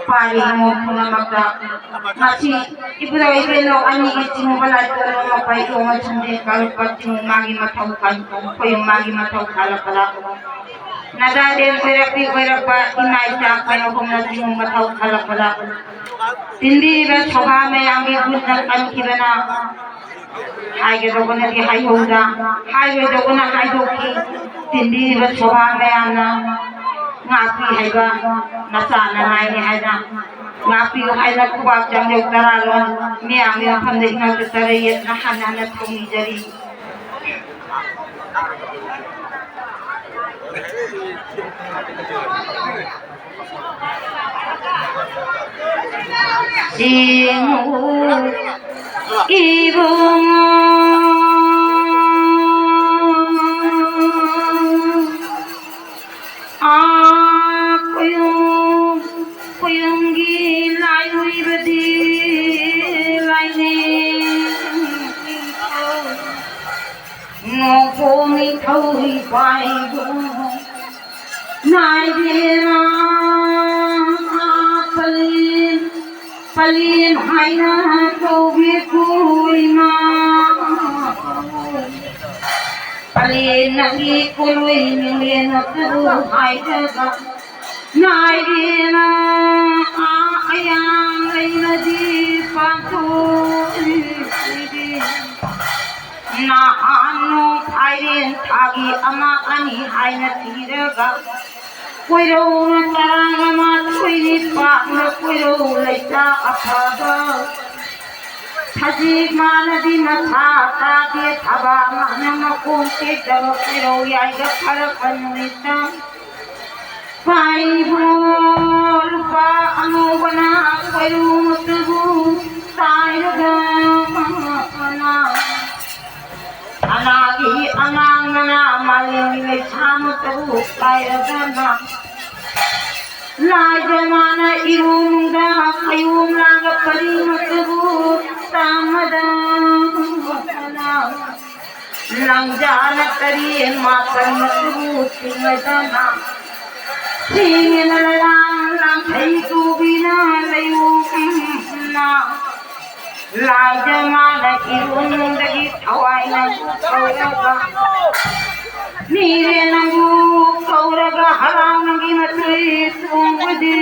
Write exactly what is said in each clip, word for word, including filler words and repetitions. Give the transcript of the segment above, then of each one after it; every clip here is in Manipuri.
ꯄꯥꯔꯤ ꯏꯃꯨꯡ ꯄꯨꯝꯅꯃꯛꯇ ꯉꯁꯤ ꯏꯕꯨꯙꯧ ꯏꯕꯦꯟꯅꯧ ꯑꯅꯤꯒꯤ ꯆꯤꯡꯉꯨꯕ ꯂꯥꯏ ꯄꯨꯝꯅꯃꯛꯄ ꯏꯌꯣꯡ ꯑꯁꯨꯝꯗꯤ ꯀꯥꯔꯛꯄ ꯆꯤꯡꯉꯨ ꯃꯥꯒꯤ ꯃꯊꯧ ꯀꯟ, ꯈꯣꯌꯨꯝ ꯃꯥꯒꯤ ꯃꯊꯧ ꯈꯥꯜꯂꯛꯄꯗ, ꯅꯆꯥ ꯏꯔꯦꯟ ꯑꯣꯏꯔꯛꯄꯤ ꯑꯣꯏꯔꯛꯄ ꯏꯃꯥ ꯏꯆꯥ ꯀꯌꯥ ꯍꯨꯝꯅ ꯆꯤꯡꯉꯨ ꯃꯊꯧ ꯈꯥꯜꯂꯛꯄꯗ, ꯇꯤꯟꯕꯤꯔꯤꯕ ꯁꯣꯚꯥ ꯃꯌꯥꯝꯒꯤ ꯒꯨꯟꯅ ꯀꯟꯈꯤꯕꯅ ꯍꯥꯏꯒꯗꯧꯕꯅꯗꯤ ꯍꯥꯏꯍꯧꯗ, ꯍꯥꯏꯔꯣꯏꯗꯧꯕꯅ ꯍꯥꯏꯗꯣꯛꯈꯤ꯫ ꯇꯤꯟꯕꯤꯔꯤꯕ ꯁꯣꯚꯥ ꯃꯌꯥꯝꯅ ꯉꯥꯛꯄꯤ ꯍꯥꯏꯕ ꯅꯆꯥꯅ ꯉꯥꯏꯅꯤ ꯍꯥꯏꯅ ꯉꯥꯛꯄꯤꯌꯨ ꯍꯥꯏꯅ ꯈꯨꯕꯥꯛ ꯆꯥꯡꯌꯣꯛ ꯇꯔꯥꯔꯣꯝ ꯃꯤꯌꯥꯝꯒꯤ ꯃꯐꯝꯗ ꯏꯉꯛꯇ ꯇꯔꯦꯠꯅ ꯍꯟꯅ ꯍꯟꯅ ꯊꯧꯅꯤꯖꯔꯤ꯫ ꯆꯤꯡꯉꯨ ꯏꯕꯨꯡꯉꯣ, ꯑꯥ ꯈꯨꯌꯨꯝ, ꯈꯨꯌꯨꯝꯒꯤ ꯂꯥꯏ ꯑꯣꯏꯕꯗꯤ ꯂꯥꯏꯅꯤꯡꯊꯧ, ꯅꯣꯡꯄꯣꯛ ꯅꯤꯡꯊꯧ ꯏꯄꯥ ꯏꯕꯨꯡꯉꯣ꯫ ꯅꯥꯏꯕꯦꯔꯥ ꯄꯂꯦꯝ, ꯄꯂꯦꯝ ꯍꯥꯏꯅ ꯀꯧꯕꯤꯀꯣ ꯏꯃꯥ꯫ ꯄꯂꯦꯝ ꯅꯪꯒꯤ ꯀꯣꯂꯣꯏ ꯃꯤꯡꯂꯦꯟ ꯑꯗꯨ ꯍꯥꯏꯔꯒ ꯅꯥꯏꯕꯦꯔꯥ ꯑꯌꯥꯡ ꯂꯩꯃꯗꯤ ꯄꯥꯟꯊꯣꯛꯏ꯫ ꯅꯍꯥꯟ ꯅꯣꯡ ꯐꯥꯏꯔꯦꯟ ꯊꯥꯒꯤ ꯑꯃ ꯑꯅꯤ ꯍꯥꯏꯅ ꯊꯤꯔꯒ ꯀꯣꯏꯔꯧꯅ ꯇꯔꯥꯃꯉꯥ ꯊꯣꯏꯅꯤ ꯄꯥꯛꯅ ꯀꯣꯏꯔꯧ ꯂꯩꯇ ꯑꯐꯕ꯫ ꯁꯖꯤꯛ ꯃꯥꯅꯗꯤ ꯃꯁꯥ ꯇꯥꯗꯦ, ꯊꯕꯥꯛ ꯃꯥꯅ ꯃꯈꯣꯡ ꯇꯦꯛꯇꯕ ꯀꯣꯏꯔꯧ ꯌꯥꯏꯗ ꯐꯔꯛꯄ ꯅꯨꯃꯤꯠꯇ꯫ ꯄꯥꯏꯕꯣ ꯂꯨꯄꯥ ꯑꯉꯧꯕꯅ ꯀꯣꯏꯔꯧ ꯃꯇꯨꯕꯨ ꯇꯥꯏꯔꯒ ꯁꯅꯥꯒꯤ ꯑꯉꯥꯡ ꯃꯅꯥ ꯃꯥꯂꯦꯝꯒꯤ ꯂꯩꯁꯥ ꯃꯇꯧ ꯀꯥꯏꯔꯗꯅ ꯂꯥꯏꯖ ꯃꯥꯅ ꯏꯔꯨꯅꯨꯡꯗ ꯈꯌꯣꯝ ꯂꯥꯡꯒ ꯄꯔꯤ ꯃꯇꯧ ꯇꯝꯃꯗꯅ ꯂꯪꯖꯥꯅ ꯇꯔꯦꯠ ꯃꯥꯄꯟ ꯃꯇꯧ ꯊꯤꯡꯉꯗꯅ ꯊꯦꯡꯉꯦꯅ ꯂꯥꯡ ꯂꯩꯇꯨꯕꯤꯅ ꯂꯩꯌꯨ ꯏꯝꯅ ꯂꯥꯏꯖ ꯃꯥꯅ ꯏꯔꯨꯟꯗꯒꯤ ꯊꯋꯥꯏꯅ ꯀꯧꯔꯒ ꯃꯤꯔꯦ ꯅꯪꯕꯨ ꯀꯧꯔꯒ ꯍꯔꯥꯎꯅꯒꯤ ꯃꯇꯨꯏ ꯇꯣꯡꯕꯗꯤ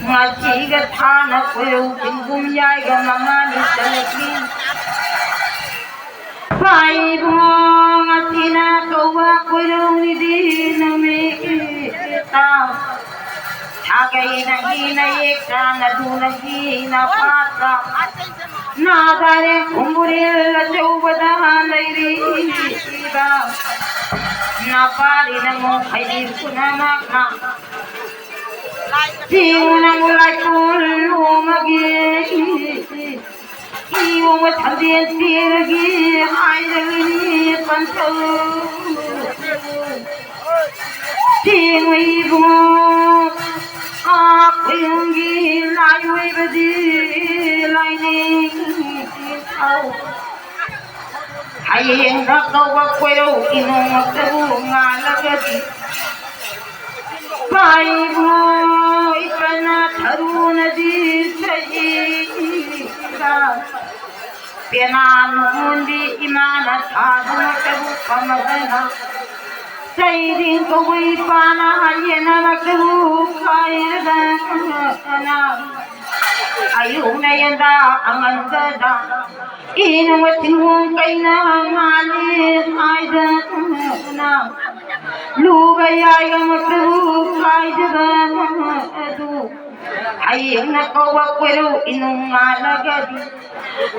ꯉꯁꯤꯒ ꯊꯥꯅ ꯀꯣꯏꯔꯧ ꯆꯤꯡꯒꯨꯝ ꯌꯥꯏꯒ ꯃꯉꯥꯅꯤ ꯆꯠꯂꯛꯂꯤ꯫ ꯄꯥꯏꯕꯣ ꯉꯁꯤꯅ ꯀꯧꯕ ꯀꯣꯏꯔꯧꯅꯤꯗꯤ ꯅꯨꯃꯤꯠꯇ ꯁꯥꯒꯩꯅ ꯍꯤꯅ ꯌꯦꯛꯇ ꯅꯗꯨꯅ ꯍꯤꯅ ꯄꯥꯠꯇ ꯅꯥꯗꯥꯔꯦ ꯈꯨꯝꯕꯨꯔꯦꯜ ꯑꯆꯧꯕꯗ ꯂꯩꯔꯤꯕ ꯅꯄꯥꯔꯤ ꯅꯃꯣ ꯈꯩꯗꯤ ꯄꯨꯝꯅꯃꯛꯅ ꯆꯤꯡꯅ ꯂꯥꯏꯀꯣꯜ ꯂꯣꯡꯉꯒꯦ ꯏꯌꯣꯡꯕ ꯁꯝꯖꯦꯟ ꯆꯦꯔꯒꯤ ꯍꯥꯏꯔꯒꯅꯤ ꯄꯟꯊꯧ꯫ ꯆꯦꯡ ꯏꯕꯨꯡꯉꯣ, ꯑꯥ ꯈꯨꯌꯨꯝꯒꯤ ꯂꯥꯏ ꯑꯣꯏꯕꯗꯤ ꯂꯥꯏꯅꯤꯡꯊꯧ꯫ ꯍꯌꯦꯡꯗ ꯀꯧꯕ ꯀꯣꯏꯔꯧ ꯏꯅꯣꯃꯛꯇꯕꯨ ꯉꯥꯜꯂꯒꯗꯤ ꯄꯥꯏꯕꯣ ꯏꯄꯅ ꯊꯔꯨꯅꯗꯤ ꯁꯍꯤꯗ ꯄꯦꯅꯥ ꯅꯨꯡꯉꯣꯟꯗꯤ ꯏꯃꯥꯅ ꯊꯥꯗꯨꯅ ꯆꯕꯨꯛ ꯐꯝꯃꯗꯅ ꯆꯩꯗꯤꯡ ꯀꯧꯕ ꯏꯄꯥꯅ ꯍꯌꯦꯅꯔꯛꯇꯕꯨ ꯀꯥꯏꯔꯗꯅ ꯑꯌꯨꯛꯅ ꯌꯦꯟꯗꯥ ꯑꯉꯟꯕꯗ ꯏꯅꯨꯡ ꯆꯤꯡꯈꯣꯡ ꯀꯩꯅ ꯃꯥꯜꯂꯤ ꯍꯥꯏꯗꯅ ꯂꯨꯕ ꯌꯥꯏꯒꯃꯛꯇꯕꯨ ꯀꯥꯏꯗꯕ ꯑꯗꯨ ꯍꯌꯦꯡꯅ ꯀꯧꯕ ꯀꯣꯏꯔꯧ ꯏꯅꯨꯡ ꯃꯥꯜꯂꯒꯗꯤ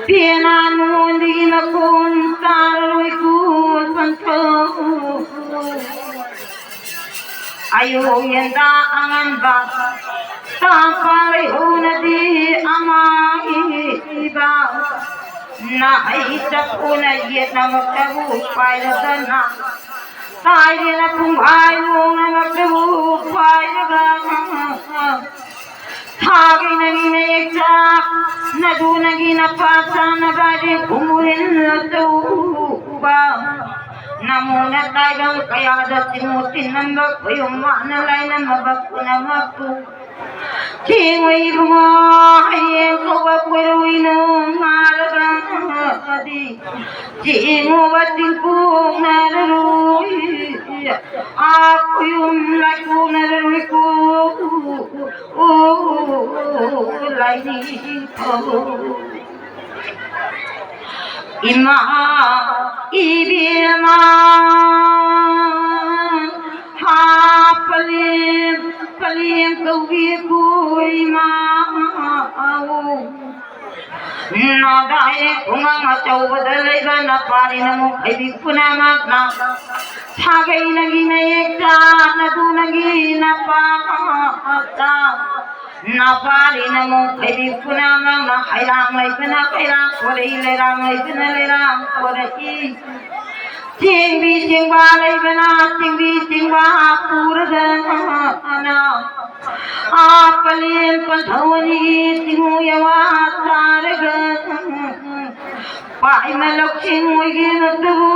ꯄꯦꯅꯥ ꯅꯉꯣꯟꯗꯒꯤ ꯃꯈꯣꯟ ꯇꯥꯔꯔꯣꯏꯀꯣ ꯄꯟꯊꯧ꯫ ꯑꯌꯨꯛ ꯌꯦꯟꯗꯥ ꯑꯉꯟꯕ ꯇꯥꯡꯄꯥ ꯂꯩꯍꯧꯅꯗꯤ ꯑꯃꯥꯡ ꯏꯕ ꯅꯍꯩ ꯆꯐꯨꯅ ꯌꯦꯠꯅꯃꯛꯇꯕꯨ ꯄꯥꯏꯔꯗꯅ ꯇꯥꯏꯗꯦꯅ ꯄꯨꯡꯍꯥꯏ ꯂꯣꯡꯅꯃꯛꯇꯕꯨ ꯄꯥꯏꯔꯒ ꯊꯥꯒꯩꯅꯒꯤ ꯃꯌꯦꯛꯇ ꯅꯗꯨꯅꯒꯤ ꯅꯄꯥ ꯆꯥꯅꯕ ꯈꯨꯃꯨꯔꯤꯜ ꯑꯆꯧꯕ ꯅꯃꯣꯅ ꯇꯥꯏꯕꯪ ꯀꯌꯥꯗ ꯆꯤꯡꯉꯨ ꯇꯤꯟꯅꯝꯕ ꯈꯣꯏꯌꯨꯝ ꯃꯥꯅ ꯂꯥꯏꯅꯃꯕ ꯄꯨꯝꯅꯃꯛꯄꯨ ꯆꯤꯡꯉꯨ ꯏꯕꯨꯡꯉꯣ, ꯍꯌꯦꯡ ꯀꯧꯕ ꯀꯣꯏꯔꯨꯏꯅꯣ ꯉꯥꯔꯒꯗꯤ ꯆꯤꯡꯉꯨꯕ ꯆꯤꯡꯄꯣꯛꯅꯔꯔꯣꯏ꯫ ꯑꯥ ꯈꯣꯏꯌꯨꯝ ꯂꯥꯏꯀꯣꯟꯅꯔꯔꯣꯏꯀꯣ꯫ ꯑꯣ ꯂꯥꯏꯅꯤꯡꯊꯧ ꯏꯃꯥ ꯏꯕꯦꯝꯃ ꯍꯥ ꯄꯂꯦꯝ ꯄꯂꯦꯝ ꯀꯧꯕꯤꯀꯣ ꯏꯃꯥ꯫ ꯅꯗꯥꯏ ꯈꯨꯡꯒꯪ ꯑꯆꯧꯕꯗ ꯂꯩꯕ ꯅꯄꯥꯔꯤ ꯅꯃꯨꯡ ꯍꯩꯕꯤ ꯄꯨꯝꯅꯃꯛꯅ ꯁꯥꯒꯩ ꯅꯪꯒꯤ ꯅꯌꯦꯛꯇ ꯅꯗꯨ ꯅꯪꯒꯤ ꯅꯄꯥꯛꯇ ꯅꯄꯥꯔꯤ ꯅꯃꯨꯡ ꯍꯩꯕꯤ ꯄꯨꯝꯅꯃꯛꯅ ꯍꯩꯔꯥꯡ ꯂꯩꯕꯅ ꯍꯩꯔꯥꯡ ꯄꯣꯔꯛꯏ, ꯂꯩꯔꯥꯡ ꯂꯩꯕꯅ ꯂꯩꯔꯥꯡ ꯄꯣꯔꯛꯏ꯫ ꯆꯦꯡꯕꯤ ꯆꯦꯡꯕ ꯂꯩꯕꯅ ꯆꯦꯡꯕꯤ ꯆꯦꯡꯕ ꯄꯨꯔꯒ ꯑꯥ ꯄꯂꯦꯝ ꯄꯟꯊꯧ ꯑꯅꯤ ꯆꯤꯡꯉꯨ ꯌꯋꯥ ꯆꯥꯔꯒ ꯄꯥꯏꯃ ꯂꯧꯁꯤꯡ ꯑꯣꯏꯒꯦ ꯅꯠꯇꯕꯨ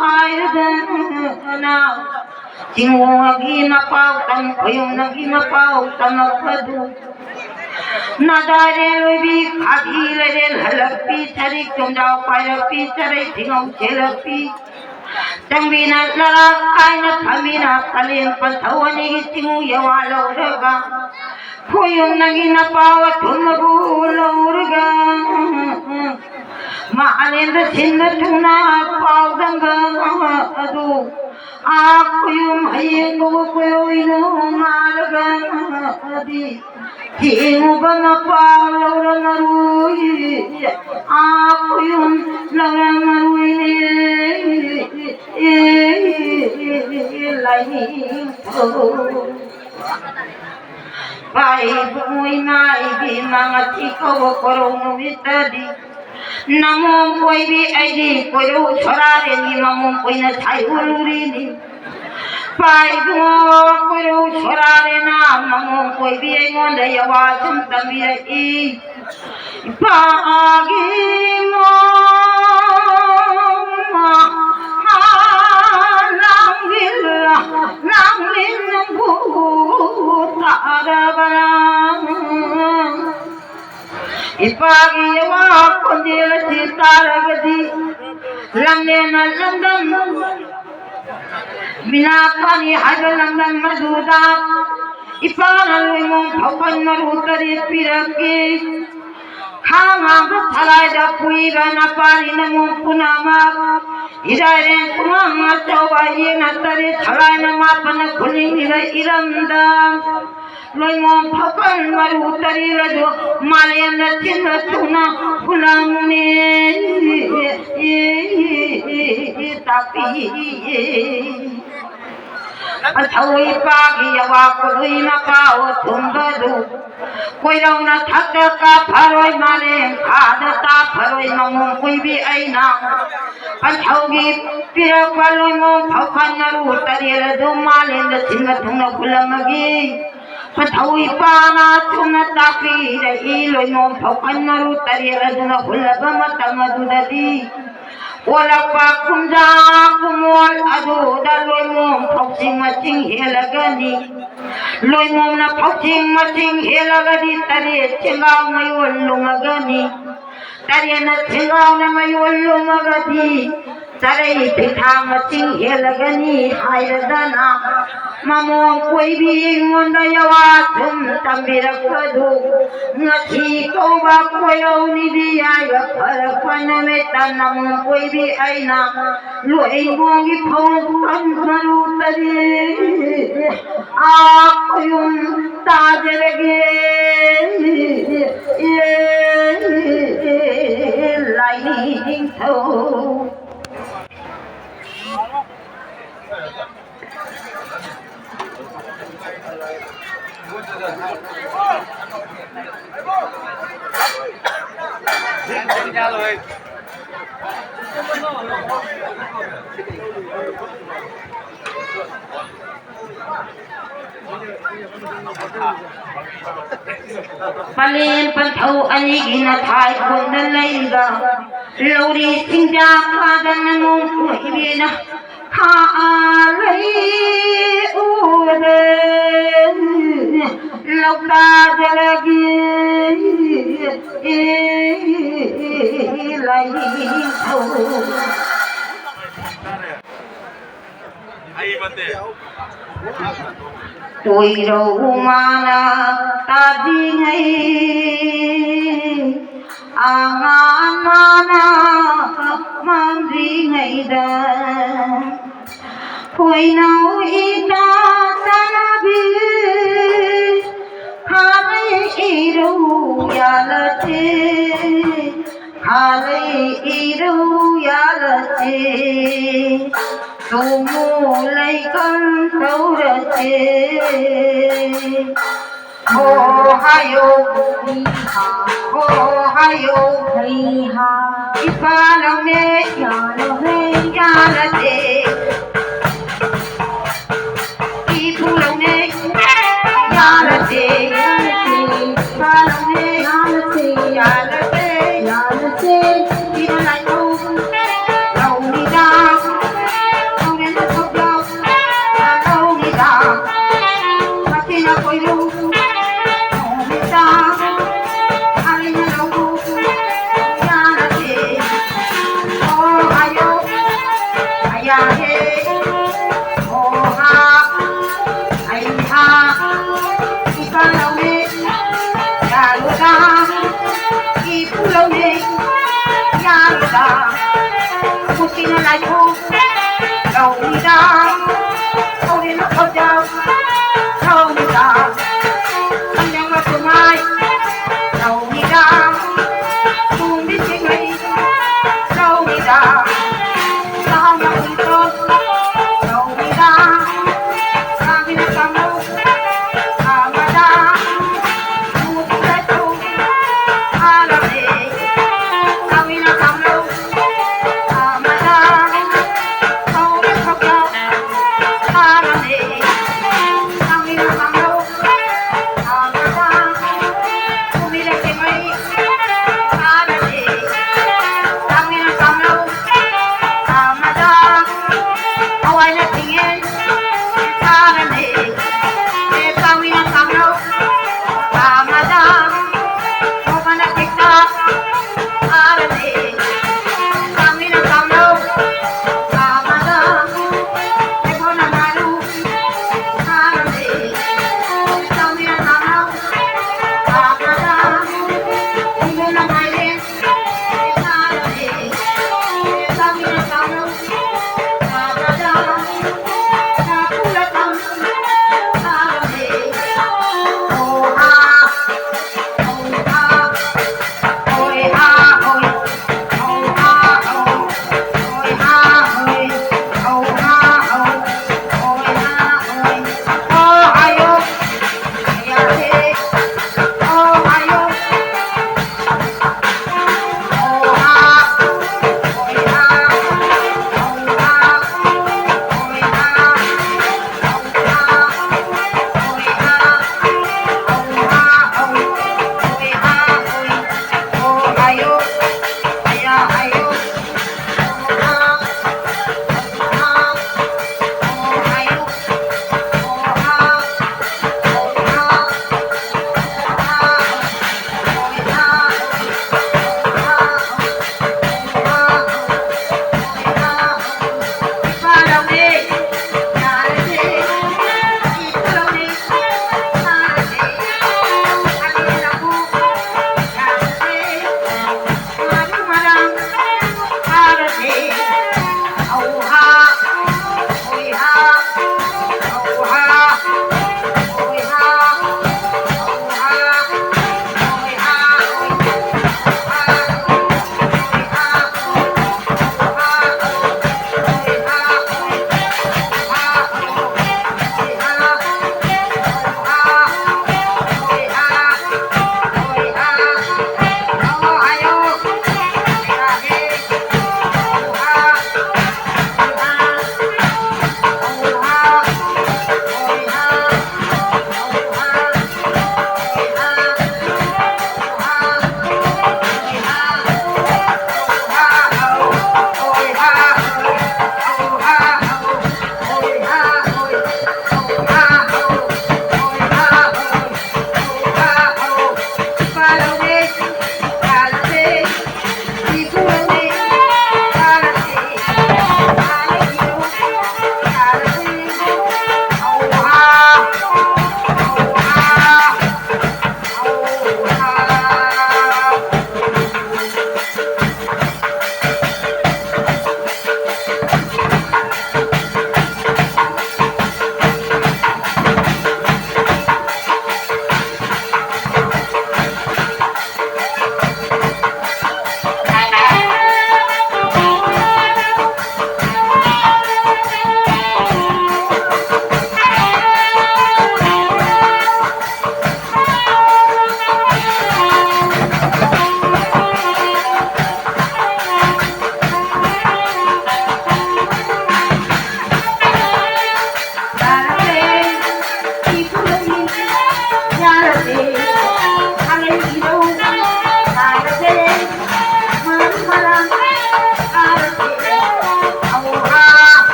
ꯍꯥꯏꯔꯗꯅ ꯆꯤꯡꯉꯨꯒꯤ ꯃꯄꯥꯎ ꯇꯝ ꯈꯣꯌꯨꯝꯅꯒꯤ ꯃꯄꯥꯎ ꯇꯝꯃꯛꯄꯗꯨ ꯅꯗꯥꯔꯦ ꯂꯣꯏꯕꯤ ꯈꯥꯕꯤ ꯂꯩꯔꯦꯜ ꯍꯜꯂꯛꯄꯤ ꯁꯔꯤꯛ ꯆꯣꯡꯖꯥꯎ ꯄꯥꯏꯔꯛꯄꯤ ꯆꯔꯩ ꯊꯤꯉꯧ ꯆꯦꯜꯂꯛꯄꯤ ꯆꯪꯕꯤꯅ ꯂꯔꯥꯛ ꯀꯥꯏꯅ ꯐꯝꯃꯤꯅ ꯄꯂꯦꯝ ꯄꯟꯊꯧ ꯑꯅꯤꯒꯤ ꯆꯤꯡꯉꯨ ꯌꯋꯥ ꯂꯧꯔꯒ ꯈꯣꯌꯨꯝꯅꯒꯤ ꯅꯄꯥꯎ ꯑꯊꯨꯝꯕꯕꯨ ꯂꯧꯔꯒ ꯃꯥꯂꯦꯝꯗ ꯁꯤꯟꯕ ꯊꯨꯡꯅ ꯄꯥꯎꯗꯝꯕ ꯑꯗꯨ ꯑꯥ ꯈꯣꯌꯨꯝ ꯍꯌꯦꯡ ꯀꯧꯕ ꯀꯣꯏꯔꯣꯏꯅꯣ ꯉꯥꯔꯒꯗꯤ ꯊꯦꯡꯉꯨꯕ ꯃꯄꯥ ꯂꯧꯔꯝꯃꯔꯣꯏ꯫ ꯑꯥ ꯈꯣꯌꯨꯝ ꯂꯧꯔꯝꯃꯔꯣꯏꯅꯦ꯫ ꯂꯥꯏꯅꯤꯡꯊꯧ ꯄꯥꯏꯕꯨ ꯏꯃꯥ ꯏꯕꯦꯝꯃ ꯉꯁꯤ ꯀꯧꯕ ꯀꯣꯔꯧ ꯅꯨꯃꯤꯠꯇꯗꯤ ꯅꯃꯣꯝ ꯑꯣꯏꯕꯤ ꯑꯩꯗꯤ ꯀꯣꯏꯔꯧ ꯁꯣꯔꯥꯔꯦꯟꯒꯤ ꯃꯃꯣꯝ ꯑꯣꯏꯅ ꯁꯥꯏꯍꯨꯜꯂꯨꯔꯤꯅꯤ꯫ ꯄꯥꯏꯕꯨ ꯀꯣꯏꯔꯧ ꯁꯣꯔꯥꯔꯦꯟꯅ ꯃꯃꯣꯝ ꯑꯣꯏꯕꯤ ꯑꯩꯉꯣꯟꯗ ꯌꯋꯥ ꯁꯨꯝ ꯇꯝꯕꯤꯔꯛꯏ꯫ ꯏꯄꯥꯒꯤ ꯃꯣꯝ ꯏꯄꯥꯒꯤ ꯌꯋꯥ ꯈꯣꯟꯖꯦꯜ ꯑꯁꯤ ꯇꯥꯔꯒꯗꯤ ꯂꯝꯂꯦꯟꯅ ꯂꯝꯗꯝ ꯃꯤꯅꯥ ꯐꯥꯅꯤ ꯍꯥꯏꯕ ꯂꯝꯗꯝ ꯑꯗꯨꯗ ꯏꯄꯥꯅ ꯂꯣꯏꯃꯣꯡ ꯐꯧꯈꯟ ꯃꯔꯨ ꯇꯔꯦꯠ ꯄꯤꯔꯛꯀꯦ꯫ ꯈꯥꯡꯉꯥꯡꯕ ꯊꯂꯥꯏꯗ ꯄꯨꯏꯕ ꯅꯄꯥꯅꯤ ꯅꯃꯣ ꯄꯨꯝꯅꯃꯛ ꯏꯔꯥꯏꯔꯦꯟ ꯈꯨꯃꯥꯡ ꯑꯆꯧꯕ ꯌꯦꯛꯅ ꯇꯔꯦꯠ ꯊꯂꯥꯏꯅ ꯃꯥꯄꯟꯅ ꯈꯨꯅꯤꯡꯁꯤꯗ ꯏꯔꯝꯗ ꯂꯣꯏꯃꯣꯡ ꯐꯧꯈꯟ ꯃꯔꯨ ꯇꯔꯦꯠ ꯑꯗꯨ ꯃꯥꯂꯦꯝꯗ ꯊꯤꯟꯕ ꯊꯨꯡꯅ ꯈꯨꯂꯪꯅꯤ ꯇꯥꯛꯄꯤ꯫ ꯑꯊꯧꯏ ꯄꯥꯒꯤ ꯌꯋꯥ ꯀꯨꯂꯨꯏ ꯃꯄꯥ ꯑꯣ ꯊꯨꯝꯕꯗꯨ ꯀꯣꯏꯔꯧꯅ ꯊꯛꯇ ꯀꯥ ꯐꯔꯣꯏ ꯃꯥꯂꯦꯝ ꯈꯥꯗ ꯇꯥ ꯐꯔꯣꯏ ꯃꯃꯣꯡ ꯀꯨꯏꯕꯤ ꯑꯩꯅ ꯄꯟꯊꯧꯒꯤ ꯄꯤꯔꯛꯄ ꯂꯣꯏꯃꯣꯡ ꯐꯧꯈꯟ ꯃꯔꯨ ꯇꯔꯦꯠ ꯑꯗꯨ ꯃꯥꯂꯦꯝꯗ ꯊꯤꯟꯕ ꯊꯨꯡꯅ ꯈꯨꯂꯪꯉꯒꯤ ꯄꯟꯊꯧ ꯏꯄꯥꯅ ꯆꯨꯝꯅ ꯇꯥꯛꯄꯤꯔꯛꯏ꯫ ꯂꯣꯏꯃꯣꯡ ꯐꯧꯈꯟ ꯃꯔꯨ ꯇꯔꯦꯠ ꯑꯗꯨꯅ ꯍꯨꯜꯂꯕ ꯃꯇꯝ ꯑꯗꯨꯗꯗꯤ ꯑꯣꯜꯂꯛꯄ ꯀꯨꯝꯖꯥ ꯀꯨꯃꯣꯜ ꯑꯗꯨꯗ ꯂꯣꯏꯃꯣꯡ ꯐꯧꯆꯤꯡ ꯃꯁꯤꯡ ꯍꯦꯜꯂꯒꯅꯤ꯫ ꯂꯣꯏꯃꯣꯡꯅ ꯐꯧꯆꯤꯡ ꯃꯁꯤꯡ ꯍꯦꯜꯂꯒꯗꯤ ꯇꯔꯦꯠ ꯁꯦꯡꯒꯥꯎ ꯃꯌꯣꯜ ꯂꯨꯝꯃꯒꯅꯤ꯫ ꯇꯔꯦꯠꯅ ꯁꯦꯡꯒꯥꯎꯅ ꯃꯌꯣꯜ ꯂꯨꯝꯃꯒꯗꯤ ꯆꯔꯩ ꯐꯤꯊꯥ ꯃꯁꯤꯡ ꯍꯦꯜꯂꯒꯅꯤ ꯍꯥꯏꯔꯗꯅ ꯃꯃꯣꯡ ꯀꯣꯏꯕꯤ ꯑꯩꯉꯣꯟꯗ ꯌꯋꯥ ꯁꯨꯝ ꯇꯝꯕꯤꯔꯛꯄꯗꯨ ꯉꯁꯤ ꯀꯧꯕ ꯀꯣꯏꯔꯧꯅꯤꯗꯤ ꯌꯥꯏꯕ ꯐꯔꯛꯄ ꯅꯨꯃꯤꯠꯇ ꯅꯃꯣꯡ ꯀꯣꯏꯕꯤ ꯑꯩꯅ ꯂꯣꯏꯃꯣꯡꯒꯤ ꯐꯧ ꯃꯔꯨ ꯇꯔꯦꯠ ꯑꯥ ꯈꯨꯌꯨꯝ ꯇꯥꯖꯔꯒꯦ꯫ ꯂꯥꯏꯅꯤꯡꯊꯧ꯫ ꯄꯂꯦꯝ ꯄꯟꯊꯧ ꯑꯅꯤꯒꯤ ꯅꯊꯥꯏ ꯀꯣꯟꯗ ꯂꯩꯕ ꯂꯧꯔꯤ ꯆꯤꯡꯖꯥ ꯀꯥꯗꯅ ꯅꯣꯡ ꯀꯣꯏꯕꯤꯅ ꯈꯥ ꯂꯩ ꯎꯔꯦ꯫ ꯂꯧꯇꯥꯗꯔꯒꯤ ꯂꯩꯊꯧ꯫ ꯇꯣꯏꯔꯧ ꯃꯥꯅ ꯇꯥꯗ꯭ꯔꯤꯉꯩ, ꯑꯉꯥꯡ ꯃꯥꯅ ꯃꯥꯟꯗ꯭ꯔꯤꯉꯩꯗ, ꯈꯣꯏꯅꯧ ꯏꯇꯥ ꯇꯥꯅꯕꯤ, ꯈꯥꯂꯩ ꯏꯔꯧ ꯌꯥꯂꯁꯦ, ꯈꯥꯂꯩ ꯏꯔꯧ ꯌꯥꯂꯁꯦ, ꯇꯣꯃꯨ ꯂꯩꯀꯪ ꯇꯧꯔꯁꯦ꯫ ꯍꯣ ꯍꯥꯏꯌꯣ, ꯍꯣ ꯍꯥꯏꯌꯣ, ꯏꯄꯥ ꯂꯧꯅꯦ, ꯌꯥꯂꯁꯦ, ꯏꯄꯨ ꯂꯧꯅꯦ, ꯌꯥꯂꯁꯦ, ꯏꯄꯥ ꯂꯧꯅꯦ, ꯌꯥꯂꯁꯦ, ꯏꯃꯥ ꯂꯥꯏ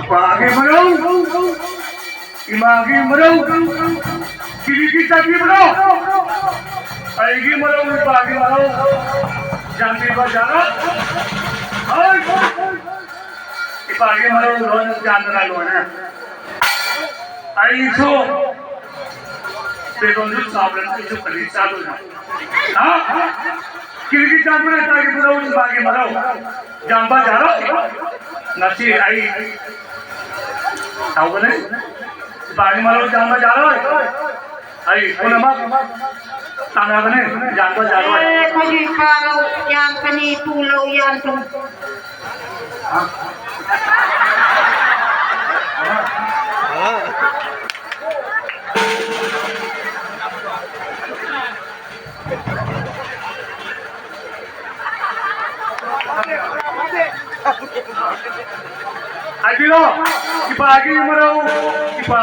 ꯏꯄꯥꯒꯤ ꯃꯔꯧ, ꯏꯃꯥꯒꯤ ꯃꯔꯧ, ꯀꯤꯔꯤꯒꯤ ꯆꯥꯕꯤꯕ꯭ꯔꯣ? ꯑꯩꯒꯤ ꯃꯔꯧ, ꯏꯄꯥꯒꯤ ꯃꯔꯧ, ꯌꯥꯟꯕꯤꯕ ꯌꯥꯔꯣꯏ꯫ ꯍꯣꯏ, ꯏꯄꯥꯒꯤ ꯃꯔꯧ ꯂꯣꯏꯅ ꯌꯥꯟꯗꯅ ꯂꯣꯏꯔꯦ꯫ ꯑꯩꯁꯨ ꯕꯦꯇꯣꯟꯁꯨ ꯆꯥꯎꯔꯦ, ꯑꯩꯁꯨ ꯀꯔꯤ ꯆꯥꯗꯣꯏꯅꯣ? ꯍꯥ? ꯀꯤꯔꯤꯒꯤ ꯆꯥꯟꯕ ꯂꯩꯇꯥꯒꯤ ꯃꯔꯧ, ꯏꯄꯥꯒꯤ ꯃꯔꯧ꯫ ꯌꯥꯝꯕ ꯌꯥꯔꯣꯏ꯫ ꯉꯁꯤ ꯑꯩ ꯇꯧꯒꯅꯤ꯫ ꯏꯄꯥꯒꯤ ꯃꯔꯧ ꯌꯥꯝꯕ ꯌꯥꯔꯣꯏ꯫ ꯑꯩ ꯄꯨꯝꯅꯃꯛ ꯇꯥꯟꯅꯒꯅꯤ, ꯌꯥꯟꯕ ꯌꯥꯔꯣꯏ꯫ ꯑꯦ, ꯑꯩꯈꯣꯏꯒꯤ ꯏꯄꯥ ꯂꯧ ꯌꯥꯟꯕꯅꯤ, ꯏꯄꯨ ꯂꯧ ꯌꯥꯟꯕꯅꯤ꯫ ꯍꯥꯏꯕꯤꯔꯣ, ꯏꯄꯥꯒꯤ ꯃꯔꯧ, ꯏꯄꯥ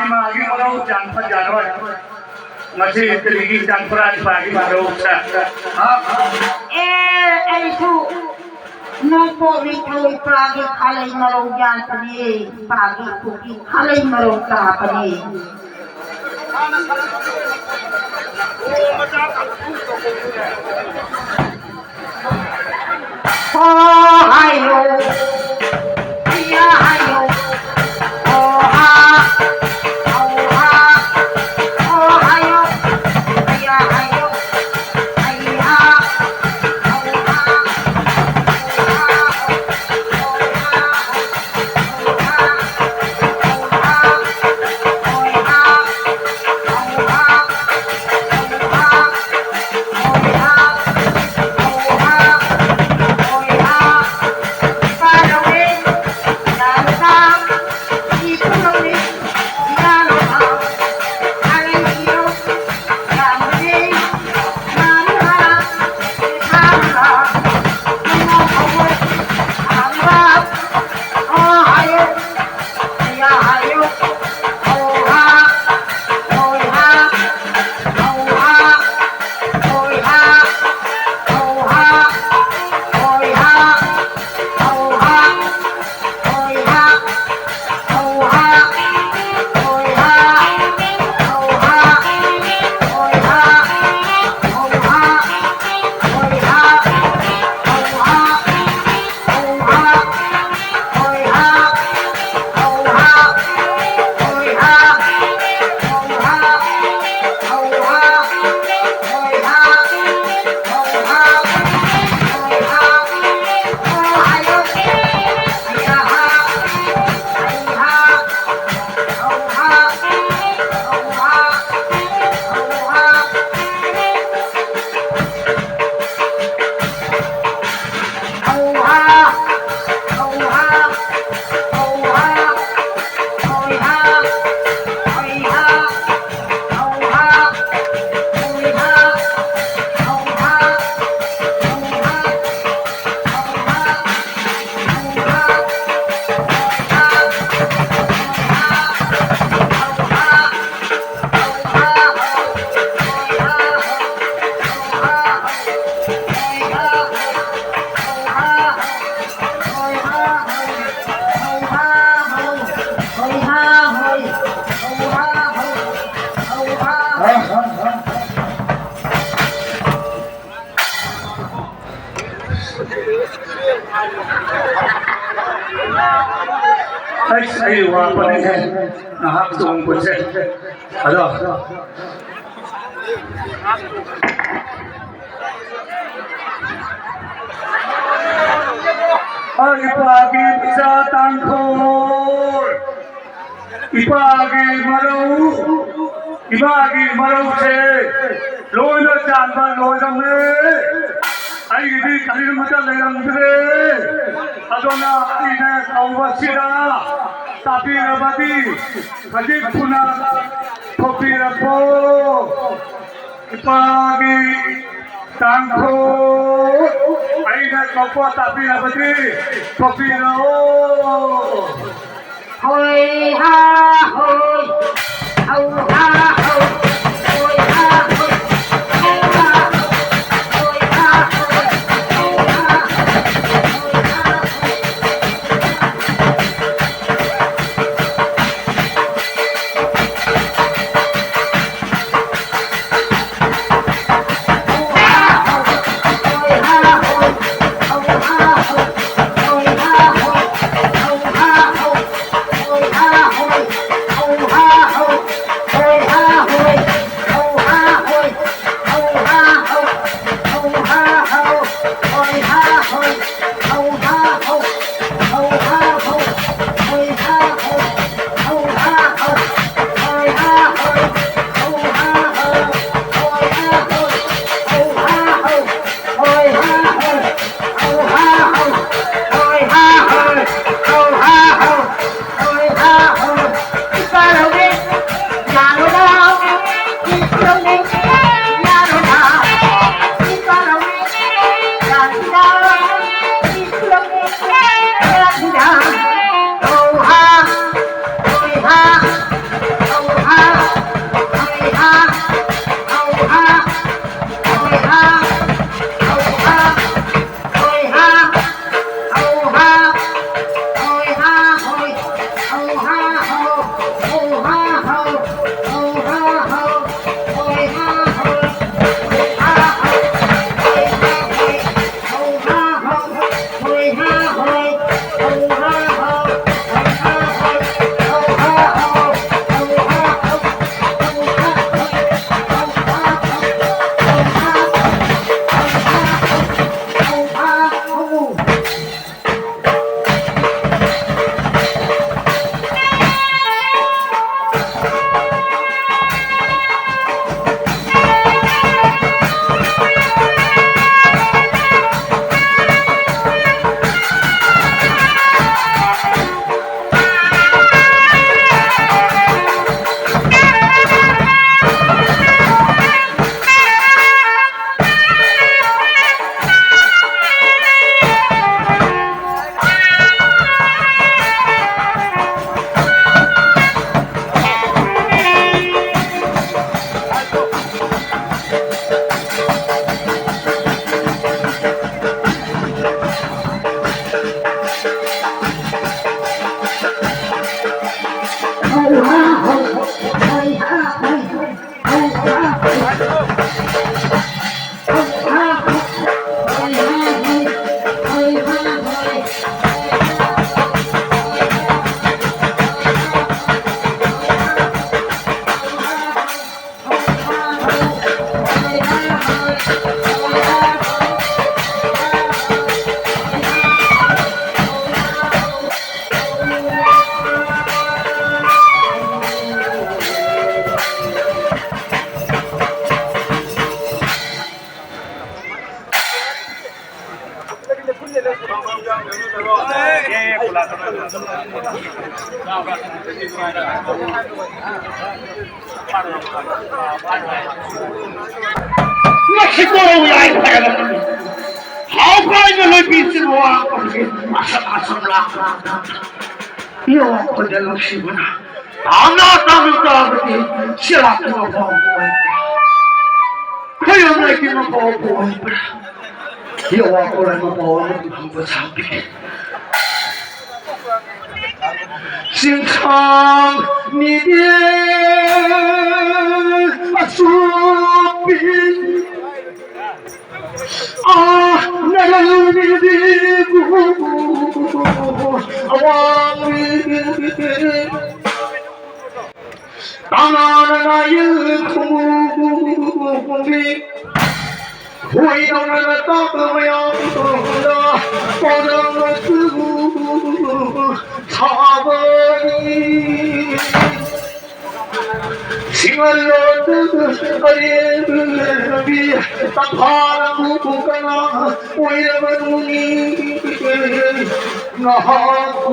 ꯏꯃꯥꯒꯤ ꯃꯔꯧ ꯌꯥꯟꯕ ꯌꯥꯔꯣꯏ꯫ ꯉꯁꯤ ꯀꯔꯤꯒꯤ ꯆꯥꯟꯄ꯭ꯔꯥ ꯏꯄꯥꯒꯤ ꯃꯔꯧꯁꯦ? ꯍꯥ? ꯑꯦ, ꯑꯩꯁꯨ ꯅꯣꯡꯄꯣꯛ ꯅꯤꯡꯊꯧ ꯏꯄꯥꯒꯤ ꯈꯥꯂꯩ ꯃꯔꯧ ꯌꯥꯟꯕꯅꯦ, ꯏꯄꯥꯒꯤ ꯏꯄꯨꯒꯤ ꯈꯥꯂꯩ ꯃꯔꯧ ꯇꯥꯕꯅꯦ꯫ ꯍꯣ ꯍꯥꯏꯌꯣ, ꯍꯩꯌꯥ ꯍꯥꯏꯌꯣ, ꯍꯣ ꯍꯥ, ꯍꯧ ꯍꯥ, ꯍꯣ ꯍꯥꯏꯌꯣ, ꯍꯩꯌꯥ ꯍꯥꯏꯌꯣ, ꯍꯩ ꯍꯥ, ꯍꯧ ꯍꯥ, ꯍꯣ ꯍꯥ, ꯍꯣ ꯍꯥ, ꯍꯣ ꯍꯥ, ꯍꯣ ꯍꯥ, ꯍꯣꯏ ꯍꯥ, ꯍꯧ ꯍꯥ, ꯍꯧ ꯍꯥ, ꯍꯣꯏ ꯍꯥ, ꯍꯧ ꯍꯥ, ꯍꯣꯏ ꯍꯥ, ꯑꯩꯁ, ꯑꯩ ꯋꯥꯄꯅꯤꯍꯦ ꯉꯥꯏꯍꯥꯛ ꯆꯣꯡꯕꯁꯦ꯫ ꯑꯗꯣ ꯑꯩ ꯏꯄꯥꯒꯤ ꯃꯆꯥ ꯇꯥꯡꯈꯨꯜ, ꯏꯄꯥꯒꯤ ꯃꯔꯧ, ꯏꯃꯥꯒꯤ ꯃꯔꯧꯁꯦ ꯂꯣꯏꯅ ꯆꯥꯟꯕ ꯂꯣꯏꯔꯝꯃꯦ꯫ ꯑꯩꯒꯤꯗꯤ ꯀꯔꯤꯃꯠꯇ ꯂꯩꯔꯝꯗ꯭ꯔꯦ꯫ ꯑꯗꯨꯅ ꯑꯩꯅ ꯀꯧꯕꯁꯤꯗ ꯇꯥꯕꯤꯔꯕꯗꯤ ꯈꯖꯤꯛ ꯊꯨꯅ ꯊꯣꯛꯄꯤꯔꯛꯄꯣ꯫ ꯏꯄꯥꯒꯤ ꯇꯥꯡꯈꯨꯜ ꯑꯩꯅ ꯀꯧꯕ ꯇꯥꯕꯤꯔꯕꯗꯤ ꯊꯣꯛꯄꯤꯔꯛꯑꯣ꯫ ꯍꯣꯏ ꯍꯥ ꯍꯣꯏ, ꯍꯧ ꯍꯥ ꯍꯧ, ꯍꯣꯏ ꯍꯥ ꯍꯣꯏ, ꯍꯧ ꯍꯥ ꯍꯣꯏ, ꯍꯣꯏ ꯍꯥ ꯍꯣꯏ, ꯍꯧ ꯍꯥ ꯍꯣꯏ, ꯍꯣꯏ ꯍꯥ ꯍꯣꯏ꯫ ꯉꯁꯤ ꯀꯣꯔꯧ ꯌꯥꯏꯐꯔꯕ ꯍꯥꯎ ꯀꯥꯏꯅ ꯂꯣꯏꯕꯤꯁꯤꯕꯨ ꯋꯥꯡꯕꯁꯤ ꯃꯁꯛ ꯃꯁꯛ ꯂꯥꯛꯄ ꯌꯣꯛꯄꯗ ꯅꯨꯡꯁꯤꯕꯅ ꯇꯥꯡꯅ ꯇꯥꯡꯅ ꯇꯥꯕꯗꯤ ꯁꯤꯔꯥꯛꯇꯨ ꯃꯐꯥꯎꯕ ꯑꯣꯏꯕ꯭ꯔꯥ? ꯈꯣꯏꯔꯝꯂꯩꯒꯤ ꯃꯐꯥꯎꯕ ꯑꯣꯏꯕ꯭ꯔꯥ? ꯌꯣꯛꯄꯗ ꯃꯐꯥꯎꯕ ꯍꯪꯕ ꯁꯥꯕꯤ ꯆꯤꯡꯁꯥꯡ ꯅꯤꯗꯦ ꯑꯆꯨꯞꯄꯤ ꯑꯥ ꯅꯔꯜ ꯅꯤꯗꯦ ꯑꯋꯥꯡꯕꯤ ꯇꯥꯅ ꯅꯥꯌꯦꯜ ꯈꯨꯃꯨꯕꯤ ꯍꯣꯏꯗꯧꯅ ꯇꯥꯛꯄ ꯃꯌꯥꯝꯗ ꯄꯥꯎꯗꯝ ꯑꯗꯨ ꯁꯥꯕꯅꯤ꯫ ꯁꯤꯡꯍꯜꯂꯣ ꯑꯔꯦꯝꯕꯤ ꯇꯝꯐꯥꯅꯕꯨ ꯀꯅꯥ ꯑꯣꯏꯔꯕꯅꯤ ꯅꯍꯥꯛꯄꯨ꯫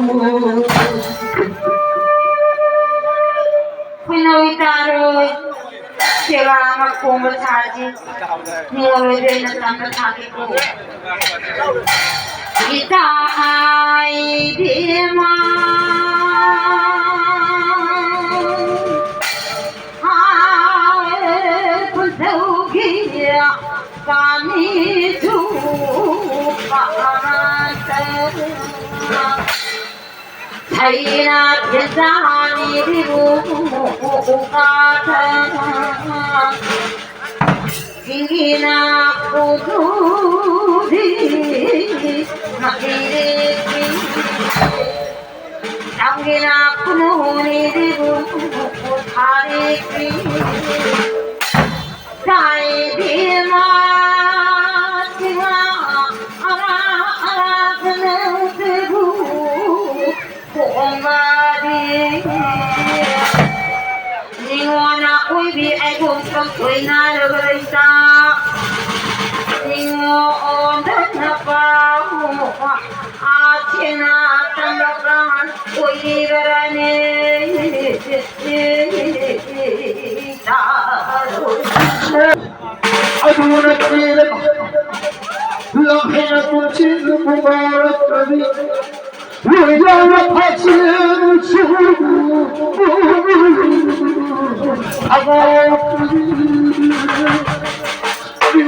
ꯍꯨꯏꯅꯧ ꯇꯥꯔꯣꯏ꯫ ꯁꯦꯕꯥ ꯑꯃ ꯈꯣꯝꯕ ꯁꯥꯁꯤ꯫ ꯅꯤꯉꯣꯜ ꯑꯣꯏꯕꯤ ꯑꯩꯅ ꯇꯝꯕ ꯁꯥꯒꯦꯀꯣ꯫ ꯏꯇꯥ ꯏꯕꯦꯝꯃ, ꯍꯥꯏ ꯈꯨꯖꯧꯒꯤ ꯄꯥꯝꯃꯤꯁꯨ ꯄꯥꯝꯇꯅ ꯊꯩꯅ ꯐꯤꯖꯥꯅꯤꯕꯨ ꯀꯥꯊꯅ ꯏꯪꯒꯤꯅ ꯀꯨꯗꯨꯗꯤ ꯃꯍꯤꯔꯦ ꯏꯪꯒꯤꯅ ꯀꯨꯅꯨꯅꯤꯕꯨ ꯊꯥꯔꯦ ꯏꯪꯒꯤꯅ ꯁꯥꯏꯕꯤꯃ ꯁꯤꯃ ꯑꯔꯥ ꯑꯔꯥꯕꯅ ꯁꯤꯕꯨ ꯀꯣꯡꯒꯥꯗꯤ ꯅꯤꯉꯣꯟꯅ ꯑꯣꯏꯕꯤ ꯑꯩꯕꯨ ꯀꯣꯏꯅꯔꯕ ꯂꯩꯇ ꯅꯤꯉꯣꯟꯗꯅ ꯄꯥꯎ ꯑꯥ ꯆꯦꯅꯥ ꯇꯝꯂꯒ ꯀꯣꯏꯕꯔꯅꯦ꯫ ꯑꯗꯨꯅ ꯀꯔꯤꯅꯣ? ꯂꯝꯐꯦꯜ ꯇꯣꯡꯁꯤꯟ ꯈꯨꯕꯥꯔꯛꯇ꯭ꯔꯕꯤ ꯂꯣꯏꯖꯥꯎꯅ ꯐꯥꯁꯤꯜ ꯁꯨ ꯑꯉꯥꯎꯕꯤ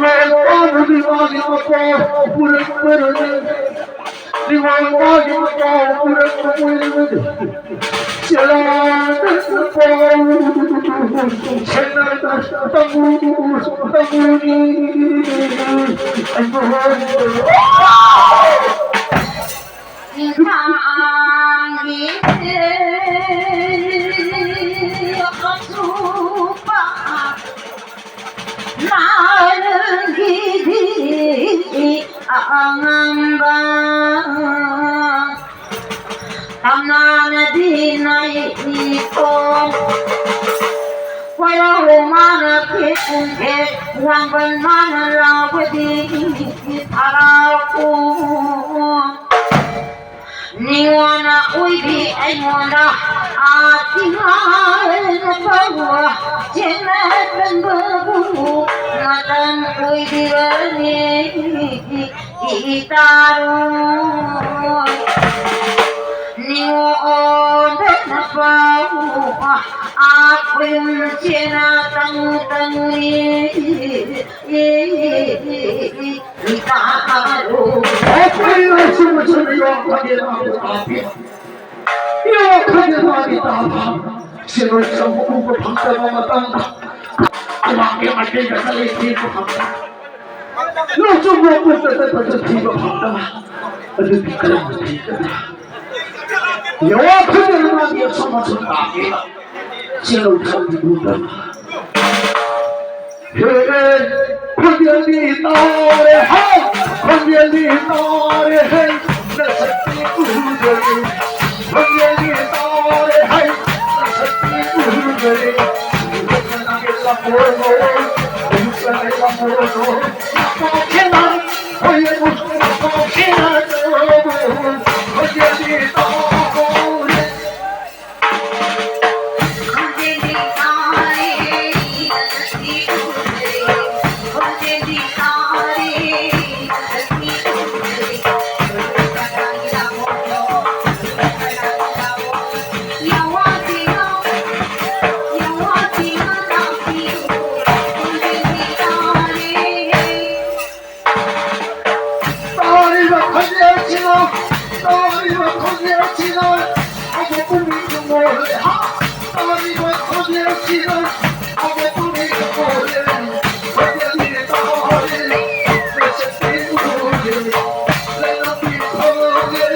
ꯃꯤꯑꯣꯏ ꯄꯥꯝꯕꯗꯤ ꯃꯥꯒꯤ ꯃꯄꯥ ꯄꯨꯔꯛꯄꯔꯅꯤ꯫ ꯅꯤꯉꯣꯜ ꯃꯥꯒꯤ ꯃꯄꯥ ꯄꯨꯔꯛꯄ ꯑꯣꯏꯔꯕꯗꯤ ꯆꯦꯂꯥꯗ ꯄꯥꯎ ꯁꯦꯟꯅꯗ ꯇꯝꯃꯨ ꯇꯝꯃꯨꯅꯤ꯫ ꯑꯩꯉꯣꯟꯗ ꯏꯟꯁꯥꯡꯒꯤ ꯑꯆꯨꯞꯄ ꯅꯥꯔꯒꯤꯗꯤ ꯑꯉꯝꯕ ꯇꯝꯅꯥꯅꯗꯤ ꯅꯩꯀꯣ꯫ ꯋꯥꯔꯧ ꯃꯥꯅ ꯈꯦꯠ ꯈꯦꯠ ꯋꯥꯡꯕꯟ ꯃꯥꯅ ꯂꯥꯎꯕꯗꯤ ꯍꯔꯥꯎꯀꯣ꯫ ꯅꯤꯉꯣꯟꯅ ꯑꯣꯏꯕꯤ ꯑꯩꯉꯣꯟꯗ ꯑꯥ ꯇꯤꯉꯥꯏꯅ ꯐꯧꯕ ꯆꯦꯟꯅ ꯀꯟꯕꯕꯨ ꯃꯇꯝ ꯑꯣꯏꯕꯤꯔꯅꯤ ꯏꯇꯥꯔꯣ꯫ ꯅꯤꯉꯣꯟꯗꯅ ꯐꯧꯕ ꯑꯥ ꯈꯨꯌꯨꯝ ꯆꯦꯟꯅ ꯇꯪ ꯇꯪꯅꯤ ꯏꯇꯥꯔꯣ꯫ ꯁꯦꯟꯗꯣꯏ ꯆꯪꯕ ꯎꯕ ꯐꯪꯗꯕ ꯃꯇꯝꯗ, ꯑꯋꯥꯡꯒꯤ ꯃꯥꯏꯀꯩꯗ ꯆꯠꯂꯤ ꯊꯤꯕ ꯐꯪꯗꯕ, ꯂꯧꯆꯨꯝꯕ ꯄꯨꯛꯇ ꯆꯠꯄꯁꯨ ꯊꯤꯕ ꯐꯪꯗꯕ, ꯑꯗꯨꯗꯤ ꯀꯔꯝꯅ ꯊꯤꯒꯗ꯭ꯔꯥ? ꯌꯦꯍꯣꯋꯥ ꯈꯨꯟꯗꯅ ꯃꯥꯒꯤ ꯑꯁꯣꯝ ꯑꯁꯣꯝ ꯇꯥꯛꯏ꯫ ꯆꯦꯜꯂꯧ ꯊꯝꯕꯤꯕꯗ ꯍꯦ, ꯈꯣꯟꯖꯦꯜꯗꯤ ꯇꯥꯔꯦ ꯍꯦ, ꯈꯣꯟꯖꯦꯜꯗꯤ ꯇꯥꯔꯦ ꯍꯦ, ꯅꯁꯛꯇꯤ ꯎꯗꯔꯦ꯫ ꯈꯣꯟꯖꯦꯜꯗꯤ ꯇꯥꯔꯦ ꯍꯦ, ꯅꯁꯛꯇꯤ ꯎꯗꯔꯦ꯫ ꯂꯝꯕꯣꯏ ꯂꯝꯕꯣꯏ ꯂꯝꯕꯣꯏ ꯂꯝꯕꯣꯏ ꯈꯣꯟꯖꯦꯜꯗꯤ ꯇꯥꯔꯦ꯫ ꯇꯥꯔꯤꯕ ꯈꯣꯟꯖꯦꯜꯁꯤꯅ, ꯇꯥꯔꯤꯕ ꯈꯣꯟꯖꯦꯜꯁꯤꯅ ꯑꯩꯒꯤ ꯄꯨꯛꯅꯤꯡ ꯊꯨꯝꯍꯜꯂꯦ꯫ ꯍꯥ! ꯇꯥꯔꯤꯕ ꯈꯣꯟꯖꯦꯜꯁꯤꯅ ꯑꯩꯒꯤ ꯄꯨꯛꯅꯤꯡ ꯊꯨꯝꯍꯜꯂꯦ꯫ ꯈꯣꯟꯖꯦꯜꯗꯤ ꯇꯥꯔꯦ, ꯃꯁꯛꯇꯤ ꯎꯔꯦ, ꯂꯩꯔꯝꯃꯤ ꯈꯣꯟꯖꯦꯜ꯫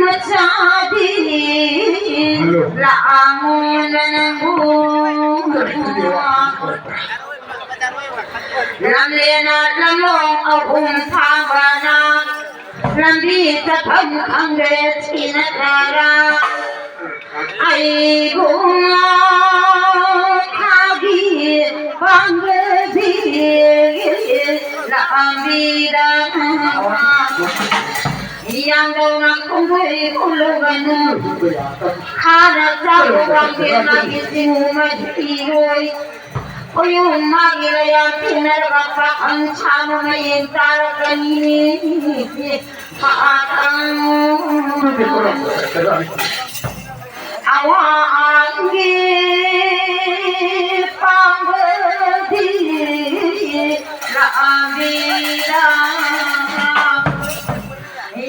ꯃꯆꯥꯗꯤ ꯍꯜꯂꯣ꯫ ꯂꯥꯛꯑꯝꯃꯣ ꯅꯪꯕꯨ꯫ ꯂꯝꯂꯦꯟꯅ ꯂꯝꯂꯣꯡ ꯑꯍꯨꯝ ꯊꯥꯕꯅ ꯂꯝꯕꯤ ꯆꯠꯐꯝ ꯈꯪꯗ꯭ꯔꯦ ꯁꯤꯅ ꯇꯔꯥ꯫ ꯑꯩꯕꯨ ꯊꯥꯒꯤ ꯄꯥꯡꯒꯜꯗꯤ ꯂꯥꯛꯑꯝꯕꯤꯔ ꯌꯥꯡꯗꯧꯅ ꯈꯣꯡꯒꯨꯜ ꯈꯨꯜꯂꯨꯒꯅꯨ꯫ ꯈꯥꯅ ꯆꯥꯕ ꯋꯥꯡꯗꯦ ꯃꯥꯒꯤ ꯆꯤꯡꯉꯨ ꯃꯍꯤꯔꯣꯏ꯫ ꯈꯣꯏꯌꯨꯝ ꯃꯥꯒꯤ ꯂꯩꯌꯥꯝ ꯊꯦꯡꯅꯔꯒ ꯄꯥꯈꯪ ꯁꯥꯕ ꯃꯌꯦꯡ ꯇꯥꯔꯛꯀꯅꯤ꯫ ꯄꯥꯈꯪ ꯑꯋꯥꯡꯒꯤ ꯄꯥꯡꯒꯜꯗꯤ ꯂꯥꯛꯑꯝꯕꯤꯔ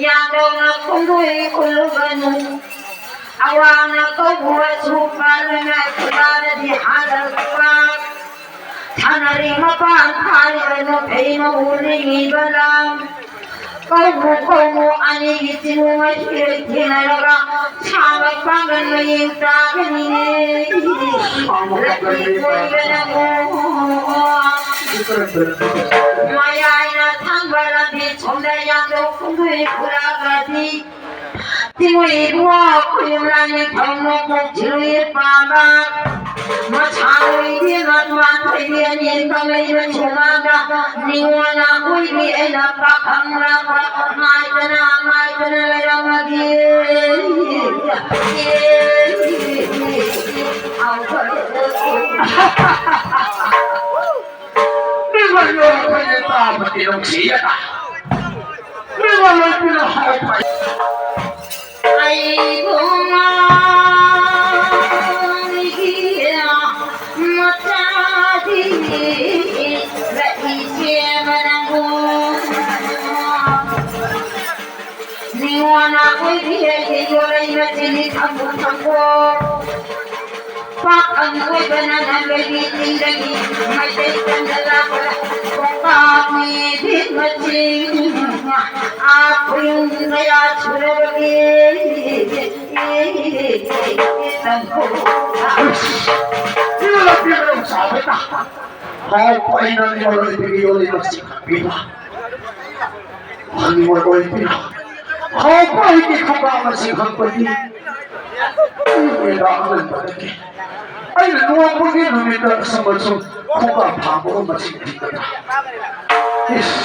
ꯌꯥꯗꯧꯅ ꯈꯣꯡꯒꯨꯜ ꯈꯨꯜꯂꯨꯒꯅꯨ꯫ ꯑꯋꯥꯡꯅ ꯀꯧꯕꯁꯨ ꯄꯥꯜꯂꯅ ꯈꯨꯂꯥꯅꯗꯤ ꯍꯥꯜꯂꯛꯄ꯫ ꯁꯥꯟꯅꯔꯤ ꯃꯄꯥꯟ ꯊꯥꯔꯤꯕ ꯅꯣꯐꯩ ꯃꯍꯨ ꯂꯤꯡꯉꯤꯕ ꯂꯝ꯫ ꯀꯧꯕꯨ ꯀꯧꯕꯨ ꯑꯅꯤꯒꯤ ꯆꯤꯡꯉꯨ ꯃꯁꯤꯗ ꯊꯦꯡꯅꯔꯒ ꯁꯥꯕ ꯄꯥꯡꯒꯜ ꯃꯌꯦꯡ ꯇꯥꯒꯅꯤꯅꯦ꯫ ꯂꯝꯕꯤ ꯀꯣꯏꯕꯅ ꯃꯌꯥꯏꯅ ꯊꯪꯕ ꯂꯝꯕꯤ ꯁꯣꯝꯗ ꯌꯥꯡꯗꯧ ꯈꯨꯟꯗꯨꯏ ꯈꯨꯔꯥꯒꯗꯤ ꯇꯤꯡꯂꯤꯕ ꯈꯨꯌꯨꯝ ꯂꯥꯏꯅꯤꯡꯊꯧ ꯅꯣꯡꯄꯣꯛ ꯆꯤꯡꯂꯤ ꯄꯥꯝꯕ ꯃꯁꯥ ꯂꯣꯏꯗꯦ ꯃꯇꯨꯋꯥꯟ ꯊꯣꯏꯕꯤ ꯑꯅꯤ ꯀꯪꯂꯩ ꯃꯆꯨ ꯃꯥꯟꯕ ꯅꯤꯉꯣꯜꯅ ꯍꯨꯏꯕꯤ ꯑꯩꯅ ꯄꯥꯈꯪ ꯂꯥꯛꯄ ꯉꯥꯏꯗꯅ ꯉꯥꯏꯗꯅ ꯂꯩꯔꯝꯃꯒꯦ꯫ ꯃꯤꯑꯣꯏ ꯂꯣꯏ ꯑꯩꯈꯣꯏꯅ ꯇꯥꯕꯗꯤ ꯅꯨꯡꯁꯤꯌꯦ꯫ ꯃꯤꯑꯣꯏ ꯂꯣꯏ ꯄꯤꯔꯣ ꯍꯥꯏꯕ꯫ ꯑꯩꯕꯨ ꯃꯥꯒꯤ ꯃꯆꯥꯗꯤ ꯂꯛꯏꯁꯦ ꯃꯅꯪꯕꯨ꯫ ꯅꯤꯉꯣꯟꯅ ꯀꯣꯏꯕꯤ ꯑꯩꯒꯤ ꯌꯣꯔꯩ ꯃꯆꯤꯟ ꯊꯝꯕꯨ ꯊꯝꯕꯨ꯫ ꯄꯥꯛ ꯑꯃ ꯑꯣꯏꯕꯅ ꯅꯝꯕꯒꯤ ꯆꯤꯡꯗꯒꯤ ꯃꯩꯇꯩ ꯇꯝꯗ ꯂꯥꯛꯄꯗ ꯀꯣꯡꯀꯥꯞ ꯃꯤꯗꯤ ꯃꯆꯤꯡ꯫ ꯑꯥ, ꯈꯨꯌꯨꯝ ꯀꯌꯥ ꯁꯨꯔꯕꯒꯦ? ꯇꯝꯐꯧ꯫ ꯄꯤꯔꯣ, ꯄꯤꯔꯣ, ꯆꯥꯕ ꯇꯥ꯫ ꯍꯥꯎ, ꯑꯩꯅ ꯅꯤꯡꯉꯣꯜ ꯑꯣꯏꯕꯤꯒꯤ ꯌꯣꯜꯂꯤ ꯃꯁꯤꯡ ꯈꯪꯕꯤꯕ꯫ ꯅꯤꯡꯉꯣꯜ ꯑꯣꯏꯕꯤꯅ ꯍꯥꯎꯕ ꯑꯩꯒꯤ ꯈꯨꯕꯥꯛ ꯃꯁꯤꯡ ꯈꯪꯕꯗꯤ ꯅꯨꯃꯤꯗꯥꯡ ꯑꯉꯟꯕꯗꯒꯤ ꯑꯩꯅ ꯅꯣꯡꯃꯒꯤ ꯅꯨꯃꯤꯠꯇ ꯑꯁꯨꯝ ꯑꯁꯨꯝ ꯈꯣꯡꯀꯥꯞ ꯊꯥꯡꯕꯒꯨꯝꯕ ꯁꯤꯡ ꯊꯤꯡꯒꯗ꯭ꯔꯥ? ꯏꯁ,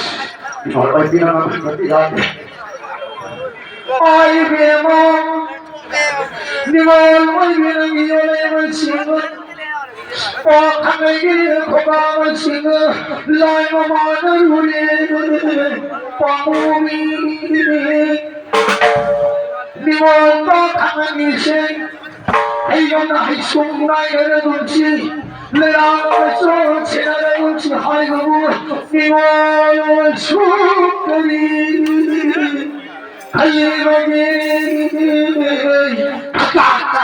ꯏꯃꯥ ꯂꯣꯏꯕꯤꯅ ꯉꯥꯡꯍꯟꯕꯗꯤ ꯌꯥꯗꯦ꯫ ꯑꯥ, ꯏꯕꯦꯝꯃ, ꯅꯤꯡꯉꯣꯜ ꯑꯣꯏꯕꯤ ꯅꯪꯒꯤ ꯌꯣꯜꯂꯦ ꯃꯁꯤꯡ꯫ ꯑꯣ, ꯈꯪꯉꯩꯒꯤ ꯈꯣꯡꯀꯥꯞ ꯃꯁꯤꯡ ꯂꯥꯏ ꯃꯃꯥꯅ ꯂꯨꯔꯦ ꯄꯥꯝꯃꯨꯃꯤ꯫ ꯅꯤꯡꯉꯣꯜ ꯄꯥꯈꯪ ꯑꯅꯤꯁꯦ ꯍꯩꯕꯅ ꯍꯩꯁꯨꯡ ꯅꯥꯏꯗꯅ ꯅꯨꯡꯁꯤ, ꯂꯩꯔꯥꯡ ꯑꯃꯁꯨ ꯁꯦꯟꯅꯗ ꯅꯨꯡꯁꯤ ꯍꯥꯏꯕꯕꯨ ꯅꯤꯡꯉꯣꯜꯁꯨ ꯀꯔꯤ ꯍꯩꯕꯒꯤ ꯍꯇꯥ ꯇꯥ꯫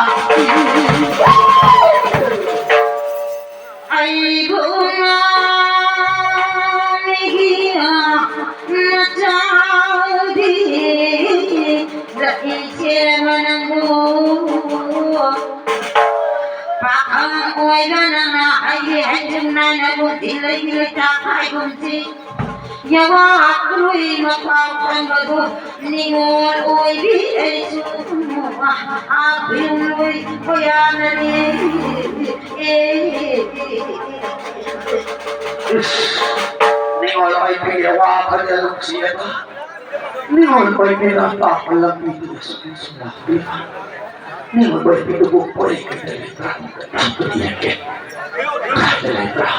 ꯑꯩꯕꯨ ꯉꯥꯎꯔꯤꯒꯤ ꯃꯆꯥꯗꯤ ꯂꯛꯏꯁꯦ ꯃꯅꯪꯕꯨ꯫ ꯄꯥꯈꯪ ꯑꯣꯏꯕ ꯅꯪꯅ ꯑꯩꯒꯤ ꯍꯩꯖꯤꯟ ꯅꯥꯏꯅꯕꯨ ꯊꯤꯜꯂꯩꯒꯤ ꯂꯩꯇꯥꯛ ꯍꯥꯏꯒꯨꯝꯁꯤ꯫ ꯌꯥꯋꯥ ꯀꯨꯏ ꯃꯄꯥꯎ ꯈꯪꯕꯗꯨ ꯅꯤꯡꯉꯣꯜ ꯑꯣꯏꯕꯤ ꯑꯩꯁꯨ ꯑꯥ ꯈꯨꯌꯨꯝ ꯂꯣꯏ ꯀꯣꯌꯥꯅꯅꯤ꯫ ꯏꯁ, ꯅꯤꯡꯉꯣꯜ ꯑꯣꯏꯕꯤꯒꯤ ꯋꯥ ꯈꯟꯅ ꯅꯨꯡꯁꯤꯔꯕ ꯅꯤꯡꯉꯣꯜ ꯑꯣꯏꯕꯤꯅ ꯇꯥꯛꯄ ꯂꯝꯕꯤꯗꯨꯗ ꯁꯨꯝ ꯁꯨꯝ ꯂꯥꯛꯄꯤꯕ꯫ ꯅꯤꯡꯉꯣꯜ ꯑꯣꯏꯕꯤꯗꯨꯕꯨ ꯄꯣꯔꯩ ꯀꯩꯗ ꯂꯩꯕ꯭ꯔꯥ? ꯀꯗꯥꯏꯗ ꯂꯩꯕ꯭ꯔꯥ?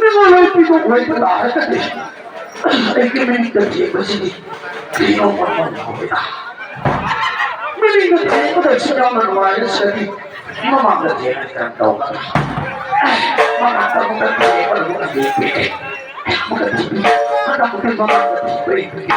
ꯅꯉꯣꯟꯗ ꯄꯤꯊꯣꯛ ꯑꯣꯏꯕ ꯇꯥꯔꯒꯗꯤ ꯑꯩꯒꯤ ꯃꯤꯠꯇ ꯊꯦꯡꯕꯁꯤꯗꯤ ꯀꯩꯅꯣꯝꯃ ꯇꯧꯏꯗ꯫ ꯃꯅꯤꯡꯗ ꯊꯦꯡꯕꯗꯁꯨ ꯌꯥꯝꯅ ꯅꯨꯡꯉꯥꯏꯔꯁꯤꯗꯤ ꯃꯃꯥꯡꯗ ꯊꯦꯡꯕꯗꯤ ꯀꯔꯝ ꯇꯧꯒꯗ꯭ꯔꯥ? ꯃꯃꯥꯡꯗ ꯑꯃꯨꯛꯇ ꯊꯦꯡꯕꯗ ꯑꯃꯨꯛꯇ ꯌꯦꯡꯕꯤꯒꯦ꯫ ꯑꯃꯨꯛꯇ ꯊꯦꯡꯕꯤ-, ꯍꯟꯗꯛ ꯑꯃꯨꯛꯇ ꯃꯃꯥꯡꯗ ꯊꯦꯡꯕ ꯌꯦꯡꯕꯤꯒꯦ꯫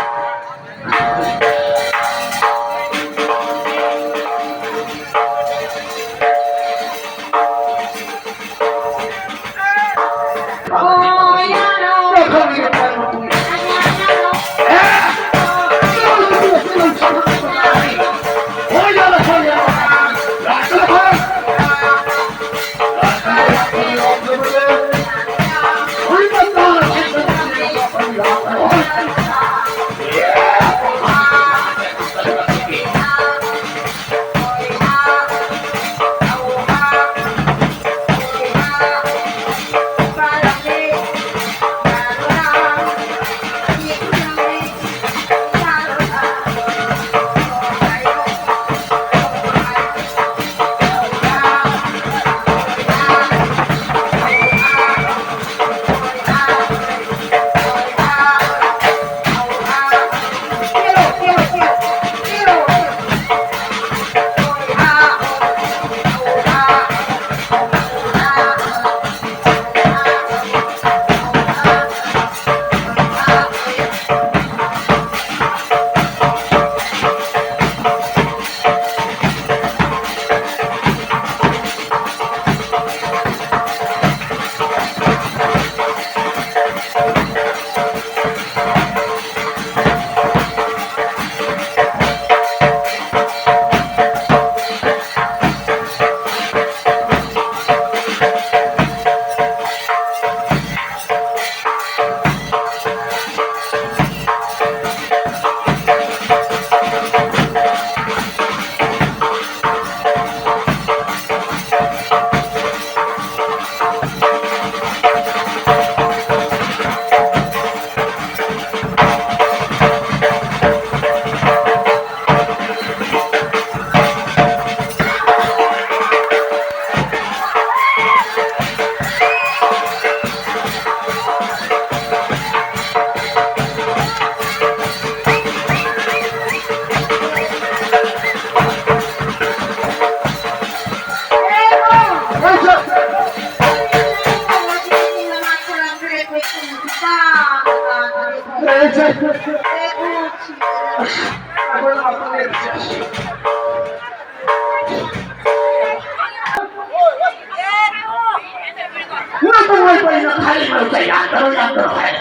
ꯌꯥꯗꯔꯣ, ꯌꯥꯗꯔꯣ ꯍꯥꯏ꯫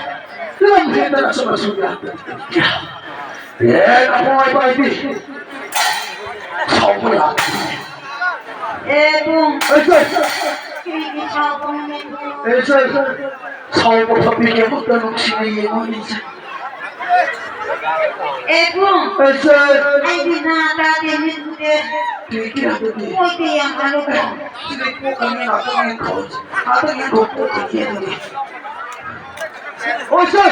ꯂꯝ ꯍꯦꯟꯗꯅ ꯁꯨꯝ ꯑꯁꯨꯝ ꯌꯥꯗꯔꯣ꯫ ꯑꯦ, ꯅꯃꯣꯏ ꯄꯥꯏꯕꯤ꯫ ꯁꯥꯎꯕ ꯌꯥꯗꯦ꯫ ꯑꯦ, ꯕꯨꯡ꯫ ꯑꯩ ꯁꯦ꯫ ꯀꯔꯤꯒꯤ ꯁꯥꯎꯕꯅꯣꯅꯦ, ꯕꯨꯡ? ꯑꯩ ꯁꯦ꯫ ꯁꯥꯎꯕ ꯐꯕꯤꯒꯤ ꯑꯃꯨꯛꯇ ꯅꯨꯡꯁꯤꯅ ꯌꯦꯡꯉꯨꯅꯦ, ꯁꯦ꯫ ꯑꯦ, ꯕꯨꯡ꯫ ꯑꯩ ꯁꯦ꯫ ꯑꯩꯗꯤ ꯅꯥ ꯇꯥꯗꯦ, ꯃꯤꯠ ꯎꯗꯦ꯫ ꯀꯔꯤꯒꯤ ꯑꯗꯨꯗꯤ? ꯃꯣꯏꯗꯤ ꯌꯥꯝ ꯍꯜꯂꯨꯀꯣ꯫ ꯁꯤꯗꯤ ꯄꯣꯛꯀꯅꯤ, ꯉꯥꯛꯇꯪ ꯌꯦꯡꯈꯣ꯫ ꯉꯥꯛꯇꯪ ꯌꯦꯡꯈꯣ, ꯄꯣꯛꯀꯅꯤ ꯑꯗꯨꯗꯤ꯫ ꯑꯣ, ꯁꯦ꯫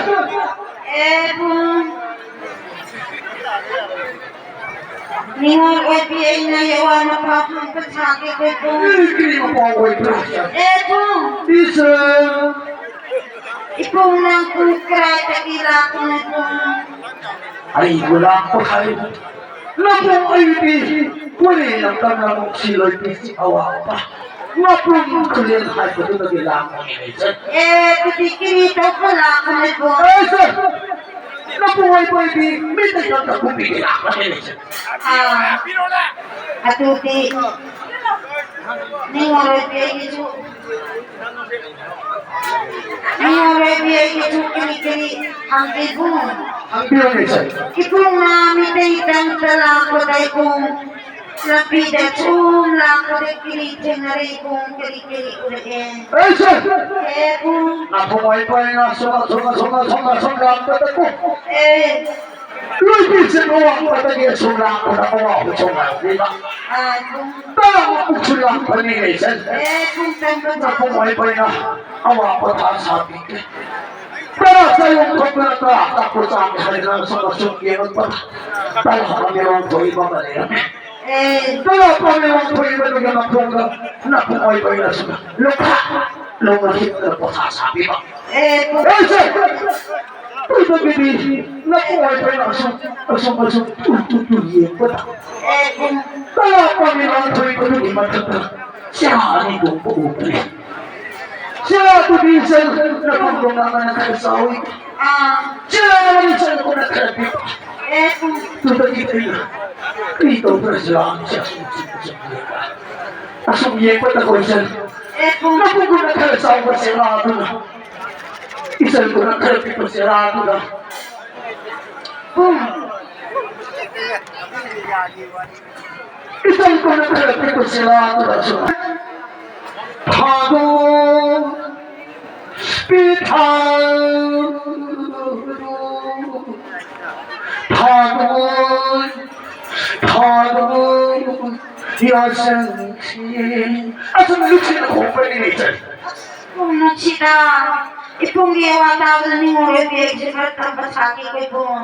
ꯑꯦ, ꯕꯨꯡ꯫ ꯅꯤꯉꯣꯜ ꯑꯣꯏꯕꯤ ꯑꯩꯅ ꯌꯥꯋꯥ ꯃꯄꯥ ꯐꯪꯕ ꯁꯥꯒꯦ, ꯏꯕꯨꯡ꯫ ꯀꯔꯤ ꯃꯄꯥ ꯑꯣꯏꯕ꯭ꯔꯥ? ꯑꯦ, ꯏꯕꯨꯡ꯫ ꯏꯆꯦ꯫ ꯏꯕꯨꯡ, ꯅꯪ ꯄꯨꯡ ꯀꯗꯥꯏꯗꯒꯤ ꯂꯥꯛꯄꯅꯣ, ꯏꯕꯨꯡ? ꯑꯩꯕꯨ ꯂꯥꯛꯄ ꯍꯥꯏꯕ? ꯅꯕꯨꯡ ꯑꯩꯗꯤ ꯀꯣꯏꯔꯦ ꯂꯝꯗꯝꯅ ꯅꯨꯡꯁꯤ ꯂꯣꯏꯕꯤꯁꯤ ꯑꯋꯥꯕ꯫ ꯃꯄꯨꯡ ꯈꯨꯂꯦꯟ ꯍꯥꯏꯕꯗꯨꯗꯒꯤ ꯂꯥꯛꯄꯅꯤ, ꯏꯆꯦ꯫ ꯑꯦ, ꯑꯗꯨꯗꯤ ꯀꯔꯤ ꯇꯧꯕ ꯂꯥꯛꯄꯅꯣ, ꯏꯕꯨꯡ? ꯑꯦ, ꯏꯆꯦ꯫ ꯅꯄꯨꯡ ꯑꯣꯏꯕ ꯑꯣꯏꯕꯤ ꯃꯤꯇꯩ ꯂꯝꯗ ꯀꯨꯝꯕꯤꯒꯦ ꯂꯥꯛꯄꯅꯦ꯫ ꯑꯥ, ꯑꯗꯨꯗꯤ ꯅꯤꯉꯣꯜ ꯑꯣꯏꯕꯤ ꯑꯩꯒꯤꯁꯨ, ꯅꯤꯉꯣꯜ ꯑꯣꯏꯕꯤ ꯑꯩꯒꯤꯁꯨ ꯀꯔꯤ ꯀꯔꯤ ꯍꯪꯒꯦꯕꯨ? ꯍꯪꯕꯤꯌꯨꯅꯦ, ꯁꯥꯔ꯫ ꯏꯕꯨꯡꯅ ꯃꯤꯇꯩ ꯇꯝꯗ ꯂꯥꯛꯄꯗ ꯏꯕꯨꯡ ꯂꯝꯕꯤꯗ ꯁꯨꯝ ꯂꯥꯛꯄꯗ ꯀꯔꯤ ꯊꯦꯡꯅꯔꯦ ꯏꯕꯨꯡ? ꯀꯔꯤ ꯀꯔꯤ ꯎꯔꯛꯑꯦ? ꯑꯦ, ꯁꯥꯔ! ꯑꯦ, ꯏꯕꯨꯡ꯫ ꯅꯥꯄꯨꯡ ꯑꯣꯏꯕ ꯑꯩꯅ ꯁꯨꯝ, ꯁꯨꯝ, ꯁꯨꯝ, ꯁꯨꯝ, ꯁꯨꯝ ꯂꯥꯛꯄꯗꯀꯣ꯫ ꯑꯦ꯫ ꯂꯣꯏꯕꯤꯁꯦ ꯑꯋꯥꯡꯕꯗꯒꯤ ꯁꯨꯝ ꯂꯥꯛꯄꯗ ꯑꯋꯥꯡꯕ ꯁꯨꯝ ꯂꯥꯛꯄꯤꯕ꯫ ꯑꯥ, ꯏꯕꯨꯡ꯫ ꯇꯔꯥꯃꯨꯛꯁꯨ ꯂꯥꯛꯄꯅꯤꯅꯦ, ꯁꯥꯔ꯫ ꯑꯦ, ꯏꯕꯨꯡ, ꯇꯝꯕ ꯅꯥꯄꯨꯡ ꯑꯣꯏꯕ ꯑꯩꯅ ꯑꯋꯥꯡꯕ ꯊꯥ ꯁꯥꯕꯤꯒꯦ꯫ ꯇꯔꯥ ꯆꯥꯌꯣꯡ ꯊꯣꯛꯇꯅ ꯇꯔꯥ ꯇꯥꯛꯄ ꯆꯥꯡ ꯍꯥꯏꯗꯅ ꯁꯨꯝ, ꯁꯨꯝ ꯌꯦꯡꯉꯛꯄꯗ ꯇꯔꯥ ꯃꯃꯤꯔꯣꯡ ꯊꯣꯛꯏꯕ ꯑꯃ ꯂꯩꯔꯝꯃꯦ꯫ ꯑꯦ꯫ ꯇꯔꯥ ꯄꯥꯝꯃꯤ ꯋꯥꯡꯊꯣꯏꯕꯗꯨꯒꯤ ꯃꯈꯣꯡꯗ ꯅꯥꯄꯨꯡ ꯑꯣꯏꯕ ꯑꯩꯅꯁꯨ ꯂꯨꯈꯥ ꯂꯧꯅ ꯍꯤꯞꯇꯅ ꯄꯣꯊꯥ ꯁꯥꯕꯤꯕ꯫ ꯑꯦ, ꯄꯨ- ꯑꯦ, ꯁꯦ! ꯀꯨꯏꯗꯕꯤꯗꯤ ꯅꯥꯄꯨꯡ ꯑꯣꯏꯕ ꯑꯩꯅ ꯑꯁꯨꯝ, ꯑꯁꯨꯝ, ꯑꯁꯨꯝ ꯇꯨ, ꯇꯨ, ꯇꯨ ꯌꯦꯡꯕꯗ ꯑꯦ, ꯄꯨ- ꯇꯔꯥ ꯄꯥꯝꯃꯤ ꯋꯥꯡꯊꯣꯏꯕꯗꯨꯒꯤ ꯃꯊꯛꯇ ꯆꯦꯔꯥ ꯑꯅꯤ ꯇꯣꯡꯕ ꯎꯕꯅꯤ꯫ ꯆꯦꯔꯥꯗꯨꯗꯤ ꯏꯆꯟ ꯅꯥꯄꯨꯡ ꯇꯣꯉꯥꯟꯕꯅ ꯈꯔ ꯆꯥꯎꯏ꯫ ꯑꯥ꯫ ꯆꯦꯔꯥ ꯑꯅꯤ ꯏꯆꯟ ꯈꯔ ꯄꯤꯛꯄ꯫ ꯑꯦ, ꯄꯨ- ꯇꯨꯗꯒꯤ ꯑꯩꯅ ꯀꯔꯤ ꯇꯧꯕ꯭ꯔꯥ ꯆꯦꯔꯥ ꯑꯅꯤꯁꯦ ꯑꯁꯨꯝ, ꯑꯁꯨꯝ, ꯑꯁꯨꯝ ꯌꯦꯡꯕ? ꯑꯁꯨꯝ ꯌꯦꯡꯕꯗ ꯀꯣ ꯏꯆꯟ ꯑꯦ, ꯄꯨ- ꯅꯥꯄꯨꯡ ꯈꯔ ꯆꯥꯎꯕ ꯆꯦꯔꯥ ꯑꯗꯨꯅ ꯏꯆꯟ ꯀꯣꯟꯅ ꯈꯔ ꯄꯤꯛꯄ ꯆꯦꯔꯥꯗꯨꯗ꯫ ꯄꯨꯡ꯫ ꯏꯆꯟ ꯀꯣꯟꯅ ꯈꯔ ꯄꯤꯛꯄ ꯆꯦꯔꯥꯗꯨꯗ ꯁꯨꯝ꯫ ꯊꯥꯗꯣꯛ ꯄꯤꯊꯥ꯫ ꯊꯥꯗꯣꯛ ꯊꯥꯗꯣꯛ ꯌꯥꯁꯪꯁꯤ꯫ ꯑꯁꯨꯝ ꯅꯨꯡꯁꯤꯅ ꯈꯣꯡꯕꯅꯤꯅꯦ ꯏꯆꯟ꯫ ꯄꯨꯡ ꯅꯨꯡꯁꯤꯗ, ꯏꯄꯨꯡꯒꯤ ꯋꯥ ꯇꯥꯕꯗ ꯅꯤꯡꯉꯣꯜ ꯑꯣꯏꯕꯤ ꯑꯩꯁꯦ ꯈꯔ ꯇꯝꯕ ꯁꯥꯈꯤ ꯏꯕꯨꯡ꯫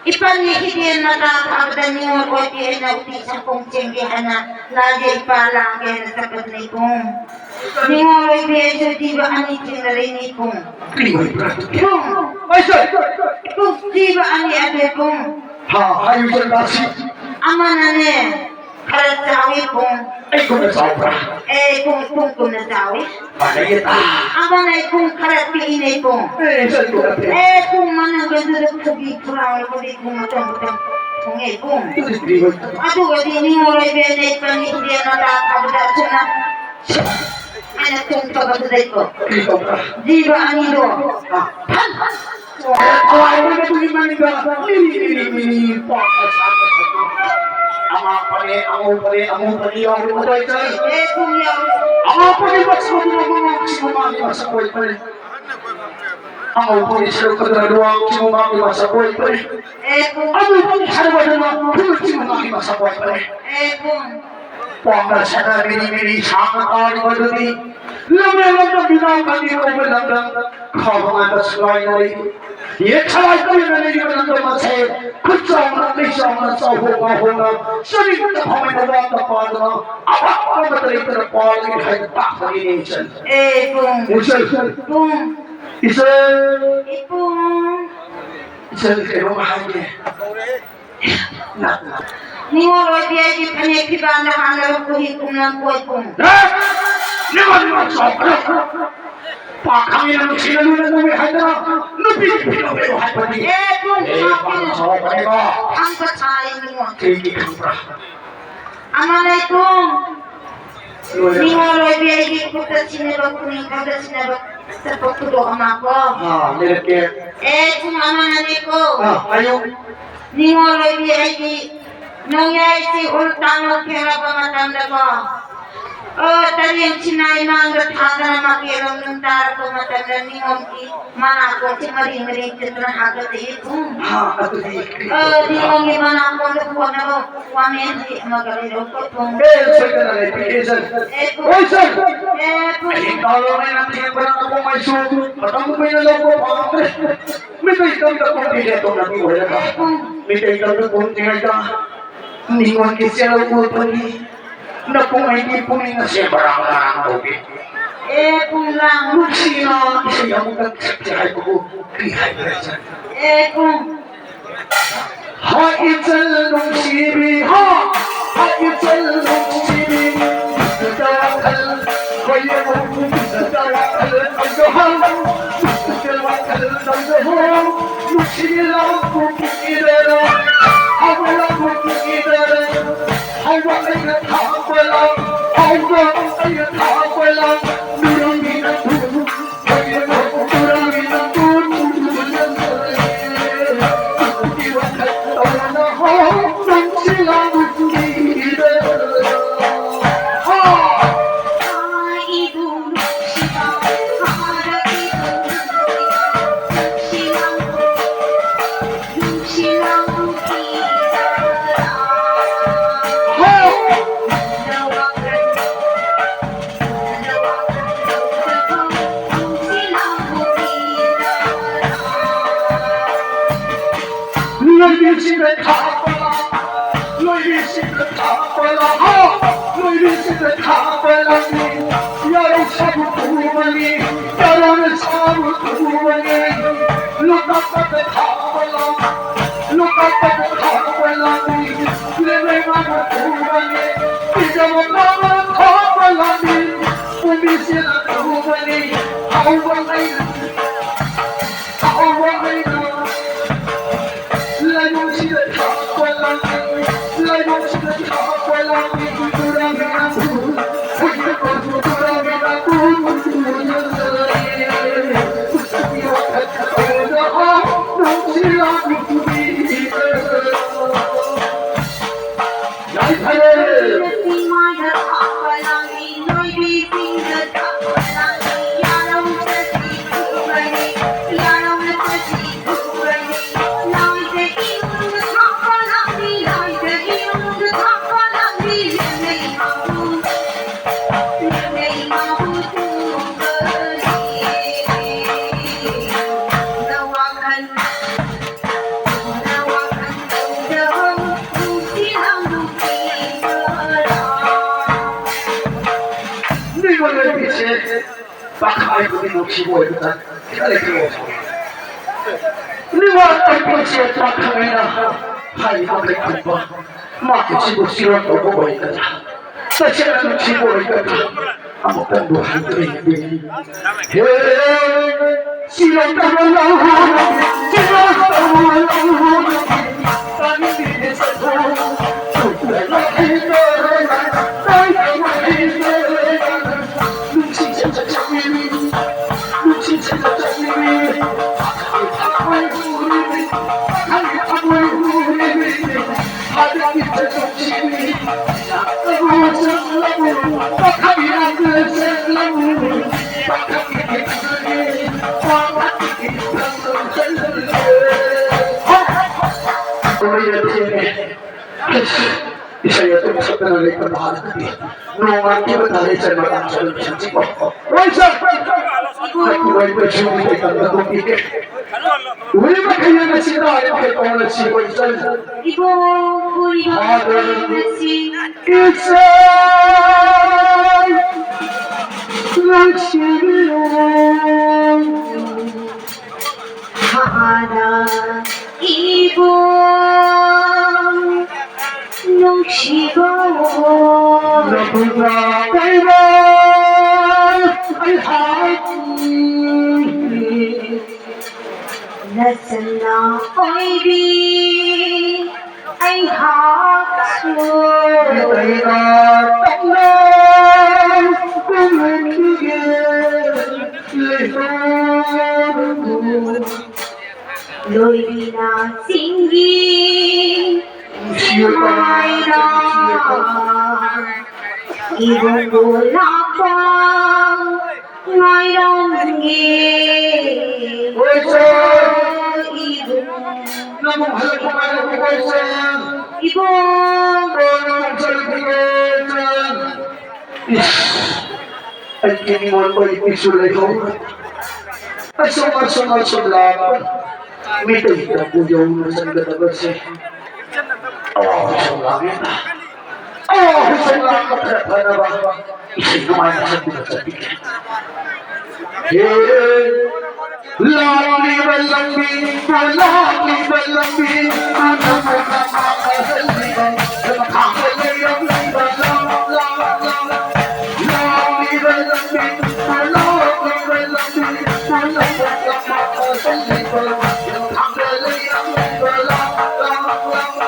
ꯏꯄꯟꯒꯤ ꯍꯤꯗꯦꯟ ꯃꯇꯥ ꯊꯥꯕꯗ ꯅꯤꯡꯉꯣꯜ ꯑꯣꯏꯕꯤ ꯑꯩꯅ ꯎꯇꯤ ꯁꯪꯒꯣꯝ ꯆꯦꯡꯒꯦ ꯍꯥꯏꯅ ꯂꯥꯏꯗ ꯏꯄꯥ ꯂꯥꯡꯒꯦ ꯍꯥꯏꯅ ꯆꯠꯄꯗꯨꯅ ꯏꯕꯨꯡ꯫ ꯅꯤꯡꯉꯣꯜ ꯑꯣꯏꯕꯤ ꯑꯩꯁꯨ ꯊꯤꯕ ꯑꯅꯤ ꯊꯦꯡꯅꯔꯦꯅꯦ ꯏꯕꯨꯡ꯫ ꯀꯔꯤ ꯑꯣꯏꯕ꯭ꯔꯥ? ꯏꯕꯨꯡ꯫ ꯑꯩꯁꯨ꯫ ꯏꯕꯨꯡ ꯊꯤꯕ ꯑꯅꯤ ꯑꯗꯨ ꯏꯕꯨꯡ꯫ ꯍꯥ, ꯍꯥꯏꯌꯨ ꯏꯆꯟ ꯇꯥꯁꯤ꯫ ꯑꯃꯅꯅꯦ, ꯈꯔ ꯆꯥꯎꯏ ꯄꯨꯡ꯫ ꯑꯩ ꯀꯨꯝꯅ ꯆꯥꯎꯕ꯭ꯔꯥ? ꯑꯦ, ꯄꯨꯡ, ꯄꯨꯡ ꯀꯨꯝꯅ ꯆꯥꯎꯏ꯫ ꯃꯥꯟꯅꯩꯌꯦ ꯇꯥ꯫ ꯑꯃꯅ ꯄꯨꯡ ꯈꯔ ꯄꯤꯛꯏꯅꯦ ꯄꯨꯡ꯫ ꯑꯦ, ꯏꯆꯟ ꯀꯨꯝꯅ ꯄꯤꯛꯏ꯫ ꯑꯦ, ꯄꯨꯡ ꯃꯅꯨꯡꯗ ꯑꯗꯨꯗ ꯈꯨꯕꯤ ꯈꯨꯔꯥꯎ ꯂꯧꯕꯗꯤ ꯄꯨꯡ ꯃꯇꯝ ꯃꯇꯝ ꯊꯣꯡꯉꯦ ꯄꯨꯡ꯫ ꯑꯗꯨꯗꯤ ꯀꯔꯤ ꯑꯣꯏ? ꯑꯗꯨꯒꯗꯤ ꯅꯤꯡꯉꯣꯜ ꯑꯣꯏꯕꯤ ꯑꯅꯦꯛꯄ ꯅꯤꯡꯗꯦ ꯃꯇꯥ ꯊꯥꯕꯗ ꯑꯁꯨꯝꯅ ꯍꯥꯏꯅ ꯇꯣꯡꯊꯕꯗꯨꯗꯩꯀꯣ꯫ ꯀꯔꯤ ꯇꯧꯕ꯭ꯔꯥ? ꯖꯤꯕ ꯑꯅꯤꯗꯣ꯫ ꯑꯥ꯫ ꯐꯟ ꯐꯟ꯫ ꯑꯦ, ꯊꯋꯥꯏ ꯃꯣꯏ ꯃꯇꯨꯡ ꯏꯟꯕꯅꯤꯗ꯫ ꯃꯤꯅꯤ, ꯃꯤꯅꯤ, ꯃꯤꯅꯤ, ꯄꯥꯛ ꯁꯥꯡꯅ ꯁꯥꯡꯅ꯫ ꯑꯉꯥꯡꯕꯅꯦ, ꯑꯉꯧꯕꯅꯦ, ꯑꯉꯧꯕꯅꯤ ꯌꯥꯎꯔꯤ ꯃꯇꯣꯏ ꯆꯥꯏ꯫ ꯑꯦ, ꯄꯨꯡ ꯌꯥꯎꯔꯤ꯫ ꯑꯉꯥꯡꯕꯒꯤ ꯃꯆꯨ ꯑꯗꯨꯅ ꯃꯉꯥꯡ ꯁꯤꯕ ꯃꯥꯒꯤ ꯃꯁꯛ ꯑꯣꯏꯕꯅꯤ꯫ ꯑꯉꯧꯕꯒꯤ ꯁꯔꯨꯛ ꯑꯗꯨꯅ ꯂꯨꯋꯥꯡ ꯁꯤꯕ ꯃꯥꯒꯤ ꯃꯁꯛ ꯑꯣꯏꯕꯅꯤ꯫ ꯑꯦ, ꯄꯨꯡ꯫ ꯑꯉꯧꯕꯒꯤ ꯁꯔꯨꯛ ꯑꯗꯨꯅ ꯐꯨꯔꯨꯞ ꯁꯤꯕ ꯃꯥꯒꯤ ꯃꯁꯛ ꯑꯣꯏꯕꯅꯤ꯫ ꯑꯦ, ꯄꯨꯡ꯫ ꯄꯥꯝꯅ ꯁꯅꯥ ꯃꯤꯅꯤ ꯃꯤꯅꯤ ꯁꯥꯡꯅ ꯇꯥꯔꯤꯕꯗꯨꯅꯤ꯫ ꯂꯝꯂꯦꯟ ꯂꯝꯗꯝ ꯕꯤꯅꯥ ꯈꯪꯉꯤ ꯀꯧꯕ ꯂꯝꯗꯝ ꯈꯥꯕ ꯉꯥꯟꯕ ꯁꯨꯒꯥꯏꯅ ꯂꯩ꯫ ꯌꯦꯠ ꯁꯂꯥꯏ ꯀꯣꯏꯅ ꯂꯩꯔꯤꯕ ꯂꯝꯗꯝ ꯑꯁꯦ ꯈꯨꯠ ꯆꯥꯎꯅ ꯂꯩ ꯆꯥꯎꯅ ꯆꯥꯎꯍꯣꯡ ꯉꯥꯍꯣꯡꯅ ꯆꯅꯤꯡꯇ ꯐꯝꯃꯩꯅ ꯋꯥꯠꯇ ꯄꯥꯗꯅ ꯑꯋꯥꯠꯄ ꯑꯃꯠꯇ ꯂꯩꯇꯅ ꯄꯥꯜꯂꯤ ꯍꯥꯏꯅ ꯇꯥꯛꯄꯅꯤꯅꯦ ꯏꯆꯟ꯫ ꯑꯦ ꯄꯨꯡ꯫ ꯏꯆꯟ꯫ ꯄꯨꯡ꯫ ꯏꯆꯟ꯫ ꯏꯄꯨꯡ꯫ ꯏꯆꯟ ꯀꯩꯅꯣꯝ ꯍꯥꯏꯒꯦ꯫ ꯅꯤꯡꯉꯣꯜ ꯑꯣꯏꯕꯤ ꯑꯩꯒꯤ ꯐꯅꯦꯛ ꯐꯤꯕꯥꯟꯗ ꯍꯥꯡꯂꯕ ꯈꯨꯍꯤ ꯀꯨꯝꯅ ꯀꯣꯏ ꯀꯨꯝ꯫ ꯑꯦ! ꯅꯤꯡꯉꯣꯜ ꯅꯤꯡꯉꯣꯜ ꯆꯥꯎꯈ꯭ꯔꯦ꯫ ꯄꯥꯈꯪꯅ ꯅꯨꯡꯁꯤꯅ ꯂꯨꯅ ꯅꯨꯃꯤꯠ ꯍꯥꯏꯗꯅ ꯅꯨꯄꯤ ꯐꯤꯔꯣꯜ ꯂꯩꯌꯨ ꯍꯥꯏꯕꯅꯤ꯫ ꯑꯦ, ꯄꯨꯡ ꯑꯦ, ꯁꯥꯎꯈꯤꯅꯨ꯫ ꯄꯥꯈꯪ ꯁꯥꯎꯈ꯭ꯔꯦꯀꯣ꯫ ꯈꯪꯕ ꯁꯥꯏ ꯅꯤꯡꯉꯣꯜ꯫ ꯀꯔꯤꯒꯤ ꯈꯪꯕ꯭ꯔꯥ? ꯑꯃ ꯂꯩꯀꯣ꯫ ꯂꯣꯏꯔꯦ꯫ ꯅꯤꯡꯉꯣꯜ ꯑꯣꯏꯕꯤ ꯑꯩꯒꯤ ꯈꯨꯠꯇ ꯁꯤꯟꯅꯕ ꯈꯨꯅꯤꯡ ꯈꯪꯗ ꯁꯤꯟꯅꯕ ꯆꯠꯄ ꯈꯨꯗꯣꯞ ꯑꯃ ꯀꯣ꯫ ꯑꯥ, ꯂꯩꯔꯛꯀꯦ꯫ ꯑꯦ, ꯄꯨꯡ ꯑꯃꯅꯅꯦꯀꯣ꯫ ꯑꯥ, ꯍꯥꯏꯌꯨ꯫ ꯅꯤꯉꯣꯜ ꯑꯣꯏꯕꯤ ꯑꯩꯗꯤ ꯅꯣꯡꯌꯥꯏꯁꯤ ꯎꯜ ꯇꯥꯡꯅ ꯐꯦꯔꯛꯄ ꯃꯇꯝꯗꯀꯣ, ꯑꯣ, ꯇꯔꯦꯠꯁꯤꯅ ꯏꯃꯥꯡꯗ ꯊꯥꯗꯅ ꯃꯥꯀꯦꯜꯂꯣꯝ ꯅꯨꯡ ꯇꯥꯔꯛꯄ ꯃꯇꯝꯗ ꯅꯤꯉꯣꯜꯒꯤ ꯃꯅꯥꯀꯣꯡꯁꯤ ꯃꯔꯤ ꯃꯔꯤ ꯆꯠꯇꯅ ꯍꯥꯀꯠꯂꯛꯏ ꯄꯨꯡ꯫ ꯍꯥ, ꯑꯗꯨꯗꯤ ꯀꯔꯤ ꯑꯣ, ꯇꯧꯕ꯭ꯔꯥ? ꯅꯤꯉꯣꯜꯒꯤ ꯃꯅꯥꯀꯣꯡꯗ ꯀꯣꯟꯅꯕ ꯋꯥꯃꯦꯟꯁꯤ ꯑꯃꯒ ꯂꯩꯔꯣꯀꯣ ꯄꯨꯡ꯫ ꯑꯦ, ꯁꯣꯏꯗꯅ ꯂꯩꯕꯤꯒꯦ, ꯏꯆꯟ꯫ ꯑꯦ, ꯄꯨꯡ꯫ ꯍꯣꯏ, ꯏꯆꯟ꯫ ꯑꯦ, ꯄꯨꯡ꯫ ꯑꯩ ꯀꯥꯎꯔꯝꯃꯦ, ꯅꯪ ꯊꯦꯡꯕꯅ ꯅꯄꯨꯡ ꯑꯩꯁꯨ ꯃꯇꯝ ꯀꯨꯏꯅ ꯂꯧꯕ ꯄꯥꯝꯗ꯭ꯔꯦ꯫ ꯃꯤꯇꯩ ꯇꯝꯗ ꯀꯨꯝꯕꯤꯔꯦ ꯇꯧꯅꯕꯤ ꯑꯣꯏꯔꯒ꯫ ꯃꯤꯇꯩ ꯇꯝꯗ ꯀꯨꯝꯗ꯭ꯔꯤꯉꯩꯗ ꯅꯤꯉꯣꯜꯒꯤ ꯆꯦꯔꯧ ꯎꯠꯄꯅꯤ꯫ ꯅꯄꯨꯡ ꯑꯩꯒꯤ ꯄꯨꯛꯅꯤꯡ ꯑꯁꯦ ꯃꯔꯥꯡ ꯃꯔꯥꯡ ꯇꯧꯕꯤ꯫ ꯑꯦ ꯄꯨꯡ ꯂꯥꯡ꯫ ꯅꯨꯡꯁꯤꯅ ꯏꯁꯩ ꯑꯃꯨꯛꯇꯪ ꯁꯛꯁꯦ ꯍꯥꯏꯕꯕꯨ ꯀꯔꯤ ꯍꯥꯏꯕ꯭ꯔꯥ ꯏꯆꯟ? ꯑꯦ ꯄꯨꯡ꯫ ꯍꯥ ꯏꯆꯜ ꯅꯨꯡꯁꯤꯕꯤ ꯍꯥ, ꯍꯥ ꯏꯆꯜ ꯅꯨꯡꯁꯤꯕꯤ꯫ ꯋꯥꯈꯜ ꯈꯣꯏꯔꯦꯕꯨ ꯋꯥꯈꯜ ꯇꯧꯖꯍꯧ꯫ ꯋꯥꯈꯜ ꯇꯧꯖꯍꯧ꯫ ꯅꯨꯡꯁꯤꯕꯤ ꯂꯥꯛꯄ ꯀꯨꯀꯤꯗꯔ, ꯍꯥꯏꯕ ꯂꯥꯛꯄ ꯀꯨꯀꯤꯗꯔ꯫ ꯍꯥꯏꯕ ꯑꯩꯅ ꯊꯥꯛꯄ ꯂꯥꯛ, ꯍꯥꯏꯕ ꯑꯩꯅ ꯊꯥꯛꯄ ꯂꯥꯛ꯫ ꯅꯨꯔꯝꯕꯤ ꯅꯪꯕꯨ ꯂꯣꯏꯕꯤꯁꯤꯡꯗ ꯊꯥꯛꯄ ꯂꯥꯛ, ꯂꯣꯏꯕꯤꯁꯤꯡꯗ ꯊꯥꯛꯄ ꯂꯥꯛ, ꯍꯥ! ꯂꯣꯏꯕꯤꯁꯤꯡꯗ ꯊꯥꯛꯄ ꯂꯥꯛꯅꯤ꯫ ꯌꯥꯔꯧ ꯁꯥꯕꯨ ꯄꯨꯕꯅꯤ, ꯌꯥꯔꯧꯅ ꯁꯥꯕꯨ ꯄꯨꯕꯅꯤ꯫ ꯂꯣꯛꯇꯥꯛ ꯄꯥꯠꯇ ꯊꯥꯛꯄ ꯂꯥꯛ, ꯂꯣꯛꯇꯥꯛ ꯄꯥꯠꯇ ꯊꯥꯛꯄ ꯂꯥꯛꯅꯤ꯫ ꯂꯦꯝꯂꯩ ꯃꯥꯕꯨ ꯄꯨꯕꯅꯤ, ꯄꯤꯖꯕ ꯄꯥꯕ ꯊꯥꯛꯄ ꯂꯥꯛꯅꯤ꯫ ꯄꯨꯟꯕꯤꯁꯤꯡꯅ ꯄꯨꯕꯅꯤ, ꯍꯥꯎꯕ ꯂꯩꯅ꯫ ꯅꯨꯄꯤꯁꯦ ꯄꯥꯈꯪ ꯑꯣꯏꯕꯒꯤ ꯅꯨꯡꯁꯤꯕ ꯑꯣꯏꯕꯗ ꯈꯤꯇꯪ ꯂꯩꯈꯠꯂꯣ꯫ ꯅꯤꯡꯉꯣꯜ ꯑꯣꯏꯕꯁꯦ ꯄꯥꯈꯪ ꯑꯣꯏꯅ ꯍꯥꯏꯔꯤꯕ ꯂꯩꯈꯠꯄ ꯃꯍꯥꯛꯀꯤꯁꯤꯕꯨ ꯆꯤꯔꯣꯟ ꯇꯧꯕ ꯑꯣꯏꯒꯗ꯭ꯔꯥ? ꯇꯁꯦꯡꯅ ꯅꯨꯡꯁꯤꯕ ꯑꯣꯏꯒꯗ꯭ꯔꯥ? ꯑꯃꯨꯛꯇꯪꯕꯨ ꯍꯪꯗ꯭ꯔꯦ꯫ ꯍꯦ, ꯆꯤꯔꯣꯟ ꯇꯧꯕ ꯂꯧꯍꯧꯔꯣ, ꯆꯤꯔꯣꯟ ꯇꯧꯕ ꯂꯧꯍꯧꯔꯣ꯫ ꯏꯁꯩ ꯑꯗꯨꯝ ꯁꯛꯇꯅ ꯂꯩꯕ ꯃꯍꯥꯛꯇꯤ ꯅꯣꯡꯉꯥꯟꯈꯤꯕ ꯇꯥꯔꯦ, ꯏꯆꯟ ꯃꯇꯥꯡꯁꯨ ꯑꯗꯨꯝ ꯁꯛꯁꯤꯀꯣ꯫ ꯍꯣꯏ, ꯁꯛ! ꯅꯪꯒꯤ ꯑꯣꯏꯕ ꯖꯤꯎꯒꯤ ꯇꯝꯕ ꯇꯧꯕꯤꯒꯦ꯫ ꯎꯔꯤꯕ ꯈꯩꯅ ꯉꯁꯤ ꯇꯥꯔꯦ, ꯃꯈꯩ ꯇꯧꯅ ꯁꯤ ꯑꯣꯏ ꯆꯟ꯫ ꯏꯕꯣ, ꯎꯔꯤꯕ ꯐꯥꯗꯔ ꯈꯩꯅ ꯉꯁꯤ ꯏꯆꯟ ꯅꯨꯡꯁꯤꯕꯤꯌꯨ꯫ ꯍꯥꯟꯅ ꯏꯕꯨꯡ ꯅꯨꯡꯁꯤꯕ ꯅꯕꯨꯡ ꯀꯩꯅ ꯑꯩꯍꯥꯛꯀꯤ ꯅꯆꯟꯅ ꯑꯣꯏꯕꯤ ꯑꯩꯍꯥꯛꯁꯨ ꯂꯩꯔꯥꯛꯇꯝꯅ ꯀꯨꯝꯈꯤꯒꯦ ꯂꯩꯍꯧꯔꯕꯨ꯫ ꯂꯣꯏꯕꯤꯅ ꯆꯤꯡꯒꯤ ꯁꯤꯃꯥꯏꯅ ꯏꯕꯨꯡꯕꯨ ꯂꯥꯛꯄ ꯉꯥꯏꯔꯝꯒꯦ꯫ ꯍꯣꯏ, ꯁꯥꯔ꯫ ꯏꯕꯨꯡ꯫ ꯅꯪꯕꯨ ꯍꯜꯂꯛꯄ ꯉꯥꯏꯔꯝꯒꯦ, ꯍꯣꯏ, ꯁꯥꯔ꯫ ꯏꯕꯨꯡ꯫ ꯍꯣꯏ, ꯅꯪꯕꯨ ꯍꯜꯂꯛꯄ ꯉꯥꯏꯔꯝꯒꯦ, ꯁꯥꯔ꯫ ꯏꯁ, ꯑꯩꯒꯤ ꯃꯤꯉꯣꯟ ꯑꯣꯏꯕꯤꯁꯨ ꯂꯩꯍꯧꯔꯦ꯫ ꯑꯁꯨꯝ, ꯑꯁꯨꯝ, ꯑꯁꯨꯝ ꯂꯥꯛꯄ ꯃꯤꯇꯩ ꯇꯝꯄꯨ ꯌꯧꯅ ꯆꯪꯒꯗꯕꯁꯦ ꯑꯋꯥꯕꯁꯨ ꯂꯥꯛꯑꯦ꯫ ꯑꯋꯥꯕꯁꯤꯡ ꯂꯥꯛꯄ ꯈꯔ ꯐꯅꯕ ꯏꯁꯩ ꯅꯨꯡꯉꯥꯏꯅ ꯁꯛꯇꯨꯅ ꯆꯠꯄꯤꯒꯦ꯫ ꯍꯦ, ꯂꯥꯛꯂꯤꯕ ꯂꯝꯕꯤ, ꯂꯥꯛꯂꯤꯕ ꯂꯝꯕꯤ, ꯄꯨꯝꯅꯃꯛ ꯃꯥꯡꯍꯜꯂꯤꯕ, ꯂꯝꯈꯥꯡꯗ ꯂꯩꯔꯝꯂꯤꯕ ꯂꯝ, ꯂꯝ, ꯂꯝ, ꯂꯥꯛꯂꯤꯕ ꯂꯝꯕꯤ, ꯂꯥꯛꯂꯤꯕ ꯂꯝꯕꯤ, ꯄꯨꯝꯅꯃꯛ ꯃꯥꯡꯍꯜꯂꯤꯕ, ꯂꯝꯈꯥꯡꯗ ꯂꯩꯔꯝꯂꯤꯕ ꯂꯝ, ꯂꯝ, ꯂꯝ,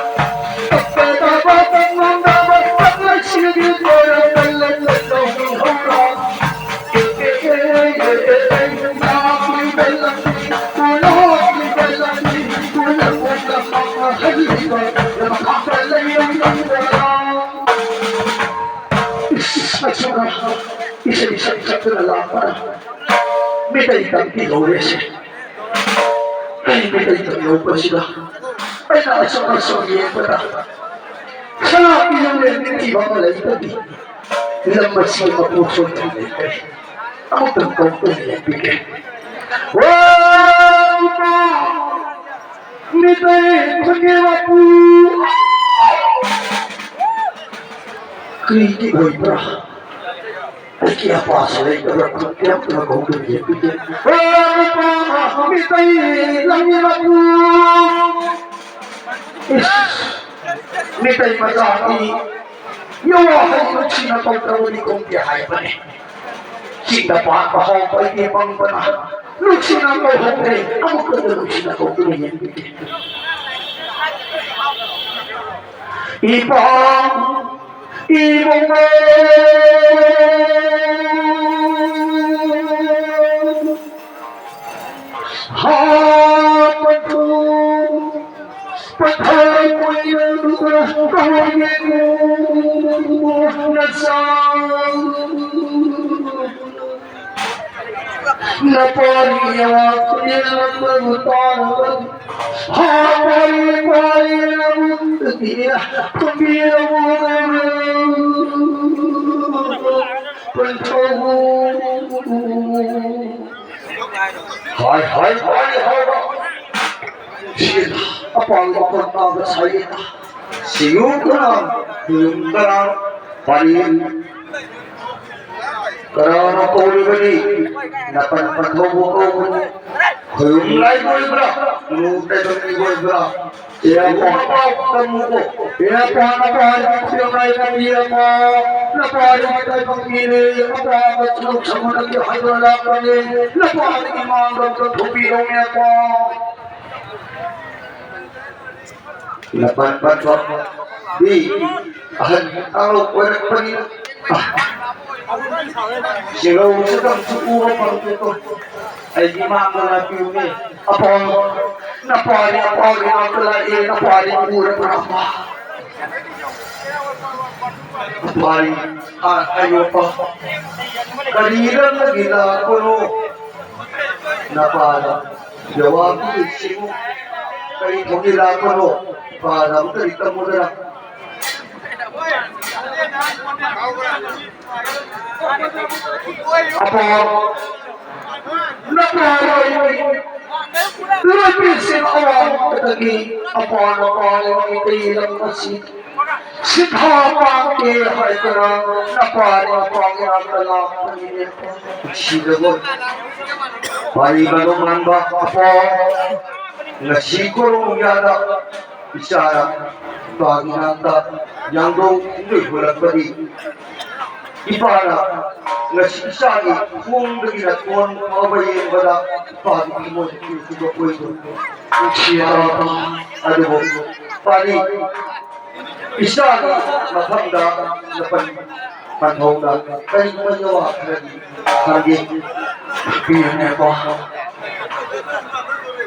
ꯏꯁꯩ ꯁꯛ ꯁꯛꯇꯨꯅ ꯂꯥꯛꯄꯅ ꯃꯤꯇꯩ ꯇꯝꯕꯤ ꯍꯧꯔꯦꯁꯦ꯫ ꯑꯩ ꯃꯤꯇꯩ ꯇꯝꯕꯤ ꯍꯧꯕꯁꯤꯗ ꯑꯩꯅ ꯑꯁꯨꯝ ꯑꯁꯨꯝ ꯌꯦꯡꯕꯗ ꯁꯅꯥꯒꯤ ꯂꯝꯂꯦꯟ ꯅꯤꯡꯊꯤꯕ ꯑꯃ ꯂꯩꯕꯒꯤ ꯂꯝ ꯑꯁꯤꯒꯤ ꯃꯄꯨ ꯁꯣꯏꯗꯅ ꯂꯩꯈ꯭ꯔꯦ꯫ ꯑꯃꯨꯛꯇꯪ ꯀꯧꯗꯨꯅ ꯌꯦꯡꯕꯤꯒꯦ꯫ ꯋꯥ! ꯃꯤꯇꯩ ꯈꯨꯟꯒꯤ ꯃꯄꯨ ꯀꯔꯤꯒꯤ ꯑꯣꯏꯕ꯭ꯔꯥ? ꯑꯩꯒꯤ ꯑꯄꯥꯁꯨ ꯂꯩꯇꯕ꯭ꯔꯥ? ꯈꯨꯟ ꯀꯌꯥꯝ ꯀꯧꯗꯨꯅ ꯌꯦꯡꯕꯤꯒꯦ꯫ ꯋꯥ! ꯃꯤꯇꯩ ꯂꯝꯒꯤ ꯃꯄꯨ! ꯏꯁ! ꯃꯤꯇꯩ ꯃꯆꯥꯗꯤ ꯌꯣ ꯍꯥꯏ ꯅꯨꯡꯁꯤꯅ ꯀꯧꯗ꯭ꯔꯕꯗꯤ ꯈꯨꯝꯗꯦ ꯍꯥꯏꯕꯅꯤ꯫ ꯆꯤꯡꯗ ꯄꯥꯟꯕ ꯍꯧꯕ ꯑꯩꯗꯤ ꯄꯪꯕꯅ ꯅꯨꯡꯁꯤꯅ ꯀꯧꯍꯧꯗ꯭ꯔꯦ꯫ ꯑꯃꯨꯛꯇꯗ ꯅꯨꯡꯁꯤꯅ ꯀꯧꯗꯨꯅ ꯌꯦꯡꯕꯤꯒꯦ꯫ ꯏꯄꯥ ꯏꯕꯨꯡꯉꯣ ꯍꯥꯞꯄꯗꯨ ꯄꯊꯥꯔ ꯀꯣꯏꯅꯗꯨꯅ ꯇꯧꯔꯒꯦ ꯅꯆꯥ ꯅꯄꯥꯒꯤ ꯑꯋꯥ ꯈꯨꯗꯤꯡꯃꯛ ꯇꯥꯔꯒ ꯍꯥꯞꯄꯒꯤ ꯄꯥꯏꯔꯕꯗꯤ ꯈꯨꯝꯕꯤꯔꯕꯨ ꯄꯟꯊꯧ ꯍꯥꯏ ꯍꯥꯏ ꯍꯥꯏ ꯍꯥꯏꯕ ꯁꯤꯅ ꯑꯄꯥꯝꯕ ꯄꯟꯊꯥꯗ ꯁꯥꯏꯌꯦꯅ ꯁꯤꯌꯨ ꯀꯅꯥ? ꯈꯨꯌꯨꯝ ꯀꯅꯥ? ꯄꯥꯔꯤ ꯀꯅꯥꯅ ꯀꯧꯔꯤꯕꯅꯤ? ꯅꯄꯟ ꯄꯟꯊꯧꯕꯨ ꯀꯧꯕꯅꯤ꯫ ꯈꯨꯌꯨꯝ ꯂꯥꯏꯕ ꯑꯣꯏꯕ꯭ꯔꯥ? ꯂꯨ ꯇꯩꯕ ꯃꯤ ꯑꯣꯏꯕ꯭ꯔꯥ? ꯏꯌꯥꯝꯕ, ꯇꯝꯃꯨꯀꯣ꯫ ꯏꯌꯥꯝꯕ, ꯅꯄꯥ ꯍꯥꯏꯕ ꯈꯨꯌꯨꯝ ꯂꯥꯏꯕ ꯃꯤ ꯑꯃ, ꯅꯄꯥ ꯍꯥꯏꯕ ꯇꯥꯏꯕꯪ ꯃꯤꯅꯤ, ꯅꯄꯥ ꯍꯥꯏꯕ ꯁꯔꯨꯛ ꯁꯃꯨꯗ꯭ꯔꯒꯤ ꯍꯥꯏꯗꯨꯅ ꯂꯥꯛꯄꯅꯤ, ꯅꯄꯥ ꯍꯥꯏꯕꯒꯤ ꯃꯥꯡꯗ ꯊꯣꯛꯄꯤꯔꯣꯅꯦ, ꯑꯄꯥ꯫ ꯅꯄꯥ ꯄꯥꯊꯣꯛ ꯄꯤ ꯑꯍꯟ ꯑꯉꯧ ꯑꯣꯏꯔꯛꯄꯅꯤ꯫ ꯁꯤꯔꯧꯁꯤꯗꯪꯁꯨ ꯎꯕ ꯐꯪꯗꯦꯀꯣ꯫ ꯑꯩꯒꯤ ꯃꯥꯡꯗ ꯂꯥꯛꯄꯤꯌꯨꯅꯦ꯫ ꯑꯄꯥꯎ, ꯅꯄꯥꯗꯤ ꯑꯄꯥꯎꯒꯤ ꯉꯥꯛꯇ ꯂꯥꯛꯑꯦ, ꯅꯄꯥꯗꯤ ꯎꯔꯕ꯭ꯔꯥ? ꯅꯄꯥꯗꯤ, ꯑ, ꯍꯥꯏꯌꯣ ꯑꯄꯥꯎ꯫ ꯀꯔꯤ ꯂꯝꯗꯒꯤ ꯂꯥꯛꯄꯅꯣ? ꯅꯄꯥꯗ ꯖꯋꯥꯕ ꯄꯤꯔꯤꯁꯤꯕꯨ ꯀꯔꯤ ꯊꯧꯒꯤ ꯂꯥꯛꯄꯅꯣ? ꯅꯄꯥꯗ ꯑꯃꯨꯛꯇꯗꯤ ꯇꯝꯃꯨꯗꯅ꯫ ꯑꯄꯥ, ꯅꯄꯥ ꯂꯣꯏ, ꯂꯣꯏ ꯄꯤꯁꯤꯡ ꯑꯋꯥꯡꯕꯗꯒꯤ ꯑꯄꯥ ꯅꯄꯥ ꯂꯩꯕ ꯃꯤꯇꯩ ꯂꯝ ꯑꯁꯤ ꯁꯤꯊꯥ ꯄꯥꯡꯒꯦ ꯍꯥꯏꯗꯅ ꯅꯄꯥ ꯅꯄꯥ ꯃꯅꯥꯛꯇ ꯂꯥꯛꯄꯅꯤꯅꯦ꯫ ꯁꯤꯗꯕ ꯋꯥꯔꯤ ꯃꯔꯨꯝ ꯃꯥꯟꯕ ꯑꯄꯥ, ꯉꯁꯤ ꯀꯣꯔꯣꯡꯌꯥꯗ ꯏꯆꯥꯅ ꯏꯄꯥꯒꯤ ꯅꯥꯛꯇ ꯌꯥꯡꯗꯧ ꯍꯨꯜꯂꯛꯄꯗꯤ, ꯏꯄꯥꯅ ꯉꯁꯤ ꯏꯆꯥꯒꯤ ꯈꯣꯡꯗꯒꯤ ꯅꯥꯇꯣꯟ ꯐꯥꯎꯕ ꯌꯦꯡꯕꯗ ꯏꯄꯥꯒꯤ ꯊꯃꯣꯏꯗ ꯇꯨꯈꯤꯕ ꯑꯣꯏꯗꯣꯏꯅꯤ꯫ ꯅꯨꯡꯁꯤꯔꯕ ꯑꯗꯨꯕꯨ ꯄꯥꯔꯤ ꯏꯆꯥꯒꯤ ꯃꯐꯝꯗ ꯅꯄꯟ ꯄꯟꯊꯧꯅ ꯀꯔꯤꯒꯨꯝꯕ ꯋꯥ ꯈꯔꯗꯤ ꯈꯪꯒꯦ꯫ ꯄꯤꯔꯤꯅꯦꯀꯣ꯫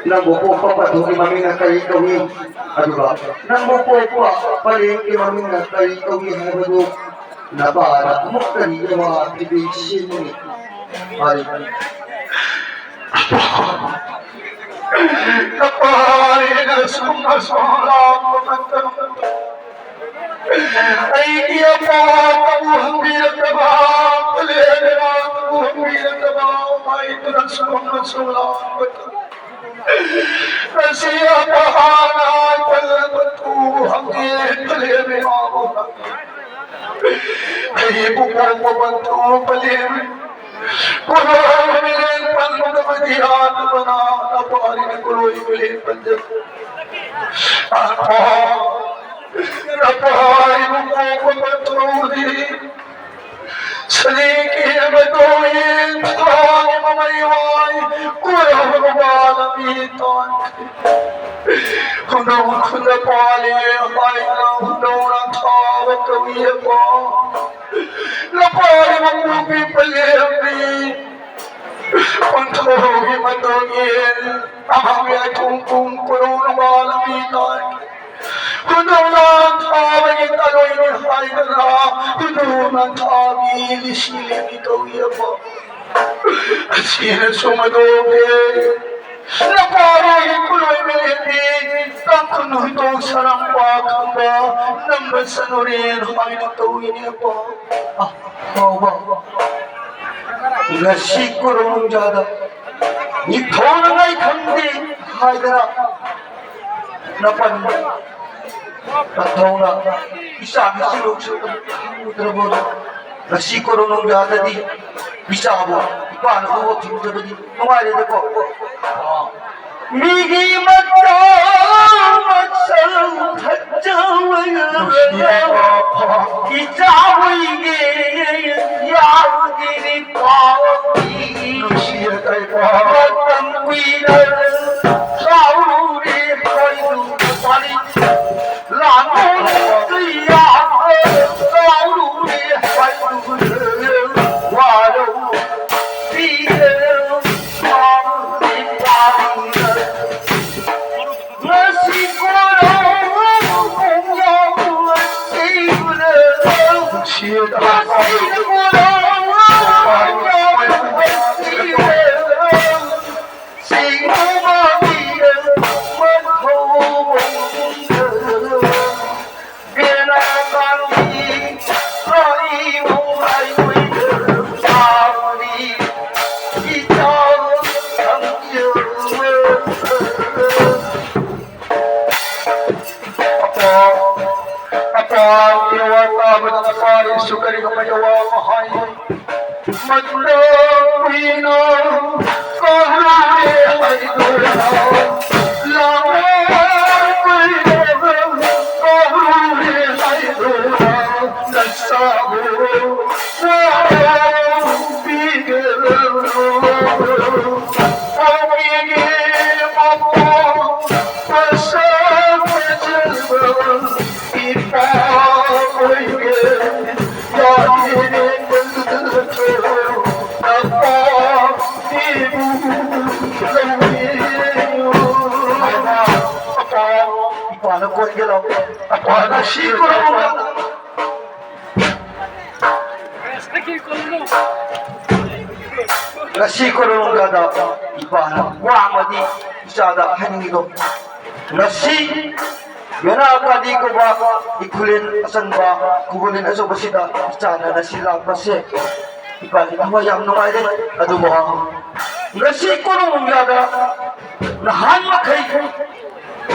ꯅꯪꯕꯨ ꯄꯣꯛꯄ ꯄꯟꯊꯧꯒꯤ ꯃꯃꯤꯡꯅ ꯀꯔꯤ ꯀꯧꯏ? ꯑꯗꯨꯒ ꯅꯪꯕꯨ ꯄꯣꯛꯄ ꯄꯔꯦꯡꯒꯤ ꯃꯃꯤꯡꯅ ꯀꯔꯤ ꯀꯧꯏ ꯍꯥꯏꯕꯗꯨ ꯅꯄꯥꯅ ꯑꯃꯨꯛꯇ ꯅꯤꯡꯖꯕ ꯊꯤꯕꯤꯁꯤꯅꯤ꯫ ꯍꯥꯏ꯫ ꯅꯄꯥꯅ ꯁꯨꯝ ꯑꯁꯣꯝ ꯂꯥꯛꯄ ꯃꯇꯝꯗ ꯑꯩꯒꯤ ꯑꯄꯥ ꯇꯕꯨ ꯍꯪꯕꯤꯔꯛꯇꯕ, ꯀꯂꯦꯟꯗ꯭ꯔ ꯇꯕꯨ ꯍꯪꯕꯤꯔꯛꯇꯕ, ꯃꯥꯏꯗꯨꯅ ꯁꯣꯝꯅ ꯁꯣꯝ ꯂꯥꯛꯄꯗ ꯉꯁꯤ ꯑꯄꯥꯅ ꯄꯜꯂꯕ ꯇꯨ ꯍꯪꯉꯦ, ꯄꯂꯦꯝ ꯏꯃꯥꯕꯨ ꯍꯪꯉꯦ꯫ ꯑꯩꯕꯨ ꯄꯣꯛꯄ ꯃꯇꯨ ꯄꯂꯦꯝ ꯀꯣꯂꯣꯏ ꯃꯤꯂꯦꯟ ꯄꯟꯕꯗꯤ ꯌꯥꯗꯕꯅ ꯅꯄꯥꯔꯤꯅ ꯀꯣꯂꯣꯏ ꯃꯤꯂꯦꯟ ꯄꯟꯖ꯫ ꯑꯄꯥ, ꯅꯄꯥꯔꯤꯕꯨ ꯄꯣꯛꯄ ꯃꯇꯨꯗꯤ ꯁꯅꯤꯀꯤ ꯃꯇꯨꯡ ꯏꯟ ꯊꯥꯒꯤ ꯃꯃꯩ ꯋꯥꯏ ꯀꯣꯏꯔꯕ ꯂꯝꯕꯤ ꯇꯥꯟꯈꯤ꯫ ꯍꯨꯟꯗꯣꯛ ꯈꯨꯟꯗ ꯄꯥꯜꯂꯤ ꯍꯥꯏꯅ ꯍꯨꯟꯗꯣꯛꯅ ꯊꯥꯕ ꯀꯧꯏ ꯑꯄꯥ꯫ ꯅꯄꯥꯔꯤꯕ ꯄꯣꯛꯄꯤ ꯄꯂꯦꯝꯅꯤ꯫ ꯄꯟꯊꯧꯒꯤ ꯃꯇꯨꯡ ꯏꯟ ꯑꯃꯝ ꯌꯥꯏꯊꯣꯡ ꯄꯨꯡ ꯀꯣꯔꯧꯅꯕ ꯂꯝꯕꯤ ꯇꯥꯏ꯫ ꯍꯨꯟꯗꯧꯅ ꯊꯥꯕꯒꯤ ꯇꯂꯣꯏꯅꯤ ꯍꯥꯏꯗꯅ ꯍꯨꯟꯗꯧꯅ ꯊꯥꯕꯤ ꯂꯤꯁꯤ ꯂꯦꯝꯃꯤ ꯀꯧꯏ ꯑꯄꯥ꯫ ꯑꯁꯤꯅꯁꯨ ꯃꯗꯣꯒꯦ ꯅꯄꯥꯔꯣꯏꯒꯤ ꯈꯨꯂꯣꯏ ꯃꯦꯂꯦꯟꯕꯤ ꯇꯥꯡꯈꯨꯜ ꯍꯨꯏꯇꯣꯡ ꯁꯔꯝꯄꯥ ꯈꯪꯕ ꯅꯝꯕ ꯁꯅꯨꯔꯦꯟ ꯍꯥꯏꯅ ꯀꯧꯏꯅꯦ ꯑꯄꯥ꯫ ꯑ, ꯍꯥꯎꯕ꯫ ꯉꯁꯤ ꯀꯣꯔꯣꯡꯖꯥꯗ ꯅꯤꯡꯊꯧꯅꯉꯥꯏ ꯈꯪꯗꯦ ꯍꯥꯏꯗꯅ ꯅꯄꯟ ꯅꯊꯧꯅ ꯏꯆꯥꯒꯤ ꯁꯤꯔꯣꯛꯁꯨ ꯈꯪꯉꯨꯗ꯭ꯔꯕꯣ? ꯉꯁꯤ ꯀꯣꯔꯣꯡꯖꯥꯗꯗꯤ ꯏꯆꯥꯕꯨ ꯏꯄꯥꯅ ꯎꯕ ꯐꯪꯗꯕꯗꯤ ꯅꯨꯡꯉꯥꯏꯔꯦꯗꯀꯣ꯫ ꯃꯤꯒꯤ ꯃꯇꯧ ꯃꯁꯛ ꯐꯖꯕ ꯏꯆꯥ ꯍꯣꯏꯒꯤ ꯌꯥꯎꯗ꯭ꯔꯤ ꯄꯥꯎꯗꯤ ꯃꯇꯝ ꯀꯨꯏꯅ ꯆꯥꯎꯔꯦ ꯍꯣꯏꯗꯨ ꯄꯥꯔꯤ꯫ ꯂꯥꯡꯒꯣꯜ ꯀꯌꯥ ꯆꯥꯎꯔꯦ ꯍꯣꯏꯗꯨ ꯋꯥꯔꯧ ꯄꯤꯔꯦ꯫ ꯀꯔꯤꯒꯨꯝꯕ ꯌꯥꯎꯕ ꯍꯥꯏ꯫ ꯃꯇꯝ ꯀꯨꯏꯅ ꯀꯥꯎꯔꯦ ꯍꯥꯏꯗꯨꯅ, ꯂꯥꯛꯑꯣ ꯀꯨꯏꯅ ꯀꯥꯎꯔꯦ ꯍꯥꯏꯗꯨꯅ, ꯅꯁꯥꯕꯨ ꯋꯥꯍꯟꯕꯤꯒꯅꯨ꯫ ꯄꯥꯝꯕꯤꯒꯤ ꯃꯄꯥ ꯃꯁꯛ ꯐꯖꯕ ꯏꯄꯥ ꯑꯣꯏꯒꯦ꯫ ꯌꯥꯔꯤꯕꯗꯨ ꯅꯄꯥ ꯏꯕꯨ ꯂꯧꯕꯤꯌꯨ꯫ ꯑꯄꯥ, ꯏꯄꯥꯅ ꯀꯣꯏꯒꯦ ꯂꯥꯎ꯫ ꯑꯄꯥ, ꯉꯁꯤ ꯀꯣꯏꯔꯛꯑꯣ꯫ ꯉꯁꯤ ꯀꯣꯔꯣꯡꯒꯗ ꯏꯄꯥꯅ ꯋꯥ ꯑꯃꯗꯤ ꯏꯆꯥꯗ ꯍꯥꯏꯅꯤꯡꯉꯤꯗꯣ, ꯉꯁꯤ ꯌꯦꯅꯥ ꯀꯥꯗꯤ ꯀꯧꯕ ꯏꯈꯨꯂꯦꯟ ꯑꯆꯟꯕ, ꯈꯨꯕꯨꯂꯦꯟ ꯑꯆꯧꯕꯁꯤꯗ ꯏꯆꯥꯅ ꯉꯁꯤ ꯂꯥꯛꯄꯁꯦ ꯏꯄꯥꯒꯤ ꯊꯋꯥꯏ ꯌꯥꯝ ꯅꯨꯡꯉꯥꯏꯔꯦ꯫ ꯑꯗꯨꯕꯨ ꯉꯁꯤ ꯀꯣꯔꯣꯡꯒꯗ ꯅꯍꯥꯟ ꯃꯈꯩ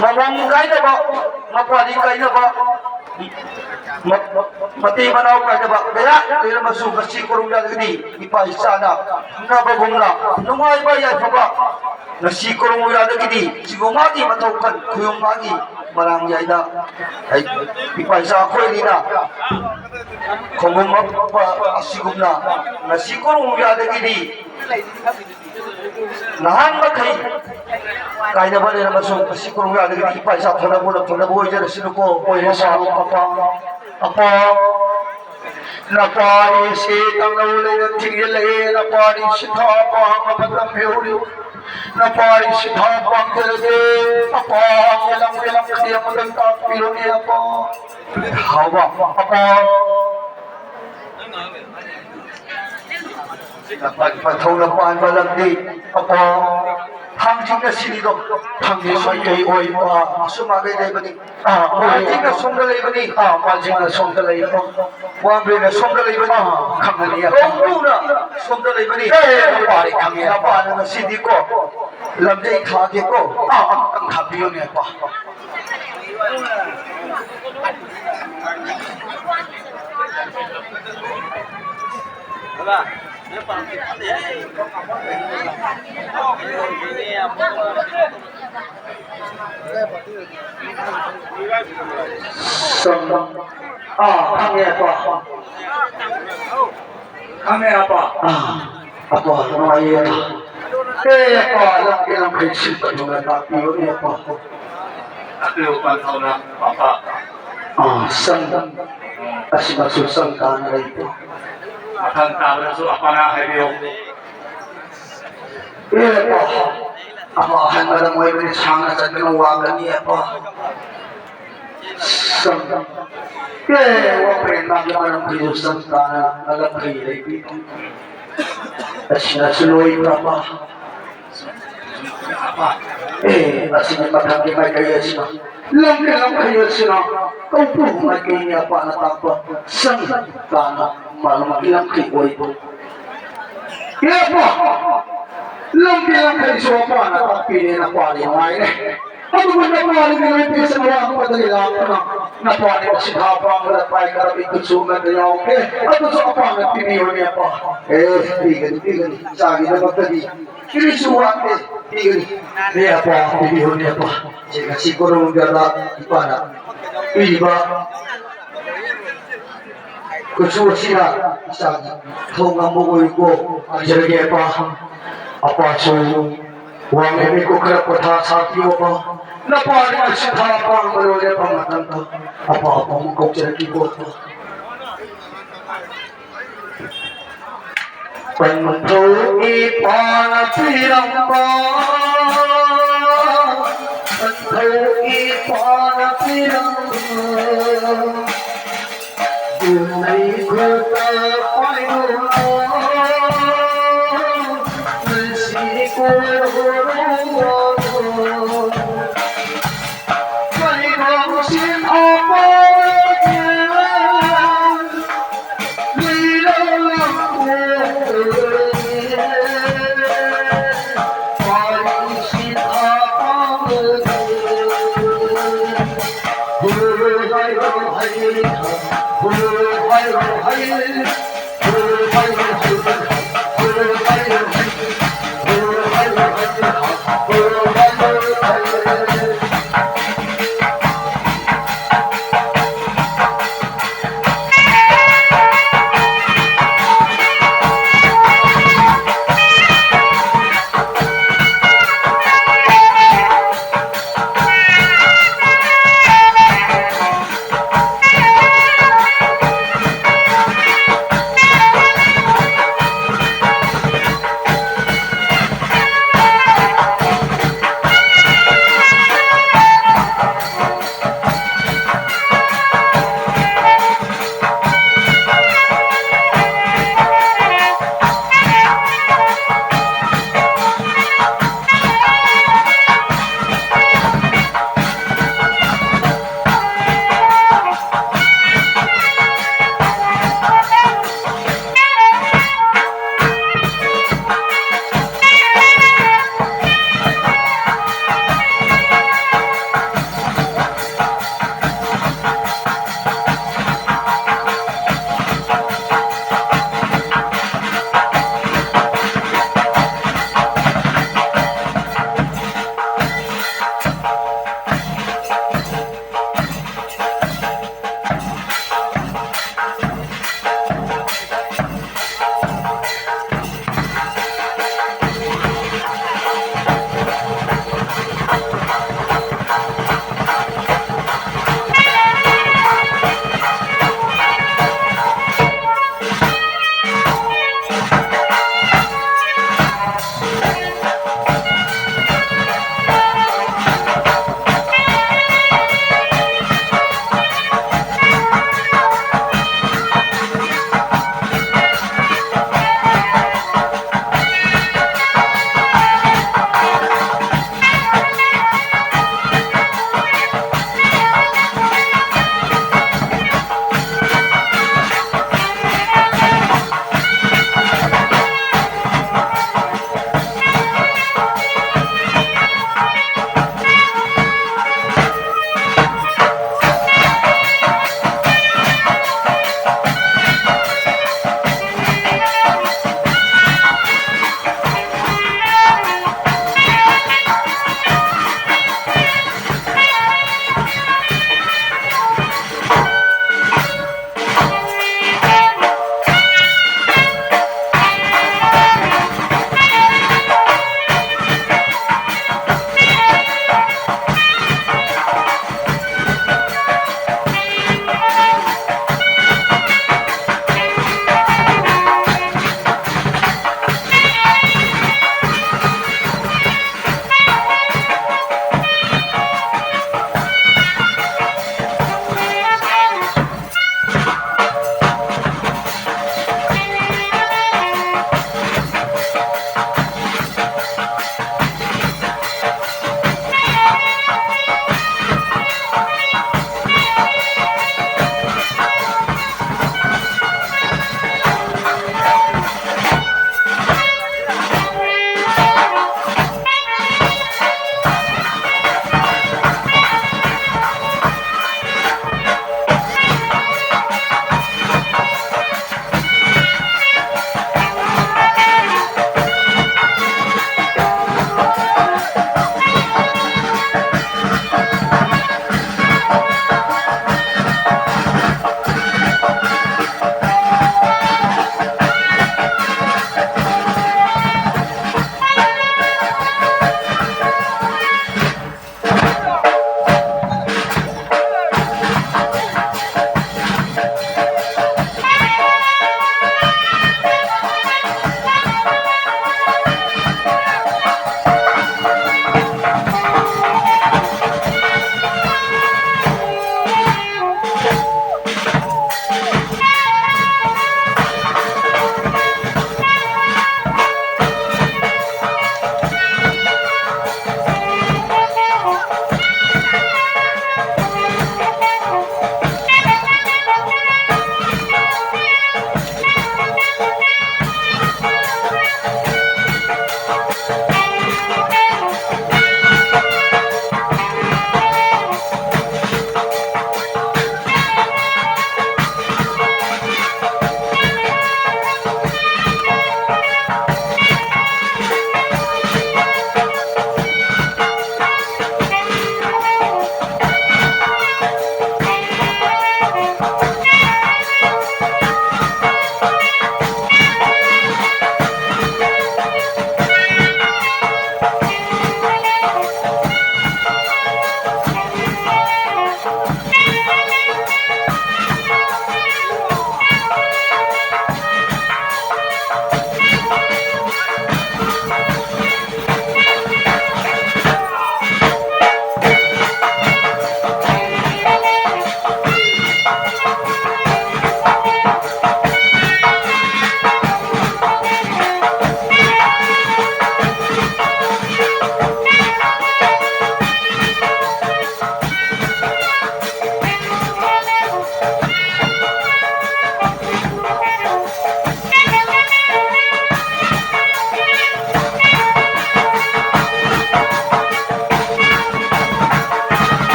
ꯃꯃꯣꯝ ꯀꯥꯏꯅꯕ, ꯃꯄꯥꯔꯤ ꯀꯥꯏꯅꯕ, ꯃ-, ꯃ-, ꯃꯇꯩ ꯃꯅꯥꯎ ꯀꯥꯏꯅꯕ ꯀꯌꯥ ꯂꯩꯔꯝꯃꯁꯨ, ꯉꯁꯤ ꯀꯣꯔꯣꯡꯒꯗꯒꯤꯗꯤ ꯏꯄꯥ ꯏꯆꯥꯅ ꯈꯪꯅꯕꯒꯨꯝꯅ ꯅꯨꯡꯉꯥꯏꯕ ꯌꯥꯏꯐꯕ ꯉꯁꯤ ꯀꯣꯔꯣꯡꯒꯗꯒꯤꯗꯤ ꯁꯤꯒꯨꯝꯕꯒꯤ ꯃꯊꯧ ꯈꯟ ꯈꯨꯌꯨꯝ ꯃꯥꯒꯤ ꯃꯔꯥꯡ ꯌꯥꯏꯗ ꯑꯩ ꯏꯄꯥ ꯏꯆꯥ ꯑꯩꯈꯣꯏꯅꯤꯅ ꯈꯣꯡꯒꯨꯝ ꯑꯁꯤꯒꯨꯝꯅ ꯉꯁꯤ ꯀꯣꯔꯣꯡꯒꯗꯒꯤꯗꯤ ꯅꯍꯥꯟ ꯃꯈꯩ ꯀꯥꯏꯅꯕ ꯂꯩꯔꯝꯃꯁꯨ, ꯉꯁꯤ ꯀꯣꯔꯣꯡꯒꯗꯒꯤꯗꯤ ꯏꯄꯥ ꯏꯆꯥ ꯐꯅꯕ ꯐꯅꯕ ꯑꯣꯏꯖꯔꯁꯅꯨꯀꯣ꯫ ꯑꯣꯏꯔꯁꯅꯨ ꯑꯄꯥ꯫ ꯑꯄꯥ, ꯅꯄꯥꯅꯤꯁꯦ ꯇꯥꯡꯅꯧ ꯂꯩꯅ ꯊꯤꯡꯖꯤꯜꯂꯛꯑꯦ, ꯅꯄꯥꯅꯤ ꯁꯤꯟꯊꯥ ꯄꯥꯡꯕ ꯃꯇꯝ ꯌꯧꯔꯦ꯫ ꯅꯄꯥꯅꯤ ꯁꯤꯟꯊꯥ ꯄꯥꯡꯖꯔꯒꯦ, ꯑꯄꯥ, ꯂꯝ ꯂꯝ ꯈꯨꯗꯤꯡꯃꯛꯇ ꯇꯥꯛꯄꯤꯔꯣꯅꯦ ꯑꯄꯥ꯫ ꯍꯥꯎꯕ, ꯑꯄꯥ꯫ ꯄꯟꯊꯧꯅ ꯄꯥꯟꯕ ꯂꯝꯗꯤ ꯑꯄꯥ ꯊꯥꯡꯖꯤꯡꯅ ꯁꯤꯅꯤꯗꯣ꯫ ꯊꯥꯡꯖꯤꯡ ꯃꯥꯏꯀꯩ ꯑꯣꯏꯕ꯫ ꯑꯁꯨꯝ ꯃꯥꯏꯀꯩ ꯂꯩꯕꯅꯤ꯫ ꯑꯥ, ꯑꯣꯏ꯫ ꯊꯥꯡꯖꯤꯡꯅ ꯁꯣꯝꯗ ꯂꯩꯕꯅꯤ꯫ ꯑꯥ, ꯊꯥꯡꯖꯤꯡꯅ ꯁꯣꯝꯗ ꯂꯩꯕ꯫ ꯋꯥꯡꯕ꯭ꯔꯦꯟꯅ ꯁꯣꯝꯗ ꯂꯩꯕꯅꯤ꯫ ꯑꯥ, ꯈꯪꯒꯅꯤ꯫ ꯀꯧꯕ꯭ꯔꯨꯅ ꯁꯣꯝꯗ ꯂꯩꯕꯅꯤ꯫ ꯑꯦ, ꯅꯄꯥꯅꯤ ꯈꯪꯉꯦ꯫ ꯅꯄꯥꯅ ꯉꯁꯤꯗꯤꯀꯣ ꯂꯝꯖꯩ ꯊꯥꯒꯦꯀꯣ꯫ ꯑꯥ, ꯑꯃꯨꯛꯇꯪ ꯊꯥꯕꯤꯌꯨꯅꯦ, ꯑꯄꯥ꯫ ꯁꯨꯝ, ꯑꯥ, ꯈꯪꯉꯦ, ꯑꯄꯥ꯫ ꯈꯪꯉꯦ, ꯑꯄꯥ꯫ ꯑꯥ, ꯑꯄꯥ, ꯅꯨꯡꯉꯥꯏꯌꯦ, ꯑꯄꯥ꯫ ꯑꯦ, ꯑꯄꯥ, ꯂꯝꯀꯦ ꯂꯝꯈꯩ ꯁꯤꯟꯕ ꯊꯨꯡꯅ ꯇꯥꯛꯄꯤꯌꯨꯅꯦ, ꯑꯄꯥ꯫ ꯑꯄꯤꯌꯨ ꯄꯟꯊꯧꯅ, ꯑꯄꯥ꯫ ꯑꯥ, ꯁꯪ, ꯑꯁꯤꯃꯁꯨ ꯁꯪ ꯇꯥꯅ ꯂꯩꯕ꯭ꯔꯣ? ꯃꯊꯪ ꯇꯥꯕꯗꯁꯨ ꯑꯄꯥꯅ ꯍꯥꯏꯕꯤꯌꯨ꯫ ꯑꯦ, ꯑꯄꯥ, ꯑꯄꯥ, ꯑꯍꯜ ꯃꯔꯝ ꯑꯣꯏꯕꯅꯤ, ꯁꯥꯡꯅ ꯆꯠꯀꯅꯨ, ꯋꯥꯒꯅꯤ, ꯑꯄꯥ꯫ ꯁꯪ, ꯑꯦ, ꯋꯥꯄ꯭ꯔꯦꯟ ꯃꯥꯒꯤ ꯃꯔꯝ ꯈꯩꯗꯨ ꯁꯪ ꯇꯥꯅ ꯂꯝꯈꯩ ꯂꯩꯕꯤꯌꯨ꯫ ꯑꯁꯤꯅꯁꯨ ꯂꯣꯏꯕ꯭ꯔꯥ, ꯑꯄꯥ? ꯑꯦ, ꯑꯁꯤꯒꯤ ꯃꯊꯪꯒꯤ ꯃꯥꯏꯀꯩ ꯑꯁꯤꯅ, ꯂꯝꯒꯤ ꯂꯝꯈꯩ ꯑꯁꯤꯅ ꯀꯧꯕ꯭ꯔꯨ ꯃꯥꯏꯀꯩꯅꯤ, ꯑꯄꯥꯅ ꯇꯥꯛꯄ ꯁꯪ ꯇꯥꯅ ꯃꯥꯂꯪꯒꯤ ꯂꯝꯈꯩ ꯑꯣꯏꯕ꯫ ꯑꯦ, ꯑꯄꯥ, ꯂꯝꯒꯤ ꯂꯝꯈꯩꯁꯨ ꯑꯄꯥꯅ ꯇꯥꯛꯄꯤꯔꯦ, ꯅꯄꯥꯗꯤ ꯅꯨꯡꯉꯥꯏꯔꯦ꯫ ꯑꯗꯨꯕꯨ ꯅꯄꯥꯗꯤ ꯅꯨꯃꯤꯠꯇꯤ ꯁꯅꯥ ꯋꯥꯡꯃꯗꯒꯤ ꯂꯥꯛꯇꯨꯅ ꯅꯄꯥꯗꯤ ꯃꯁꯤ ꯊꯥ ꯄꯥꯡꯕꯗ ꯄꯥꯏꯈꯠꯂꯕꯤ ꯈꯨꯠꯁꯨ ꯑꯃꯠꯇ ꯌꯥꯎꯗꯦ꯫ ꯑꯗꯨꯁꯨ ꯑꯄꯥꯅ ꯄꯤꯕꯤꯕꯅꯦ, ꯑꯄꯥ꯫ ꯑꯦ, ꯄꯤꯒꯅꯤ, ꯄꯤꯒꯅꯤ, ꯏꯆꯥꯒꯤꯗꯃꯛꯇꯗꯤ ꯀꯔꯤꯁꯨ ꯋꯥꯠꯇꯦ, ꯄꯤꯒꯅꯤ꯫ ꯅꯦ ꯑꯄꯥ, ꯄꯤꯕꯤꯌꯨꯅꯦ ꯑꯄꯥ꯫ ꯁꯤ ꯉꯁꯤ ꯀꯣꯔꯣꯝꯒꯗ ꯏꯄꯥꯅ ꯄꯤꯔꯤꯕ ꯀꯨꯆꯨ ꯑꯁꯤꯅ ꯏꯆꯥꯒꯤ ꯊꯧ ꯉꯝꯕ ꯑꯣꯏꯌꯨꯀꯣ꯫ ꯍꯥꯏꯖꯔꯒꯦ ꯑꯄꯥ꯫ ꯑꯄꯥꯁꯨ ꯋꯥꯡꯂꯦꯝꯃꯤꯀꯣ, ꯈꯔ ꯄꯣꯊꯥ ꯁꯥꯕꯤꯌꯨ ꯑꯄꯥ꯫ ꯅꯄꯥꯗꯤ ꯉꯁꯤ ꯊꯥ ꯄꯥꯡꯕ ꯂꯣꯏꯔꯕ ꯃꯇꯝꯗ ꯑꯄꯥ ꯑꯄꯥ ꯑꯃ ꯀꯧꯖꯔꯛꯈꯤꯀꯣ ꯑꯄꯥ꯫ ꯄꯟꯊꯧ ꯏꯄꯥꯅ ꯄꯤꯔꯝꯕ, ꯄꯟꯊꯧ ꯏꯄꯥꯅ ꯄꯤꯔꯝꯕ, ꯒꯨꯟꯅꯩ ꯈꯨꯠꯇ ꯄꯥꯏꯔꯝꯕ, ꯉꯁꯤ ꯀꯣꯔꯣꯅꯥ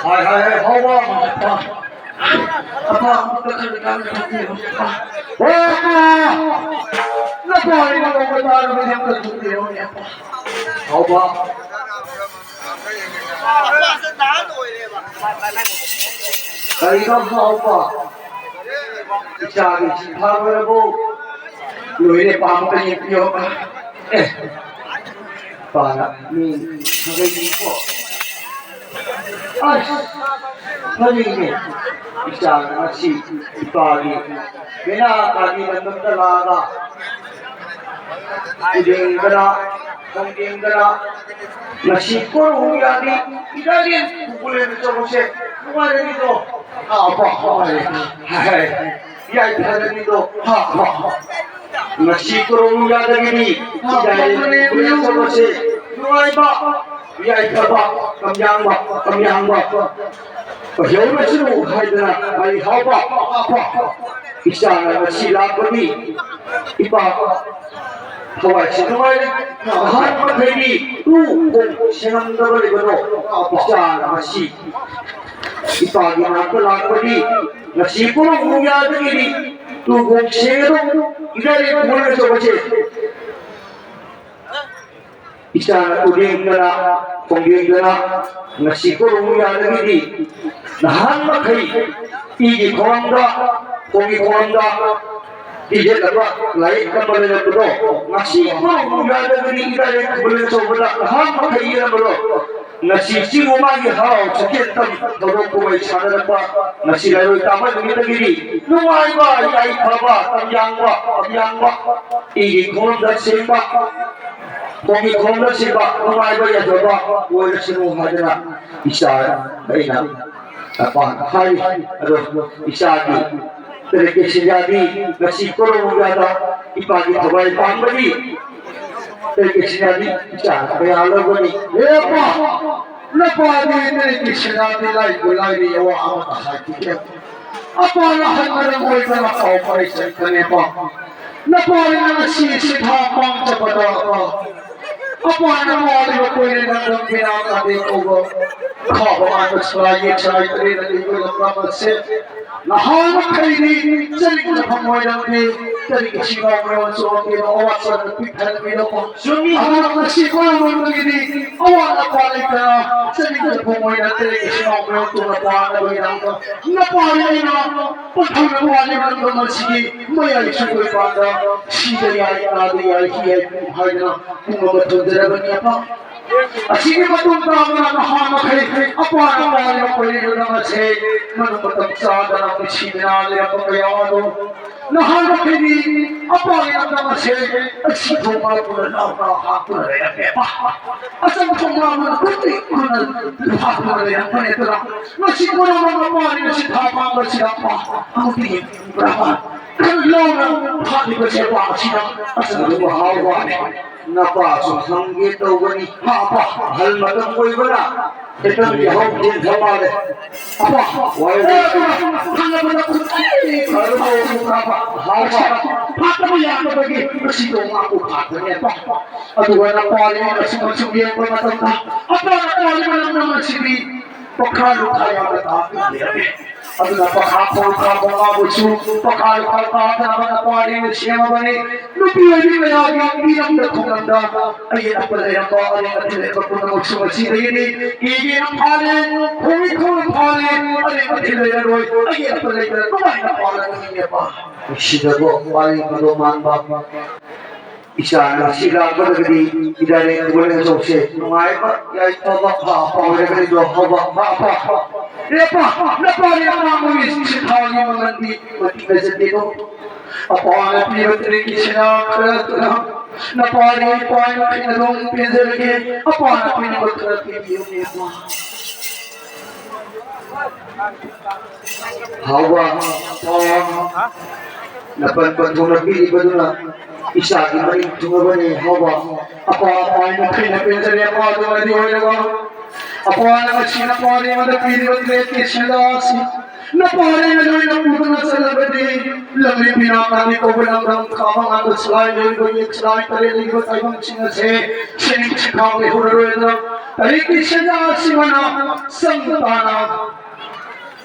ꯍꯥꯏ, ꯍꯥꯏ, ꯍꯥꯏ, ꯍꯥꯎꯕ꯫ ꯑꯄꯥ, ꯑꯄꯥ, ꯑꯃꯨꯛꯇ ꯈꯜꯂꯀꯥꯟꯗ ꯈꯟꯕꯤꯌꯨ꯫ ꯑꯣ, ꯑꯄꯥ! ꯅꯄꯥ ꯑꯩꯅ ꯀꯧꯕ ꯇꯥꯔꯕꯗꯤ ꯑꯝꯇ ꯈꯨꯝꯕꯤꯔꯛꯎꯅꯦ, ꯑꯄꯥ꯫ ꯍꯥꯎꯕ꯫ ꯀꯔꯤꯅꯣ ꯍꯥꯎꯕ? ꯏꯆꯥꯒꯤ ꯁꯤꯟꯊꯥ ꯂꯣꯏꯔꯕꯣ? ꯂꯣꯏꯔꯦ, ꯄꯥ ꯑꯃꯨꯛꯇ ꯌꯦꯡꯕꯤꯌꯣ꯫ ꯑꯦ, ꯄꯥꯅ ꯃꯤ ꯈꯪꯒꯩꯅꯤꯀꯣ꯫ ꯑꯁ, ꯐꯔꯦꯅꯦ꯫ ꯏꯆꯥ ꯉꯁꯤ ꯏꯄꯥꯒꯤ ꯕꯦꯅꯥ ꯀꯥꯒꯤ ꯂꯝꯗꯝꯗ ꯂꯥꯛꯑꯒ ꯎꯗꯦꯡꯗꯅ, ꯈꯣꯡꯗꯦꯡꯗꯅ, ꯉꯁꯤ ꯀꯣꯔꯧ ꯌꯥꯗꯤ ꯏꯗꯥꯒꯤ ꯄꯨꯄꯨꯔꯦꯟ ꯑꯆꯧꯕꯁꯦ ꯅꯨꯡꯉꯥꯏꯔꯅꯤꯗꯣ꯫ ꯑꯥ, ꯑꯄꯥ, ꯍꯣꯏ, ꯍꯥꯏ, ꯌꯥꯏꯐꯔꯅꯤꯗꯣ꯫ ꯍꯥ, ꯍꯥ, ꯍꯥ꯫ ꯉꯁꯤ ꯀꯣꯔꯧ ꯌꯥꯗꯒꯤꯗꯤ ꯏꯗꯥꯒꯤ ꯄꯨꯄꯨꯔꯦꯟ ꯑꯆꯧꯕꯁꯦ ꯅꯨꯡꯉꯥꯏꯕ, ꯌꯥꯏꯐꯕ, ꯀꯝꯌꯥꯡꯕ, ꯀꯝꯌꯥꯡꯕ ꯑꯣꯏꯍꯧꯔꯁꯅꯨ ꯍꯥꯏꯗꯅ ꯑꯩ ꯍꯥꯎꯕ, ꯑꯄꯥ, ꯏꯆꯥꯅ ꯉꯁꯤ ꯂꯥꯛꯄꯅꯤ꯫ ꯏꯄꯥ ꯊꯋꯥꯏꯁꯤ ꯅꯨꯡꯉꯥꯏꯔꯦ꯫ ꯑꯍꯥꯟꯕ ꯃꯈꯩꯗꯤ ꯇꯨ ꯈꯣꯡ ꯁꯦꯡꯉꯝꯗꯕ ꯂꯩꯕꯗꯣ ꯏꯆꯥꯅ ꯉꯁꯤ ꯏꯄꯥꯒꯤ ꯅꯥꯛꯇ ꯂꯥꯛꯄꯅꯤ꯫ ꯉꯁꯤ ꯀꯣꯔꯧ ꯌꯥꯗꯒꯤꯗꯤ ꯇꯨ ꯈꯣꯡ ꯁꯦꯡꯉꯗꯧ ꯏꯗꯥꯒꯤ ꯄꯨꯄꯨꯔꯦꯟ ꯑꯆꯧꯕꯁꯦ꯫ ꯏꯆꯥꯅ ꯎꯗꯦꯡꯗꯅ, ꯈꯣꯡꯗꯦꯡꯗꯅ, ꯉꯁꯤ ꯀꯣꯔꯧ ꯌꯥꯗꯒꯤꯗꯤ ꯅꯍꯥꯟ ꯃꯈꯩ ꯏꯒꯤ ꯈꯣꯡꯗ, ꯈꯣꯡꯒꯤ ꯈꯣꯡꯗ ꯄꯤꯖꯅꯕ ꯂꯥꯏꯔꯤꯛ ꯇꯝꯕ ꯂꯩꯔꯛꯄꯗꯣ, ꯉꯁꯤ ꯀꯣꯔꯧ ꯌꯥꯗꯒꯤꯗꯤ ꯏꯗꯥꯒꯤ ꯄꯨꯄꯨꯔꯦꯟ ꯑꯆꯧꯕꯗ ꯅꯍꯥꯟ ꯃꯈꯩ ꯏꯔꯝꯕꯗꯣ, ꯉꯁꯤ ꯆꯤꯡ ꯃꯥꯒꯤ ꯍꯔꯥꯎ ꯁꯛꯇꯝ ꯊꯧꯔꯝ ꯀꯨꯝꯍꯩ ꯁꯥꯟꯅꯔꯛꯄ, ꯉꯁꯤ ꯂꯩꯔꯣꯏ ꯇꯥꯕ ꯅꯨꯃꯤꯠꯇꯒꯤꯗꯤ ꯅꯨꯡꯉꯥꯏꯕ, ꯌꯥꯏꯐꯕ, ꯀꯝꯌꯥꯡꯕ, ꯀꯝꯌꯥꯡꯕ, ꯏꯒꯤ ꯈꯣꯡꯗ ꯁꯦꯡꯕ, ꯈꯣꯡꯒꯤ ꯈꯣꯡꯗ ꯁꯦꯡꯕ, ꯅꯨꯡꯉꯥꯏꯕ, ꯌꯥꯏꯐꯕ ꯑꯣꯏꯔꯁꯅꯨ ꯍꯥꯏꯗꯅ ꯏꯆꯥ ꯑꯩꯅ ꯑꯄꯥ ꯍꯥꯏꯔꯤ꯫ ꯑꯗꯣ ꯏꯆꯥꯒꯤ ꯇꯔꯦꯠꯀꯤ ꯁꯤꯟꯖꯥꯗꯤ ꯉꯁꯤ ꯀꯣꯔꯧ ꯌꯥꯗ ꯏꯄꯥꯒꯤ ꯊꯋꯥꯏ ꯄꯥꯟꯕꯒꯤ ꯇꯔꯤꯛ ꯁꯤꯅꯥꯗꯤ ꯏꯆꯥ ꯀꯌꯥ ꯂꯧꯒꯅꯤ꯫ ꯍꯦ ꯑꯄꯥ, ꯅꯄꯥꯗꯤ ꯇꯔꯤꯛ ꯁꯤꯅꯥꯗꯤ ꯂꯥꯏꯕꯨ ꯂꯥꯏꯔꯤ, ꯑꯋꯥ ꯑꯃꯠꯇ ꯍꯥꯏꯈꯤꯗꯦ꯫ ꯑꯄꯥꯅ ꯍꯟꯕꯗ ꯃꯣꯏꯗ ꯄꯥꯎ ꯐꯥꯎꯔꯛꯏ ꯆꯠꯀꯅꯦꯕ꯫ ꯅꯄꯥꯅ ꯉꯁꯤ ꯁꯤꯊꯥ ꯄꯥꯡꯖꯕꯗ ꯑꯄꯥꯅ ꯃꯥꯜꯂꯤꯕ ꯀꯣꯏꯅ ꯅꯪꯒꯝ ꯄꯦꯅꯥ ꯀꯥꯗꯦ ꯀꯧꯕ ꯈꯥꯕ ꯃꯥꯟꯕ ꯁꯂꯥꯏ ꯌꯦꯛ ꯁꯂꯥꯏ ꯇꯔꯦꯠ ꯑꯗꯨ ꯏꯕ ꯂꯝꯗꯝ ꯑꯁꯦ ꯅꯍꯥ ꯃꯈꯩꯗꯤ ꯆꯅꯤꯡꯗ ꯐꯪꯉꯣꯏꯔꯝꯗꯦ꯫ ꯀꯔꯤꯒꯤ ꯁꯤꯒꯥꯎ ꯃꯌꯣꯟ ꯆꯣꯡꯗꯦꯅꯣ ꯑꯋꯥꯠꯄꯗ ꯄꯤꯛ ꯊꯟꯕꯤꯔꯣ꯫ ꯆꯨꯝꯃꯤ꯫ ꯑꯗꯨꯅ ꯉꯁꯤ ꯀꯣꯏꯔꯣꯟꯕꯒꯤꯗꯤ ꯑꯋꯥꯠ ꯑꯄꯥ ꯂꯩꯇꯅ ꯆꯅꯤꯡꯗ ꯐꯪꯉꯣꯏꯅ ꯇꯔꯦꯠꯀꯤ ꯁꯤꯒꯥꯎ ꯃꯌꯣꯟ ꯆꯣꯡꯅ ꯄꯥꯅꯕꯒꯤꯗꯃꯛꯇ ꯅꯄꯥ ꯑꯩꯅ ꯄꯟꯊꯧꯅ ꯋꯥꯂꯤꯕ ꯂꯝꯗꯝ ꯑꯁꯤꯒꯤ ꯃꯌꯥꯏ ꯁꯨꯡꯀꯣꯏ ꯄꯥꯟꯗ ꯁꯤꯗ ꯌꯥꯏ, ꯅꯥꯗ ꯌꯥꯏ, ꯍꯤ ꯌꯥꯏ ꯍꯥꯏꯗꯅ ꯄꯨꯝꯅꯃꯛ ꯊꯣꯟꯖꯔꯕꯅꯤ ꯑꯄꯥ꯫ ꯑꯁꯤꯒꯤ ꯃꯇꯨꯡ ꯇꯥꯕꯗ ꯅꯍꯥ ꯃꯈꯩ ꯑꯄꯥꯅ ꯄꯥꯜꯂꯤꯕ ꯀꯣꯏꯔꯤꯕ ꯂꯝ ꯑꯁꯤ ꯃꯅꯨꯡ ꯃꯇꯝ ꯆꯥꯗꯅ ꯃꯤꯁꯤꯗꯅ ꯂꯩꯔꯝꯕ ꯀꯌꯥ ꯑꯗꯨ ꯅꯍꯥ ꯃꯈꯩꯗꯤ ꯑꯄꯥꯒꯤ ꯂꯝꯗꯝ ꯑꯁꯤ ꯑꯁꯤ ꯊꯣꯡꯕ ꯄꯨꯔ ꯂꯥꯎꯅ ꯍꯥꯞꯇꯨꯅ ꯂꯩꯔꯝꯃꯦꯕ꯫ ꯑꯆꯪ ꯊꯣꯡꯕ ꯑꯃꯅ ꯈꯨꯠꯇꯤ ꯈꯨꯠꯅ ꯍꯥꯞꯇꯨꯅ ꯂꯩꯔꯝꯕꯅꯦ ꯑꯗꯨꯅ ꯃꯁꯤ ꯄꯨꯝꯅꯃꯛ ꯑꯄꯥꯅꯤ ꯃꯁꯤ ꯊꯥ ꯄꯥꯝꯕꯁꯤꯗ ꯑꯄꯥ ꯑꯃꯗꯤ ꯄꯨꯔꯥ ꯂꯥꯎꯅ ꯍꯥꯠꯂꯤꯕꯁꯦ ꯑꯄꯥ ꯑꯁꯤꯅ ꯑꯆꯪ ꯊꯣꯡꯕ ꯍꯥꯎꯕ ꯋꯥꯅꯤ꯫ ꯅꯄꯥꯁꯨ ꯍꯪꯒꯦ ꯇꯧꯕꯅꯤ꯫ ꯍꯥ, ꯑꯄꯥ꯫ ꯑꯍꯜ ꯃꯇꯝ ꯑꯣꯏꯕꯅ ꯈꯤꯇꯪꯗꯤ ꯍꯧꯈꯤꯗ꯭ꯔ ꯃꯥꯜꯂꯦ꯫ ꯑꯄꯥ, ꯋꯥꯔꯤ ꯍꯪꯉꯕꯗ ꯈꯨꯠ ꯑꯗꯨꯕꯨ ꯍꯥ, ꯑꯄꯥ꯫ ꯐꯥꯠꯇꯕ ꯌꯥꯗꯕꯒꯤ ꯃꯁꯤꯗꯣ ꯃꯥꯕꯨ ꯐꯥꯠꯇꯅꯦ, ꯑꯄꯥ꯫ ꯑꯗꯨꯒ ꯅꯄꯥꯅꯤ ꯑꯁꯨꯝ ꯑꯁꯨꯝ ꯌꯦꯡꯕ ꯃꯇꯝꯗ ꯑꯄꯥ ꯅꯄꯥꯅꯤ ꯃꯅꯝ ꯅꯝꯕꯁꯤꯗꯤ ꯄꯈꯥ ꯂꯨꯈꯥ ꯌꯥꯝꯅ ꯇꯥꯗꯨꯅ ꯂꯩꯔꯝꯃꯤ꯫ ꯑꯗꯨꯅ ꯄꯈꯥ ꯈꯣꯡ ꯈꯥ ꯃꯉꯥꯕꯨꯁꯨ ꯄꯈꯥ ꯂꯨꯈꯥ ꯇꯥꯗꯅꯕ ꯅꯄꯥꯅꯤꯅ ꯁꯦꯝꯃꯕꯅꯤ꯫ ꯅꯨꯄꯤ ꯑꯣꯏꯕꯤ ꯃꯌꯥꯝꯒꯤ ꯃꯤꯔꯝꯗ ꯈꯨꯡꯒꯪꯗ ꯑꯌꯦꯠ ꯑꯄꯟ ꯂꯩꯔꯝꯕ ꯑꯔꯦꯝ ꯑꯊꯤꯡ ꯂꯩꯔꯝꯕ ꯄꯨꯝꯅꯃꯛꯁꯨ ꯉꯁꯤꯗꯒꯤꯗꯤ ꯀꯦꯒꯦꯅ ꯐꯥꯔꯦ, ꯈꯣꯡꯏ ꯈꯣꯡꯅ ꯐꯥꯔꯦ, ꯑꯔꯦꯝ ꯑꯊꯤꯡ ꯂꯩꯔꯔꯣꯏ, ꯑꯌꯦꯠ ꯑꯄꯟ ꯂꯩꯇꯅ ꯅꯨꯡꯉꯥꯏꯅ ꯄꯥꯜꯂꯒ ꯍꯤꯡꯉꯦꯕ꯫ ꯅꯨꯡꯁꯤꯗꯕ ꯋꯥꯔꯤ ꯃꯔꯨ ꯃꯥꯟꯕ ꯏꯆꯥ ꯅꯨꯡꯁꯤ ꯂꯥꯛꯄꯗꯒꯤꯗꯤ ꯏꯔꯥꯏ ꯂꯩꯇꯕ ꯂꯦꯟꯖꯧꯁꯦ ꯅꯨꯡꯉꯥꯏꯕ ꯌꯥꯏꯐꯕ ꯐꯥ ꯐꯥ ꯑꯣꯏꯔꯒꯅꯤꯗꯣ ꯍꯧꯕ ꯐꯥ ꯐꯥ꯫ ꯏꯔꯦꯄꯥ, ꯅꯄꯥꯅꯤ ꯑꯉꯥꯡꯕꯒꯤ ꯁꯤꯟꯊꯥꯒꯤ ꯃꯉꯟꯗꯤ ꯃꯇꯤꯛ ꯂꯩꯖꯗꯦꯗꯣ꯫ ꯑꯄꯥꯅ ꯄꯤꯕ ꯇꯔꯦꯠꯀꯤ ꯁꯤꯅꯥ ꯈꯔꯗꯨꯅ ꯅꯄꯥꯅꯤ ꯏꯄꯥ ꯃꯈꯩꯅ ꯑꯗꯨꯝ ꯄꯦꯟꯖꯔꯒꯦ꯫ ꯑꯄꯥꯅ ꯄꯤꯅꯕ ꯈꯔ ꯄꯤꯕꯤꯌꯨꯅꯦ ꯑꯄꯥ꯫ ꯍꯥꯎꯕ, ꯑꯄꯥ, ꯅꯄꯟ ꯄꯟꯊꯨꯡꯅ ꯄꯤꯔꯤꯕꯗꯨꯅ ꯏꯆꯥꯒꯤ ꯃꯔꯤꯛ ꯊꯨꯡꯉꯕꯅꯤ꯫ ꯍꯥꯎꯕ, ꯑꯄꯥ, ꯑꯄꯥ ꯍꯥꯏꯅ ꯊꯤꯅ ꯄꯦꯟꯖꯔꯦ꯫ ꯑꯄꯥ ꯑꯗꯨꯃꯗꯤ ꯑꯣꯏꯔꯒ, ꯑꯄꯥꯅ ꯉꯁꯤ ꯅꯄꯥꯅ ꯑꯩꯉꯣꯟꯗ ꯄꯤꯔꯤꯕ ꯇꯔꯦꯠꯀꯤ ꯁꯦꯟꯖꯥ ꯑꯁꯤ ꯅꯄꯥꯅ ꯑꯩꯅ ꯂꯣꯏꯅ ꯄꯨꯗꯨꯅ ꯆꯠꯂꯕꯗꯤ, ꯂꯝꯕꯤ ꯄꯤꯅꯥꯀꯥꯟꯗꯤ ꯀꯧꯕ ꯂꯝꯗꯝ ꯈꯥꯕ ꯉꯥꯛꯇ ꯁꯂꯥꯏ ꯂꯩꯕ ꯌꯦꯛ ꯁꯂꯥꯏ ꯇꯔꯦꯠ ꯂꯩꯕ ꯇꯥꯏꯕꯪꯁꯤꯡ ꯑꯁꯦ ꯁꯦꯟ ꯁꯤꯈꯥꯎ ꯂꯩꯍꯧꯔꯔꯣꯏꯗꯅ, ꯇꯔꯦꯠꯀꯤ ꯁꯦꯟꯖꯥ ꯑꯁꯤ ꯃꯅꯥ ꯆꯪ ꯇꯥꯅ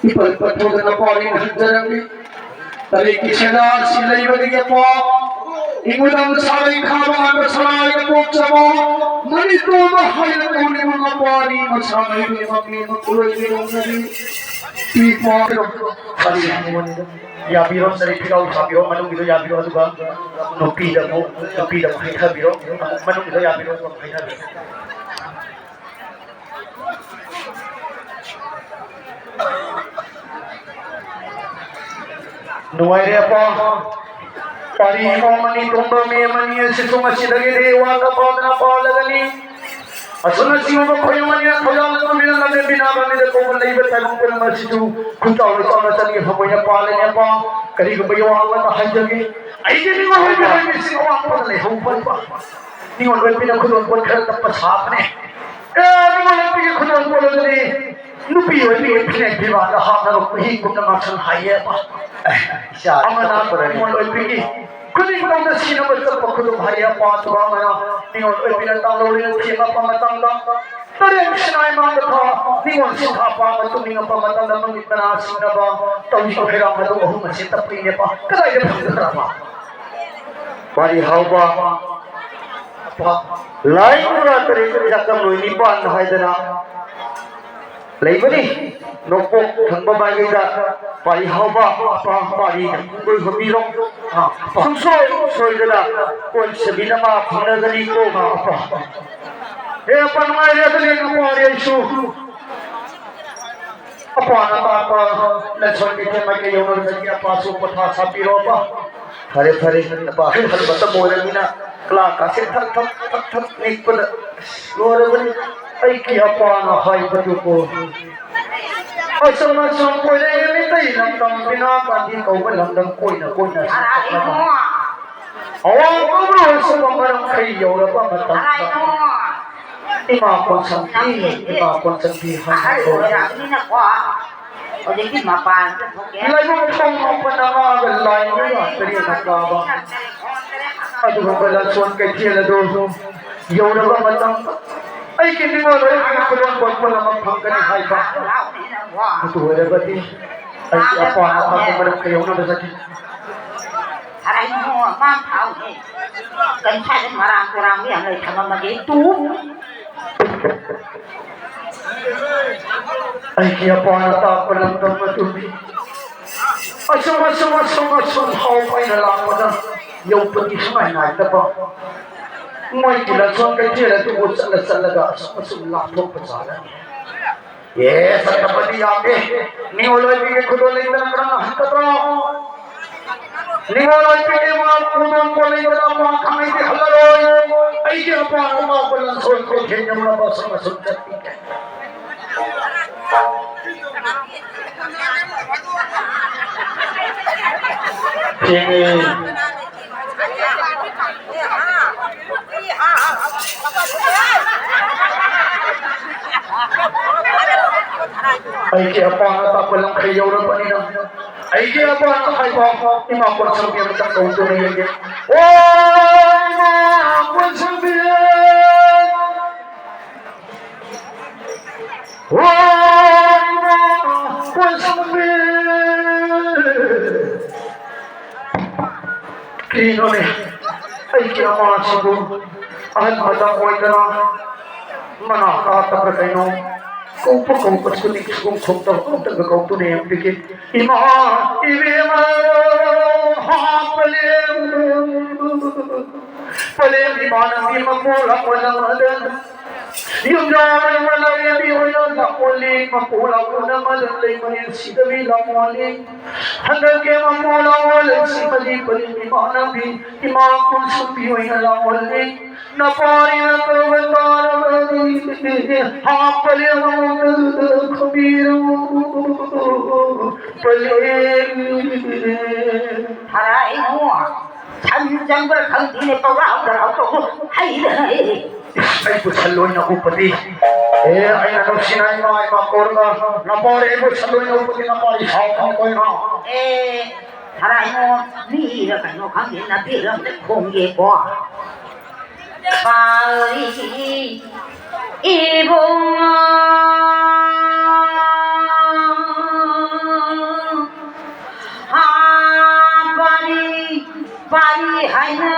ꯏꯄꯜ ꯄꯠꯊꯣꯛꯇꯅ ꯄꯥꯎꯔꯤ ꯍꯟꯖꯔꯝꯃꯤ꯫ ꯇꯔꯦꯠꯀꯤ ꯁꯦꯟꯖꯥ ꯑꯁꯤ ꯂꯩꯕꯗꯒꯤ ꯑꯄꯥ ꯏꯪꯕꯗ ꯁꯥꯔꯩ ꯈꯥꯕ ꯍꯥꯟꯕ ꯁꯂꯥꯏꯅ ꯄꯣꯛꯆꯕ ꯃꯅꯤꯄꯨꯔꯗ ꯍꯥꯏꯅ ꯀꯧꯔꯤꯕ ꯃꯄꯥꯅꯤ ꯃꯁꯥ ꯃꯍꯩꯒꯤ ꯃꯃꯤ ꯑꯃ ꯄꯨꯔꯣꯏꯕꯤꯔꯣꯝꯅꯔꯤ꯫ ꯄꯤ ꯄꯥꯎ ꯌꯥꯕꯤꯔꯣ, ꯆꯔꯤ ꯐꯤꯒꯥꯎ ꯁꯥꯕꯤꯔꯣ, ꯃꯅꯨꯡꯒꯤꯗꯣ ꯌꯥꯕꯤꯔꯣ, ꯑꯗꯨꯒ ꯅꯨꯄꯤꯗ ꯑꯃꯨꯛ, ꯅꯨꯄꯤꯗ ꯑꯃꯨꯛ ꯍꯩꯊꯕꯤꯔꯣ, ꯃꯅꯨꯡꯒꯤꯗꯣ ꯌꯥꯕꯤꯔꯣ, ꯑꯗꯨꯒ ꯑꯃꯨꯛ ꯍꯩꯊꯕꯤꯔꯣ꯫ ꯅꯨꯡꯉꯥꯏꯔꯦ ꯑꯄꯥ꯫ ꯄꯥꯔꯤ ꯏꯃꯧ ꯑꯃꯅꯤ ꯇꯣꯝꯕ ꯃꯤ ꯑꯃꯅꯤ ꯑꯁꯤꯁꯨ ꯉꯁꯤꯗꯒꯤꯗꯤ ꯋꯥ ꯀꯐꯥꯎꯗꯅ ꯄꯥꯜꯂꯒꯅꯤ꯫ ꯑꯁꯨꯝꯅ ꯆꯤꯡꯕ ꯈꯣꯏ ꯑꯃꯅꯤꯅ ꯊꯧꯖꯥꯜ ꯑꯃꯅꯤꯅ ꯂꯝꯖꯦꯟ ꯄꯤꯅꯕ ꯃꯤꯗ ꯀꯧꯕ ꯂꯩꯕ ꯇꯥꯏꯕꯪ ꯄꯨꯝꯅꯃꯛ ꯑꯁꯤꯁꯨ ꯈꯨꯟꯖꯥꯎ ꯂꯩꯆꯥꯎꯅ ꯆꯠꯂꯤ ꯐꯝꯕꯣꯏꯅ ꯄꯥꯜꯂꯅꯤ ꯑꯄꯥ꯫ ꯀꯔꯤꯒꯨꯝꯕ ꯌꯧꯍꯥꯡꯕꯗ ꯍꯥꯏꯖꯒꯦ꯫ ꯑꯩꯒꯤ ꯅꯤꯡꯉꯣꯜ ꯑꯣꯏꯕ ꯃꯤꯁꯤꯡ ꯑꯋꯥꯡꯕꯗ ꯂꯩꯍꯧꯕ ꯅꯤꯡꯉꯣꯜ ꯑꯣꯏꯕꯤꯅ ꯈꯨꯗꯣꯜ ꯄꯣꯠ ꯈꯔ ꯇꯞꯄ ꯁꯥꯕꯅꯦ꯫ ꯑꯦ, ꯅꯤꯡꯉꯣꯜ ꯑꯣꯏꯕꯤꯒꯤ ꯈꯨꯗꯣꯜ ꯄꯣꯠ ꯑꯗꯨꯗꯤ ꯅꯨꯄꯤ ꯑꯣꯏꯕꯤꯒꯤ ꯐꯅꯦꯛ ꯐꯤꯕꯥꯟꯗ ꯍꯥꯞꯅꯕ ꯈꯨꯍꯤꯒꯨꯝꯅ ꯉꯥꯛꯁꯪ ꯍꯥꯏꯌꯦꯕ꯫ ꯏꯆꯥ ꯑꯃꯅ ꯆꯠꯄꯗꯅꯤ꯫ ꯅꯤꯡꯉꯣꯜ ꯑꯣꯏꯕꯤꯒꯤ ꯈꯨꯅꯤꯡꯊꯧꯗ ꯁꯤꯅꯕ ꯆꯠꯄ ꯈꯨꯗꯣꯜ ꯍꯥꯏꯌꯦꯕ꯫ ꯑꯗꯨꯒ ꯑꯃꯅ ꯅꯤꯡꯉꯣꯜ ꯑꯣꯏꯕꯤꯅ ꯇꯥꯡꯂꯧꯔꯤꯅ ꯊꯦꯡꯂꯛꯄ ꯃꯇꯝꯗ ꯇꯔꯦꯠ ꯁꯤꯅꯥꯏ ꯃꯥꯡꯗ ꯊꯥ ꯅꯤꯡꯉꯣꯜ ꯁꯤꯟꯊꯥ ꯄꯥꯝꯕ ꯇꯨꯝꯅꯤꯡꯉꯛꯄ ꯃꯇꯝꯗ ꯃꯃꯤꯠ ꯃꯅꯥ ꯁꯤꯡꯅꯕ ꯇꯧꯔꯤꯕ ꯍꯩꯔꯥꯡ ꯑꯗꯨ ꯑꯍꯨꯝ ꯑꯁꯤ ꯇꯞꯄꯤꯅꯦꯕ꯫ ꯀꯗꯥꯏꯗ ꯐꯪꯒꯗ꯭ꯔꯕ? ꯄꯥꯔꯤ ꯍꯥꯎꯕ꯫ ꯂꯥꯏ ꯄꯨꯔꯥ ꯇꯔꯦꯠ ꯆꯥꯛꯇꯝ ꯂꯣꯏ ꯅꯤꯄꯥꯟ ꯍꯥꯏꯗꯅ ꯂꯩꯕꯅꯤ꯫ ꯅꯣꯡꯄꯣꯛ ꯊꯪꯕ ꯃꯥꯏꯀꯩꯗ ꯄꯥꯔꯤ ꯍꯥꯎꯕ ꯑꯄꯥ ꯄꯥꯔꯤ ꯀꯣꯏ ꯍꯣꯕꯤꯔꯣ꯫ ꯁꯨꯡꯁꯣꯏ ꯁꯣꯏꯗꯅ ꯀꯣꯏ ꯁꯕꯤꯅ ꯃꯥ ꯐꯪꯅꯒꯅꯤ ꯀꯣ꯫ ꯍꯦ ꯑꯄꯥ ꯅꯨꯡꯉꯥꯏꯔꯦ ꯑꯗꯨꯅꯦ ꯅꯨꯄꯥꯔꯤ ꯑꯩꯁꯨ꯫ ꯑꯄꯥꯅ ꯇꯥꯛꯄ ꯂꯥꯏꯁꯣꯟ ꯀꯩꯊꯦꯜ ꯃꯥꯏꯀꯩ ꯌꯧꯅꯕꯗꯒꯤ ꯑꯄꯥꯁꯨ ꯄꯣꯊꯥ ꯁꯥꯕꯤꯔꯣꯕ꯫ ꯐꯔꯦ, ꯐꯔꯦ, ꯑꯄꯥ ꯍꯜ ꯃꯇꯝ ꯑꯣꯏꯔꯕꯅꯤꯅ ꯀ꯭ꯂꯥ ꯀꯥꯁꯦ ꯊꯛ ꯊꯛ ꯊꯛ ꯊꯛ ꯅꯤꯛꯄꯗ ꯂꯣꯏꯔꯕꯅꯤ꯫ ꯑꯩꯒꯤ ꯑꯄꯥꯅ ꯍꯥꯏꯕꯗꯨꯕꯨ꯫ ꯑꯁꯨꯝ ꯑꯁꯨꯝ ꯀꯣꯏꯔꯛꯏ ꯃꯤꯇꯩ ꯂꯝꯗꯝ ꯄꯤꯅꯥ ꯄꯥꯟꯊꯤ ꯀꯧꯕ ꯂꯝꯗꯝ ꯀꯣꯏꯅ ꯀꯣꯏꯅ ꯆꯠꯂꯒ ꯑꯋꯥꯡ ꯄꯣꯛꯂꯣꯏ ꯁꯨꯝꯕ ꯃꯔꯝꯈꯩ ꯌꯧꯔꯕ ꯃꯇꯝꯗ ꯏꯃꯥ ꯀꯣꯟꯁꯝꯕꯤ, ꯏꯃꯥ ꯀꯣꯟꯁꯝꯕꯤ ꯍꯥꯏꯅ ꯀꯧꯏ꯫ ꯍꯧꯖꯤꯛꯇꯤ ꯃꯄꯥꯟꯗ ꯊꯣꯛꯑꯦ꯫ ꯂꯥꯏꯕꯛ ꯊꯣꯡ ꯃꯥꯄꯟ ꯑꯃꯒ ꯂꯥꯏ ꯃꯉꯥ ꯇꯔꯦꯠꯅ ꯀꯥꯕ ꯑꯗꯨꯒꯨꯝꯕ ꯂꯥꯟꯁꯣꯟ ꯀꯩꯊꯦꯜ ꯑꯗꯨ ꯌꯧꯔꯕ ꯃꯇꯝꯗ ꯑꯩꯒꯤ ꯅꯤꯡꯉꯣꯜ ꯑꯣꯏꯕꯒꯤ ꯈꯨꯗꯣꯜꯄꯣꯠ ꯄꯨꯝꯅꯃꯛ ꯐꯪꯒꯅꯤ ꯍꯥꯏꯕ ꯑꯗꯨ ꯑꯣꯏꯔꯕꯗꯤ ꯑꯩꯒꯤ ꯑꯄꯥ ꯑꯄꯥꯒꯤ ꯃꯔꯛꯇ ꯌꯧꯅꯕ ꯆꯠꯈꯤ꯫ ꯀꯩꯅꯣ ꯃꯥ ꯊꯥꯎꯅꯦ꯫ ꯀꯩꯅꯣ ꯁ꯭ꯋꯥꯏꯗ ꯃꯔꯥꯡ ꯇꯨꯔꯥꯡ ꯃꯌꯥꯝ ꯂꯩ ꯊꯝꯃꯝꯃꯒꯦ ꯇꯨ꯫ ꯑꯩꯒꯤ ꯑꯄꯥꯅ ꯇꯥꯛꯄ ꯂꯝꯗꯝ ꯑꯗꯨꯅꯤ꯫ ꯑꯁꯨꯝ ꯑꯁꯨꯝ ꯑꯁꯨꯝ ꯑꯁꯨꯝ ꯍꯧꯕ ꯑꯩꯅ ꯂꯥꯛꯄꯗ ꯌꯧꯕꯗꯤ ꯁꯨꯡꯉꯥꯏ ꯉꯥꯏꯗꯕ ꯃꯣꯏꯒꯤ ꯂꯟꯁꯣꯟ ꯀꯩꯊꯦꯜ ꯑꯗꯨꯕꯨ ꯆꯠꯂ ꯆꯠꯂꯒ ꯑꯁꯨꯝ ꯑꯁꯨꯝ ꯂꯥꯞꯊꯣꯛꯄ ꯁꯥꯔꯅꯤ꯫ ꯑꯦ, ꯆꯠꯇꯕꯗꯤ ꯌꯥꯗꯦ꯫ ꯅꯤꯉꯣꯜ ꯑꯣꯏꯕꯤꯒꯤ ꯈꯨꯗꯣꯜ ꯂꯩꯇꯅ ꯀꯔꯝꯅ ꯍꯟꯒꯗ꯭ꯔꯣ? ꯅꯤꯉꯣꯜ ꯑꯣꯏꯕꯤꯒꯤ ꯃꯥ ꯈꯨꯗꯣꯜ ꯄꯣꯠ ꯂꯩꯇꯅ ꯃꯥ ꯈꯪꯍꯩꯗꯤ ꯍꯜꯂꯔꯣꯏ꯫ ꯑꯩꯒꯤ ꯑꯄꯥꯅ ꯃꯥꯕꯨ ꯂꯟꯁꯣꯟ ꯀꯩꯊꯦꯜ ꯌꯧꯅꯕ ꯑꯁꯨꯝ ꯑꯁꯨꯝ ꯆꯠꯄꯤꯒꯦ꯫ ꯊꯦꯡꯉꯦ꯫ ꯑꯩꯒꯤ ꯑꯄꯥꯅ ꯇꯥꯛꯄ ꯂꯝꯈꯩ ꯌꯧꯔꯕꯅꯤꯅ ꯑꯩꯒꯤ ꯑꯄꯥꯅ ꯍꯥꯏꯕ ꯏꯃꯥ ꯀꯣꯟꯁꯝꯕꯤ ꯑꯃꯇꯪ ꯀꯧꯗꯨꯅ ꯌꯦꯡꯒꯦ꯫ ꯑꯣ ꯏꯃꯥ ꯀꯣꯟꯁꯝꯕꯤ! ꯑꯣ ꯏꯃꯥ ꯀꯣꯟꯁꯝꯕꯤ! ꯀꯔꯤꯅꯣꯅꯦ? ꯑꯩꯒꯤ ꯑꯃꯥꯁꯤꯕꯨ ꯑꯍꯜ ꯃꯇꯝ ꯑꯣꯏꯗꯅ ꯃꯅꯥ ꯇꯥꯗꯕ꯭ꯔꯥ ꯀꯩꯅꯣ? ꯀꯧꯕ ꯀꯧꯕꯁꯨ ꯅꯤꯡꯁꯤꯡ ꯈꯨꯝꯗꯕ ꯑꯝꯇꯒ ꯀꯧꯗꯨꯅ ꯌꯦꯡꯕꯤꯒꯦ꯫ ꯏꯃꯥ ꯏꯕꯦꯝꯃ ꯍꯥꯞꯄꯂꯦ꯫ ꯄꯂꯦꯝ ꯏꯃꯥ ꯅꯪꯒꯤ ꯃꯄꯣꯛ ꯂꯝꯗꯝ ꯑꯗꯨ ꯌꯨꯝꯖꯥꯎ ꯑꯣꯏꯅ ꯂꯥꯏꯔꯦꯝꯕꯤ ꯑꯣꯏꯅ ꯂꯥꯛꯑꯣꯜꯂꯤ, ꯃꯄꯨ ꯂꯥꯛꯑꯣꯅ ꯃꯗꯨ ꯂꯩꯕ ꯅꯨꯡꯁꯤꯗꯕꯤ ꯂꯥꯛꯑꯣꯜꯂꯤ꯫ ꯍꯟꯗꯛꯀꯤ ꯃꯄꯨ ꯂꯥꯛꯑꯣꯜ ꯁꯤꯃꯗꯤ ꯄꯔꯤ ꯏꯃꯥꯟꯅꯕꯤ, ꯏꯃꯥ ꯀꯨꯟꯁꯨꯝꯕꯤ ꯑꯣꯏꯅ ꯂꯥꯛꯑꯣꯜꯂꯤ꯫ ꯅꯄꯥꯔꯤꯅ ꯀꯧꯕ ꯇꯥꯔꯕꯗꯤ ꯍꯥꯞꯄꯂꯦ ꯃꯉꯣꯟꯗ ꯈꯨꯕꯤꯔꯨ ꯄꯂꯦ꯫ ꯍꯔꯥꯏ ꯏꯕꯨꯡꯉꯣ, ꯁꯟ ꯆꯪꯕ꯭ꯔꯥ ꯈꯪꯗꯦꯅꯦ, ꯄꯧꯔꯥ ꯍꯧꯗꯔꯥ ꯇꯧꯕ ꯍꯩꯔꯦ꯫ ꯑꯩꯕꯨ ꯁꯟ ꯑꯣꯏꯅ ꯎꯞꯄꯗꯤ? ꯑꯦ, ꯑꯩꯅ ꯅꯨꯡꯁꯤꯅ ꯏꯃꯥ, ꯏꯃꯥ ꯀꯧꯔꯒ, ꯅꯄꯥꯔꯤ ꯑꯩꯕꯨ ꯁꯟ ꯑꯣꯏꯅ ꯎꯞꯄꯗꯤ ꯅꯄꯥꯔꯤ ꯁꯥꯎ ꯈꯪꯉꯣꯏꯅ꯫ ꯑꯦ, ꯍꯔꯥꯏꯉꯣ, ꯃꯤꯔ ꯀꯩꯅꯣ ꯈꯪꯗꯦ, ꯅꯄꯤꯔ ꯑꯝꯇ ꯈꯣꯡꯒꯦꯀꯣ꯫ ꯄꯥꯔꯤ ꯏꯕꯨꯡꯉꯣ꯫ ꯍꯥ, ꯄꯥꯔꯤ, ꯄꯥꯔꯤ ꯍꯥꯏꯅ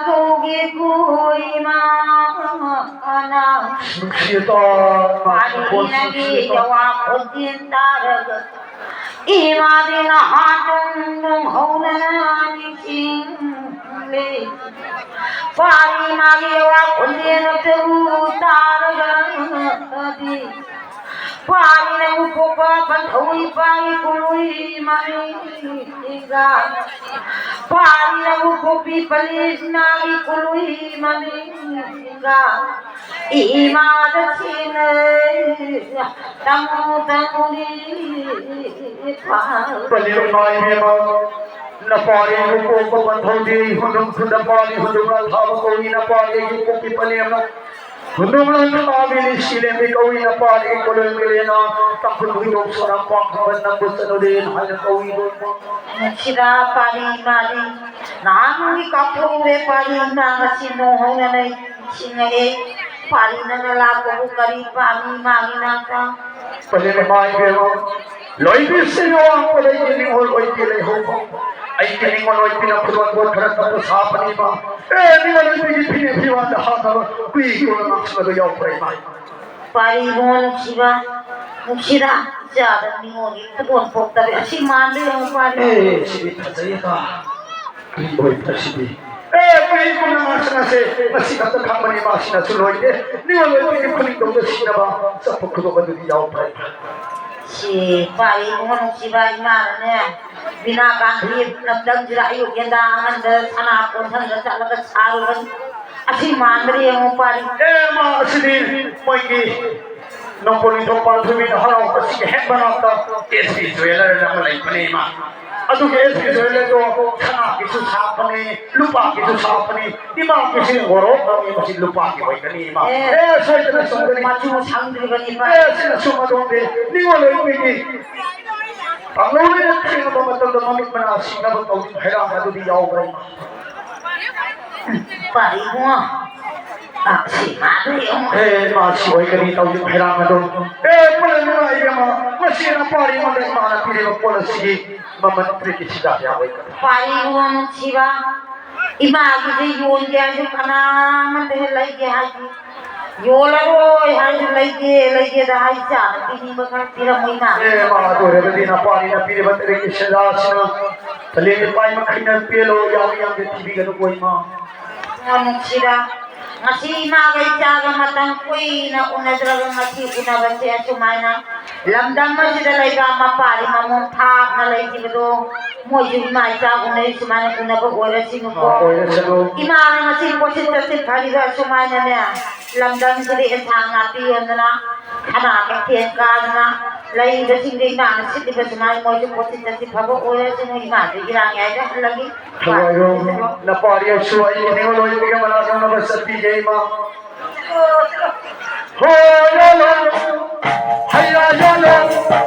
ꯀꯧꯒꯦ ꯀꯣ ꯏꯃꯥꯅ꯫ ꯅꯨꯡꯁꯤꯗ, ꯄꯥꯔꯤ ꯅꯪꯒꯤ ꯅꯨꯡꯁꯤꯗ꯫ ꯖꯋꯥ ꯈꯣꯟꯖꯦꯜ ꯇꯥꯔꯒ ꯏꯃꯥꯗꯤ ꯅꯍꯥꯟ ꯅꯨꯡ ꯅꯨꯡ ꯍꯧꯅꯅ ꯅꯤꯡꯁꯤꯡꯂꯦ꯫ ꯄꯥꯔꯤ ꯃꯥꯒꯤ ꯖꯋꯥ ꯈꯣꯟꯖꯦꯜ ꯑꯗꯨꯕꯨ ꯇꯥꯔꯒꯗꯤ ꯄꯥꯔꯤꯅ ꯎꯄꯣꯛꯄ ꯄꯟꯊꯧ ꯏꯄꯥꯒꯤ ꯀꯣꯂꯨꯏ ꯃꯅꯤꯡꯒ, ꯄꯥꯔꯤꯅ ꯎꯄꯣꯛꯄꯤ ꯄꯂꯦꯝꯅꯥꯒꯤ ꯀꯣꯂꯨꯏ ꯃꯅꯤꯡꯒ, ꯏꯃꯥꯗ ꯊꯦꯡꯅꯩ ꯇꯃꯨ ꯇꯃꯨꯅꯤ ꯄꯥꯔꯤ꯫ ꯄꯂꯦꯝ ꯏꯃꯥ ꯏꯕꯦꯝꯃ, ꯅꯄꯥꯔꯤ ꯎꯄꯣꯛꯄ ꯄꯟꯊꯧꯗꯤ ꯍꯨꯟꯗꯨꯝ ꯈꯨꯟꯗ ꯄꯥꯔꯤ ꯍꯨꯟꯗꯨꯝ ꯊꯥꯕ ꯀꯧꯏ ꯅꯄꯥꯔꯤ ꯎꯄꯣꯛꯄꯤ ꯄꯂꯦꯝꯅ꯫ ꯍꯨꯟꯗꯣꯛꯂꯕ ꯃꯥꯒꯤ ꯂꯤꯁꯤ ꯂꯦꯝꯕꯤ ꯀꯧꯏ ꯅꯄꯥꯔꯤ ꯀꯣꯂꯣꯏ ꯃꯤꯂꯦꯅ ꯇꯥꯡꯈꯨꯜ ꯍꯨꯏꯗꯣꯡ ꯁꯣꯔꯥ ꯄꯥꯡꯈꯕ ꯅꯪꯕꯨ ꯆꯠꯂꯨꯔꯦꯅ ꯍꯥꯏꯅ ꯀꯧꯏ ꯂꯣꯏꯅꯃꯛ꯫ ꯅꯨꯡꯁꯤꯔꯥ ꯄꯥꯔꯤ ꯃꯥꯔꯤ ꯅꯍꯥꯟꯒꯤ ꯀꯥꯞꯊꯣꯛꯎꯔꯦ ꯄꯥꯔꯤ ꯏꯃꯥ ꯉꯁꯤ ꯅꯣꯡ ꯍꯧꯅ ꯅꯤꯡꯁꯤꯡꯉꯛꯑꯦ꯫ ꯄꯥꯔꯤ ꯅꯪꯅ ꯂꯥꯛꯄꯕꯨ ꯀꯔꯤ ꯄꯥꯝꯃꯤ ꯃꯥꯒꯤ ꯅꯥꯛꯇ? ꯄꯂꯦꯝ ꯏꯃꯥ ꯏꯕꯦꯝꯃ, ꯂꯣꯏꯕꯤꯁꯤꯡ ꯑꯋꯥꯡꯕꯗ ꯑꯩꯒꯤ ꯅꯤꯡꯉꯣꯜ ꯑꯣꯏꯕꯤ ꯂꯩꯍꯧꯕ꯫ ꯑꯩꯒꯤ ꯅꯤꯡꯉꯣꯜ ꯑꯣꯏꯕꯤꯅ ꯈꯨꯗꯣꯜ ꯄꯣꯠ ꯈꯔ ꯀꯞꯄ ꯁꯥꯕꯅꯤꯕ꯫ ꯑꯦ, ꯅꯤꯡꯉꯣꯜ ꯑꯣꯏꯕꯤꯒꯤ ꯐꯤꯅꯦ ꯐꯤꯋꯥꯟꯗ ꯍꯥꯞꯅꯕ ꯀꯨꯏ ꯀꯨꯏꯅ ꯉꯥꯡꯁꯤꯟꯅꯕ ꯌꯥꯎꯈ꯭ꯔꯦ ꯏꯃꯥ꯫ ꯄꯥꯔꯤ ꯏꯕꯨꯡꯉꯣ ꯅꯨꯡꯁꯤꯕ, ꯅꯨꯡꯁꯤꯔꯥ, ꯏꯆꯥꯗ ꯅꯤꯡꯉꯣꯜꯒꯤ ꯈꯨꯗꯣꯜ ꯄꯣꯛꯇꯕ ꯑꯁꯤ ꯃꯥꯟꯕ ꯌꯦꯡꯉꯨ ꯄꯥꯔꯤ꯫ ꯑꯦ, ꯁꯤꯗꯤ ꯐꯖꯩꯌꯦꯗ꯫ ꯀꯔꯤ ꯑꯣꯏꯕ꯭ꯔꯥ ꯁꯤꯗꯤ? ꯑꯦ, ꯀꯔꯤꯒꯨꯝꯅ ꯉꯥꯛꯁꯪ ꯑꯁꯦ ꯉꯁꯤ ꯈꯛꯇ ꯈꯪꯕꯅꯤ, ꯃꯥꯁꯤꯅꯁꯨ ꯂꯣꯏꯗꯦ꯫ ꯅꯤꯉꯣꯜ ꯑꯣꯏꯕꯒꯤ ꯈꯨꯅꯤꯡꯗꯧꯗ ꯁꯤꯅꯕ ꯆꯠꯄ ꯈꯨꯗꯣꯞ ꯑꯗꯨꯗꯤ ꯌꯥꯎꯗ꯭ꯔꯦ꯫ ꯁꯤ ꯄꯥꯔꯤ ꯏꯕꯨꯡꯉꯣ ꯅꯨꯡꯁꯤꯕ, ꯏꯃꯥꯅꯅꯦ, ꯕꯤꯅꯥ ꯒꯥꯟꯙꯤ ꯂꯝꯗꯝꯁꯤꯗ ꯑꯌꯨꯛ ꯌꯦꯟꯗꯥ ꯑꯉꯟꯗ ꯁꯅꯥ ꯀꯣꯟꯊꯪꯗ ꯆꯠꯂꯒ ꯁꯥꯔꯨꯕꯅꯤ꯫ ꯑꯁꯤ ꯃꯥꯟꯕ꯭ꯔꯥ ꯌꯦꯡꯉꯨ ꯄꯥꯔꯤ꯫ ꯑꯦ, ꯃꯥ ꯑꯁꯤꯗꯤ ꯃꯣꯏꯒꯤ ꯅꯣꯡꯄꯣꯛ ꯅꯤꯡꯊꯧ ꯄꯥꯟꯊꯣꯏꯕꯤꯅ ꯍꯔꯥꯎꯕꯁꯤꯒꯤ ꯍꯦꯛ ꯃꯅꯥꯛꯇ ꯑꯦꯁ ꯄꯤ ꯖ꯭ꯋꯦꯂꯔ ꯑꯃ ꯂꯩꯕꯅꯦ, ꯏꯃꯥ꯫ ꯑꯗꯨꯒꯤ ꯑꯦꯁ ꯄꯤ ꯖ꯭ꯋꯦꯂꯔꯗꯣ ꯁꯅꯥꯒꯤꯁꯨ ꯁꯥꯕꯅꯦ, ꯂꯨꯄꯥꯒꯤꯁꯨ ꯁꯥꯕꯅꯦ꯫ ꯏꯃꯥꯒꯤꯁꯤ ꯉꯣꯔꯣꯛ ꯉꯧꯏ, ꯃꯁꯤ ꯂꯨꯄꯥꯒꯤ ꯑꯣꯏꯒꯅꯤ, ꯏꯃꯥ꯫ ꯑꯦ, ꯑꯦ, ꯁꯣꯏꯗꯅ ꯆꯨꯝꯒꯅꯤ꯫ ꯃꯆꯨ ꯁꯪꯗ꯭ꯔꯤꯕꯅꯤ, ꯏꯃꯥ꯫ ꯑꯦ, ꯁꯤꯅ ꯁꯨꯝ ꯑꯗꯣꯝꯗꯤ ꯅꯤꯉꯣꯜ ꯑꯣꯏꯕꯒꯤ ꯀꯥꯡꯂꯧ ꯂꯩꯅ ꯊꯦꯡꯅꯕ ꯃꯇꯝꯗ ꯃꯃꯤꯠ ꯃꯅꯥ ꯁꯤꯡꯅꯕ ꯇꯧꯔꯤ ꯍꯩꯔꯥꯡ ꯑꯗꯨꯗꯤ ꯌꯥꯎꯕ꯭ꯔꯥ, ꯏꯃꯥ? ꯄꯥꯔꯤ ꯏꯕꯨꯡꯉꯣ꯫ ꯑ, ꯁꯤ ꯃꯥꯗꯨ ꯌꯦꯡꯉꯨ꯫ ꯑꯦ, ꯃꯥ ꯁꯤ ꯑꯣꯏꯒꯅꯤ ꯇꯧꯔꯤ ꯍꯩꯔꯥꯡ ꯑꯗꯣ꯫ ꯑꯦ, ꯄꯨꯟꯅ ꯅꯨꯡꯉꯥꯏꯕ ꯑꯃ, ꯃꯁꯤ ꯅꯄꯥꯔꯤ ꯑꯃꯗ ꯏꯃꯥꯅ ꯄꯤꯔꯤꯕ ꯄꯣꯠ ꯑꯁꯤꯒꯤ ꯃꯃꯜ ꯇꯔꯦꯠꯀꯤ ꯁꯤꯗ ꯀꯌꯥ ꯑꯣꯏꯒꯅꯤ? ꯄꯥꯔꯤ ꯏꯕꯨꯡꯉꯣ ꯅꯨꯡꯁꯤꯕ, ꯏꯃꯥꯒꯤꯁꯦ ꯌꯣꯟꯒꯦ ꯍꯥꯏꯁꯨ ꯀꯅꯥꯃꯠꯇ ꯍꯦꯛ ꯂꯩꯒꯦ ꯍꯥꯏꯗꯤ, ꯌꯣꯜꯂꯔꯣꯏ ꯍꯥꯏꯁꯨ ꯂꯩꯒꯦ, ꯂꯩꯒꯦꯗ ꯍꯥꯏ ꯆꯥꯅ ꯄꯤꯅꯤꯡꯕ ꯈꯔ ꯄꯤꯔꯝꯃꯣ ꯏꯃꯥ꯫ ꯑꯦ, ꯃꯥ ꯑꯗꯨ ꯑꯣꯏꯔꯒꯗꯤ ꯅꯄꯥꯅꯤꯅ ꯄꯤꯔꯤꯕ ꯇꯔꯦꯠꯀꯤ ꯁꯦꯟꯖꯥꯁꯤꯅ ꯀꯂꯦꯟꯒꯤ ꯄꯥꯏ ꯃꯈꯩꯅ ꯄꯦꯜꯂꯣ, ꯌꯥꯝ ꯌꯥꯝꯅ ꯊꯤꯕꯤꯒꯅꯨꯀꯣ ꯏꯃꯥ꯫ ꯏꯕꯨꯡꯉꯣ ꯅꯨꯡꯁꯤꯕ, ꯉꯁꯤ ꯏꯃꯥꯒ ꯏꯆꯥꯒ ꯃꯇꯝ ꯀꯨꯏꯅ ꯎꯅꯗ꯭ꯔꯕ ꯉꯁꯤ ꯎꯅꯕꯁꯦ ꯑꯁꯨꯃꯥꯏꯅ ꯂꯝꯗꯝ ꯑꯁꯤꯗ ꯂꯩꯕ ꯃꯄꯥꯗꯤ ꯃꯃꯣꯟ ꯊꯥꯞꯅ ꯂꯩꯈꯤꯕꯗꯣ, ꯃꯣꯏꯁꯨ ꯏꯃꯥ ꯏꯆꯥ ꯎꯅꯩ, ꯁꯨꯃꯥꯏꯅ ꯎꯅꯕ ꯑꯣꯏꯔꯁꯤꯅꯨꯀꯣ꯫ ꯑ, ꯑꯣꯏꯔꯁꯅꯨ꯫ ꯏꯃꯥꯅ ꯉꯁꯤ ꯄꯣꯠꯁꯤꯠ ꯆꯠꯁꯤꯠ ꯐꯔꯤꯕ ꯑꯁꯨꯃꯥꯏꯅꯅꯦ, ꯂꯝꯗꯝꯁꯤꯗ ꯑꯦꯟꯁꯥꯡ ꯅꯥꯄꯤ ꯌꯣꯟꯗꯅ, ꯁꯅꯥ ꯀꯩꯊꯦꯜ ꯀꯥꯗꯅ ꯂꯩꯔꯤꯕꯁꯤꯡꯗꯣ ꯏꯃꯥꯅ ꯁꯤꯠꯂꯤꯕ ꯁꯨꯃꯥꯏꯅ ꯃꯣꯏꯁꯨ ꯄꯣꯠꯁꯤꯠ ꯆꯠꯁꯤꯠ ꯐꯕ ꯑꯣꯏꯔꯁꯤꯅꯨ, ꯏꯃꯥꯁꯨ ꯏꯔꯥꯡ ꯌꯥꯏꯗ ꯍꯜꯂꯒꯦ꯫ ꯊꯋꯥꯏꯔꯣ, ꯅꯄꯥꯔꯤ ꯑꯩꯁꯨ ꯑꯩꯒꯤ ꯅꯤꯉꯣꯜ ꯑꯣꯏꯕꯒꯤ ꯃꯅꯥꯛ ꯅꯛꯅꯕ ꯆꯠꯄꯤꯒꯦ, ꯏꯃꯥ꯫ ꯍꯣ ꯌꯥꯂꯣ, ꯍꯩꯌꯥ ꯌꯥꯂꯣ,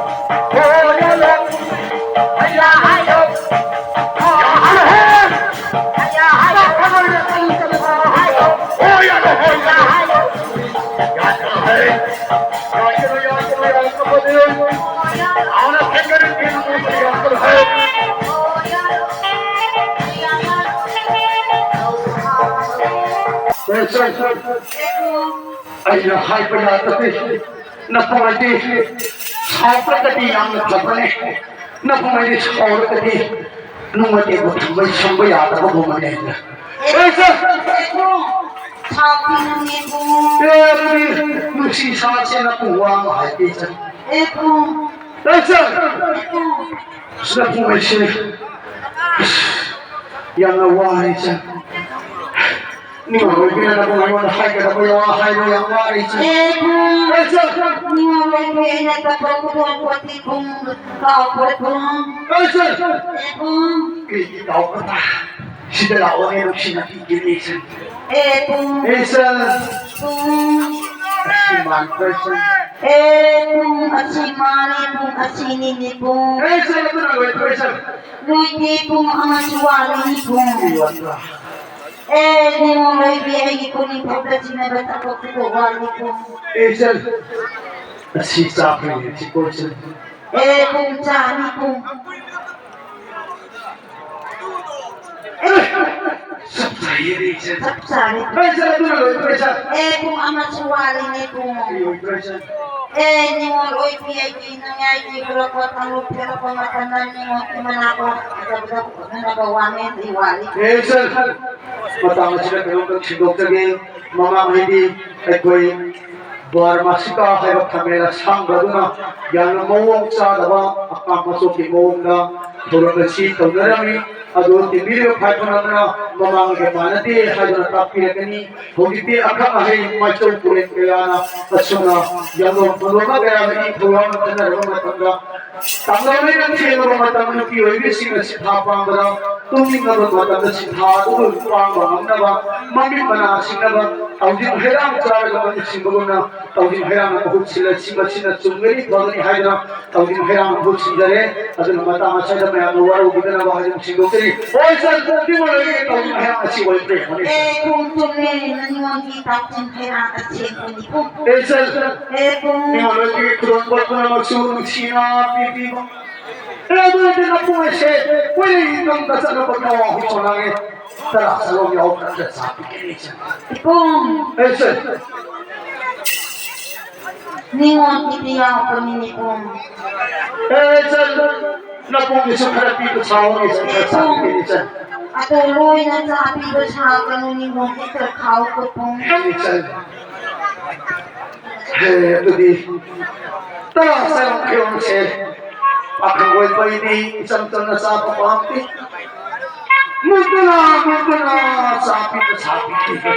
ꯍꯣ ꯌꯥꯂꯣ, ꯍꯩꯌꯥ ꯍꯥꯏꯌꯣ, ꯍꯣ ꯌꯥꯂꯣ, ꯍꯩꯌꯥ ꯍꯥꯏꯌꯣ, ꯍꯣ ꯌꯥꯂꯣ, ꯍꯣ ꯌꯥꯂꯣ, ꯍꯣ ꯌꯥꯂꯣ, ꯍꯩ꯫ ꯑꯩꯅ ꯍꯥꯏꯕ ꯌꯥꯗꯕꯤ, ꯅꯄꯨꯡ ꯑꯗꯤ ꯁꯥꯎꯈ꯭ꯔꯒꯗꯤ ꯌꯥꯝꯅ ꯐꯕꯅꯦ, ꯅꯄꯨꯡ ꯑꯗꯤ ꯁꯥꯎꯔꯒꯗꯤ ꯅꯨꯡ ꯑꯇꯦꯛꯄ ꯊꯝꯕ ꯁꯝꯕ ꯌꯥꯗꯕꯒꯨꯝꯕꯅꯦ꯫ ꯑꯦ ꯁꯔ! ꯁꯥꯎꯈꯤꯅꯨꯅꯦ ꯏꯕꯨꯡ꯫ ꯑꯦ, ꯑꯗꯨꯗꯤ ꯅꯨꯡꯁꯤ ꯁꯥꯁꯦꯅ ꯄꯨꯡ ꯋꯥ ꯑꯃ ꯍꯥꯏꯒꯦ ꯁꯔ꯫ ꯑꯦ ꯏꯕꯨꯡ꯫ ꯑꯦ ꯁꯔ! ꯑꯦ ꯏꯕꯨꯡ꯫ ꯁꯤꯗ ꯄꯨꯡ ꯑꯩꯁꯦ ꯌꯥꯝꯅ ꯋꯥꯔꯦ ꯁꯔ꯫ ꯅꯤꯡꯉꯣꯜ ꯑꯣꯏꯕꯤꯅ ꯅꯕꯨꯡ ꯑꯩꯉꯣꯟꯗ ꯍꯥꯏꯒꯗꯕ ꯋꯥ ꯍꯥꯏꯕ ꯌꯥꯝ ꯋꯥꯔꯦ ꯁꯔ꯫ ꯑꯦ ꯏꯕꯨꯡ꯫ ꯑꯦ ꯁꯔ! ꯅꯤꯡꯉꯣꯜ ꯑꯣꯏꯕꯤ ꯑꯩꯅ ꯇꯝꯕ ꯈꯨꯗꯣꯡ ꯄꯣꯠꯇꯤ ꯏꯕꯨꯡ ꯀꯥꯎꯈ꯭ꯔꯦ ꯏꯕꯨꯡ꯫ ꯑꯦ ꯁꯔ! ꯑꯦ ꯏꯕꯨꯡ꯫ ꯀꯔꯤꯒꯤ ꯀꯥꯎꯒꯗ꯭ꯔꯥ? ꯁꯤꯗ ꯂꯥꯛꯑꯣꯅꯦ, ꯅꯨꯡꯁꯤꯅ ꯄꯤꯒꯦꯅꯦ ꯁꯔ꯫ ꯑꯦ ꯄꯨꯡ꯫ ꯑꯦ ꯁꯔ! ꯄꯨꯡ꯫ ꯑꯁꯤ ꯃꯥꯟꯈ꯭ꯔꯦ ꯁꯔ꯫ ꯑꯦ ꯄꯨꯡ ꯑꯁꯤ ꯃꯥꯅꯤ, ꯄꯨꯡ ꯑꯁꯤꯅꯤꯅꯦ ꯄꯨꯡ꯫ ꯑꯦ ꯁꯔ, ꯑꯗꯨꯅ ꯂꯣꯏꯈ꯭ꯔꯦ ꯁꯔ꯫ ꯂꯣꯏꯗꯦ, ꯄꯨꯡ ꯑꯃꯁꯨ ꯋꯥꯠꯂꯤꯅꯤ ꯄꯨꯡ꯫ ꯀꯔꯤ ꯋꯥꯠꯄ꯭ꯔꯥ? ꯑꯦ ꯅꯤꯉꯣꯜ ꯑꯣꯏꯕꯤ, ꯑꯩꯒꯤ ꯀꯣꯅꯤꯡꯊꯧꯗ ꯆꯤꯟꯅꯕ ꯊꯕꯛꯇꯨꯗ ꯋꯥꯠꯂꯤ ꯄꯨꯡ꯫ ꯑꯦ ꯁꯔ, ꯑꯁꯤ ꯆꯥꯛ ꯄꯤꯔꯤꯁꯤ ꯀꯣ ꯁꯔ꯫ ꯑꯦ ꯄꯨꯡ ꯆꯥꯅꯤ ꯄꯨꯡ꯫ ꯑꯦ, ꯆꯞ ꯆꯥꯏꯌꯦ ꯁꯔ꯫ ꯆꯞ ꯆꯥꯔꯦ꯫ ꯑꯦ ꯁꯔ, ꯑꯗꯨꯅ ꯂꯣꯏꯈ꯭ꯔꯦ ꯁꯔ꯫ ꯑꯦ ꯄꯨꯡ ꯑꯃꯁꯨ ꯋꯥꯠꯂꯤꯅꯦ ꯄꯨꯡ꯫ ꯂꯣꯏꯈ꯭ꯔꯦ ꯁꯔ꯫ ꯑꯦ ꯅꯤꯉꯣꯜ ꯑꯣꯏꯕꯤ, ꯑꯩꯒꯤ ꯅꯨꯡꯌꯥꯏꯒꯤ ꯈꯨꯂꯛꯄ ꯀꯥꯡꯂꯨꯞ ꯐꯦꯜꯂꯛꯄ ꯃꯇꯝꯗ ꯅꯤꯉꯣꯜꯒꯤ ꯃꯅꯥꯛꯇ ꯐꯖꯕꯗ ꯄꯨꯈꯠꯅꯅꯕ ꯋꯥꯃꯦꯟꯗꯤ ꯋꯥꯠꯂꯤ꯫ ꯑꯦ ꯁꯔ, ꯃꯇꯥꯡ ꯑꯁꯤꯗ ꯀꯩꯅꯣꯝꯇ ꯁꯤꯟꯗꯣꯛꯆꯒꯦ꯫ ꯃꯃꯥꯡꯉꯩꯗꯤ ꯑꯩꯈꯣꯏ ꯕꯥꯔꯃꯥꯁꯤꯀꯥ ꯍꯥꯏꯕ ꯈꯥꯃꯦꯟ ꯑꯁꯥꯡꯕ ꯑꯗꯨꯅ ꯌꯥꯝꯅ ꯃꯑꯣꯡ ꯆꯥꯗꯕ ꯑꯀꯥꯝ ꯑꯆꯧꯕꯒꯤ ꯃꯑꯣꯡꯗ ꯊꯧꯔꯝ ꯑꯁꯤ ꯇꯧꯅꯔꯝꯃꯤ꯫ ꯑꯗꯨ ꯇꯤꯚꯤꯗ ꯐꯥꯏꯈꯣꯟ ꯑꯃꯅ ꯃꯃꯥꯡꯒ ꯃꯥꯟꯅꯗꯦ ꯍꯥꯏꯗꯨꯅ ꯇꯥꯛꯄꯤꯔꯛꯀꯅꯤ꯫ ꯍꯧꯖꯤꯛꯇꯤ ꯑꯈꯪ ꯑꯍꯩ ꯃꯥꯏꯆꯧ ꯄꯨꯔꯦꯜ ꯀꯌꯥꯅ ꯑꯁꯨꯝꯅ ꯌꯥꯝꯅ ꯐꯖꯕ ꯀꯌꯥꯗ ꯏ ꯊꯧꯔꯥꯡ ꯈꯟꯅꯔꯕ ꯃꯇꯝꯗ ꯇꯥꯡꯂꯕꯅꯤꯅ ꯊꯦꯡꯂꯕ ꯃꯇꯝ ꯅꯨꯄꯤ ꯑꯣꯏꯕꯤꯁꯤꯡꯅ ꯁꯤꯟꯊꯥ ꯄꯥꯡꯕꯗ ꯇꯨꯝꯅꯤꯡꯉꯕ ꯃꯇꯝꯗ ꯁꯤꯟꯊꯥ ꯑꯗꯨ ꯄꯥꯡꯕ ꯉꯝꯅꯕ ꯃꯃꯤꯠ ꯃꯅꯥ ꯁꯤꯡꯅꯕ ꯇꯧꯖꯤꯟ ꯍꯩꯔꯥꯡ ꯆꯥꯔꯒ ꯃꯃꯤꯠ ꯁꯤꯡꯕꯒꯨꯝꯅ ꯇꯧꯖꯤꯟ ꯍꯩꯔꯥꯡꯅ ꯃꯍꯨꯠ ꯁꯤꯜꯂꯁꯤ꯫ ꯃꯁꯤꯅ ꯆꯨꯝꯒꯅꯤ ꯐꯒꯅꯤ ꯍꯥꯏꯗꯨꯅ ꯇꯧꯖꯤꯟ ꯍꯩꯔꯥꯡ ꯃꯍꯨꯠ ꯁꯤꯟꯖꯔꯦ꯫ ꯑꯗꯨꯅ ꯃꯇꯥꯡ ꯑꯁꯤꯗ ꯃꯌꯥꯝꯅ ꯋꯥꯔꯧꯕꯤꯗꯅꯕ ꯍꯥꯏꯗꯨꯅ ꯁꯤꯟꯗꯣꯛꯆꯔꯤ꯫ ꯍꯣꯏ ꯁꯔ, ꯄꯨꯝꯅꯃꯛ ꯂꯣꯏꯅ ꯇꯧꯖꯤꯟ ꯍꯩꯔꯥꯡ ꯑꯁꯤ ꯑꯣꯏꯕ꯭ꯔꯥ ꯌꯦꯡꯉꯨꯅꯦ꯫ ꯑꯦ ꯄꯨꯡ ꯆꯨꯝꯃꯦ, ꯅꯤꯉꯣꯜꯒꯤ ꯇꯧꯖꯤꯟ ꯍꯩꯔꯥꯡ ꯑꯁꯦꯡꯕꯅꯤ ꯄꯨꯡ꯫ ꯑꯦ ꯁꯔ, ꯑꯦ ꯄꯨꯡ꯫ ꯅꯤꯉꯣꯜ ꯑꯣꯏꯕꯤꯒꯤ ꯈꯨꯗꯣꯡꯄꯣꯠ ꯄꯨꯝꯅꯃꯛꯁꯨ ꯅꯨꯡꯁꯤꯅ ꯄꯤꯕꯤꯕ꯫ ꯑꯦ ꯑꯗꯨ ꯑꯣꯏꯔꯗꯤ ꯅꯄꯨꯡ ꯑꯩꯁꯦ ꯀꯨꯏꯔꯦ ꯏꯇꯝꯗ ꯆꯠꯂꯨꯕ ꯅꯋꯥ ꯍꯨꯏ ꯆꯣꯂꯥꯡꯉꯦ꯫ ꯇꯔꯥ ꯆꯠꯂꯣ ꯌꯥꯎ ꯈꯔ ꯆꯥ ꯄꯤꯒꯦ ꯁꯔ꯫ ꯄꯨꯡ꯫ ꯑꯦ ꯁꯔ꯫ ꯅꯤꯉꯣꯜꯒꯤꯗꯤ ꯌꯥꯎꯕꯅꯤꯅꯦ ꯄꯨꯡ꯫ ꯑꯦ ꯁꯔ, ꯅꯄꯨꯡꯒꯤꯁꯨ ꯈꯔ ꯄꯤꯕ ꯁꯥꯎꯅꯦ ꯁꯔ, ꯈꯔ ꯆꯥ ꯄꯤꯒꯦ ꯁꯔ꯫ ꯑꯗꯣ ꯂꯣꯏꯅ ꯆꯥꯕꯤꯕ ꯁꯥꯒꯅꯨ, ꯅꯤꯡꯉꯣꯝ ꯍꯦꯛꯇ ꯈꯥꯎ ꯀꯨꯞꯄꯨ꯫ ꯍꯦ, ꯑꯗꯨꯗꯤ ꯇꯔꯥ ꯆꯥꯔꯣ ꯈꯦꯔꯣꯝꯁꯦ꯫ ꯄꯥꯈꯪ ꯑꯣꯏꯕ ꯑꯩꯗꯤ ꯏꯆꯝ ꯆꯝꯅ ꯆꯥꯕ ꯄꯥꯝꯗꯦ꯫ ꯃꯨꯛꯇꯅ, ꯃꯨꯛꯇꯅ ꯆꯥꯕꯤꯕ ꯁꯥꯕꯤꯕ꯫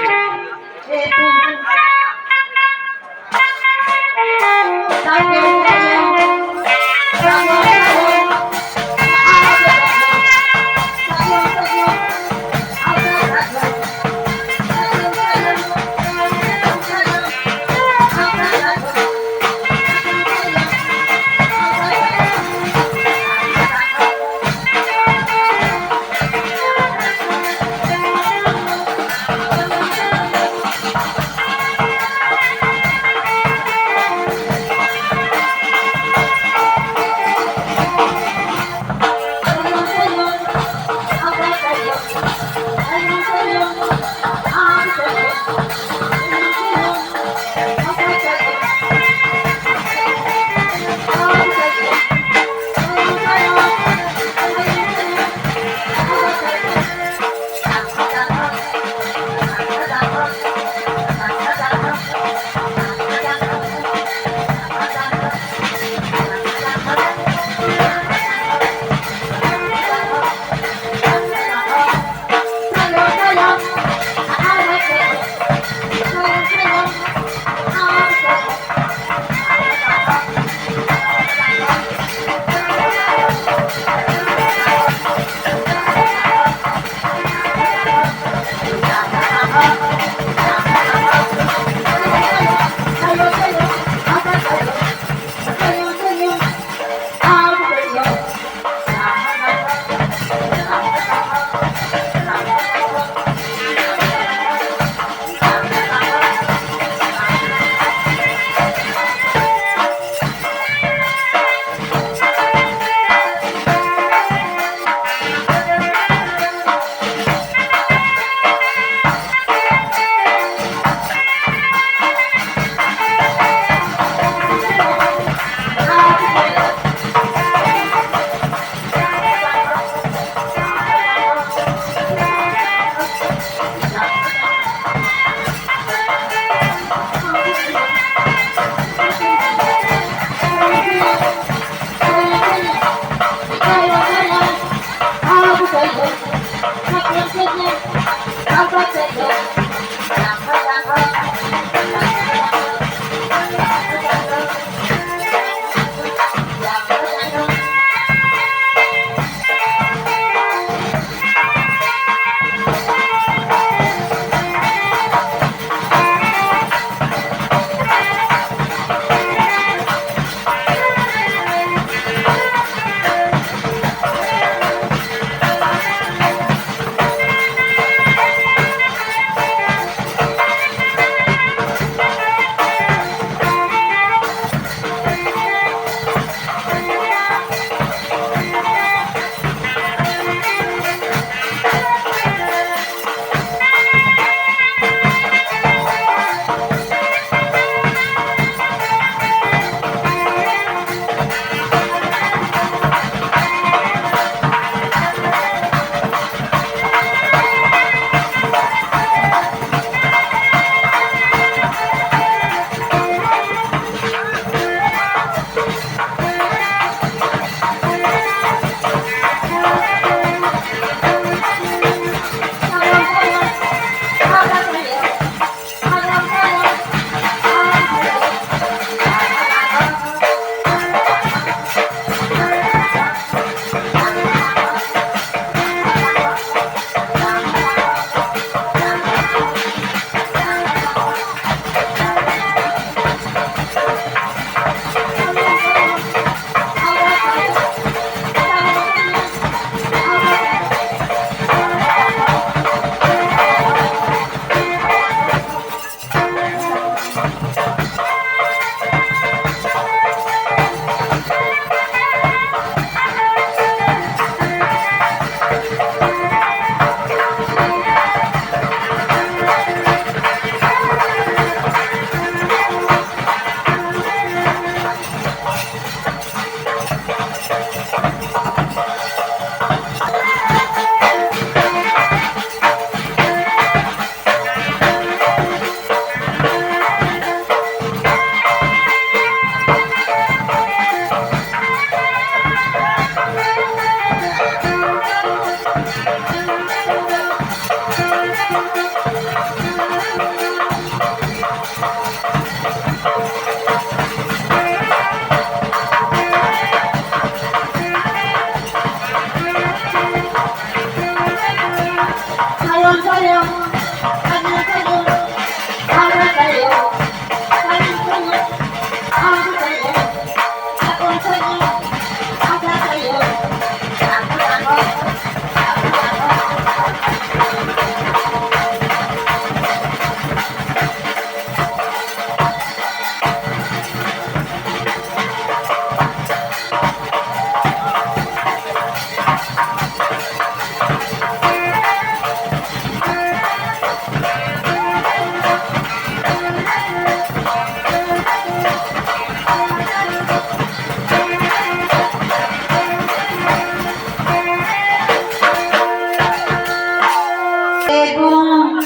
ꯑꯦ ꯄꯨꯡ꯫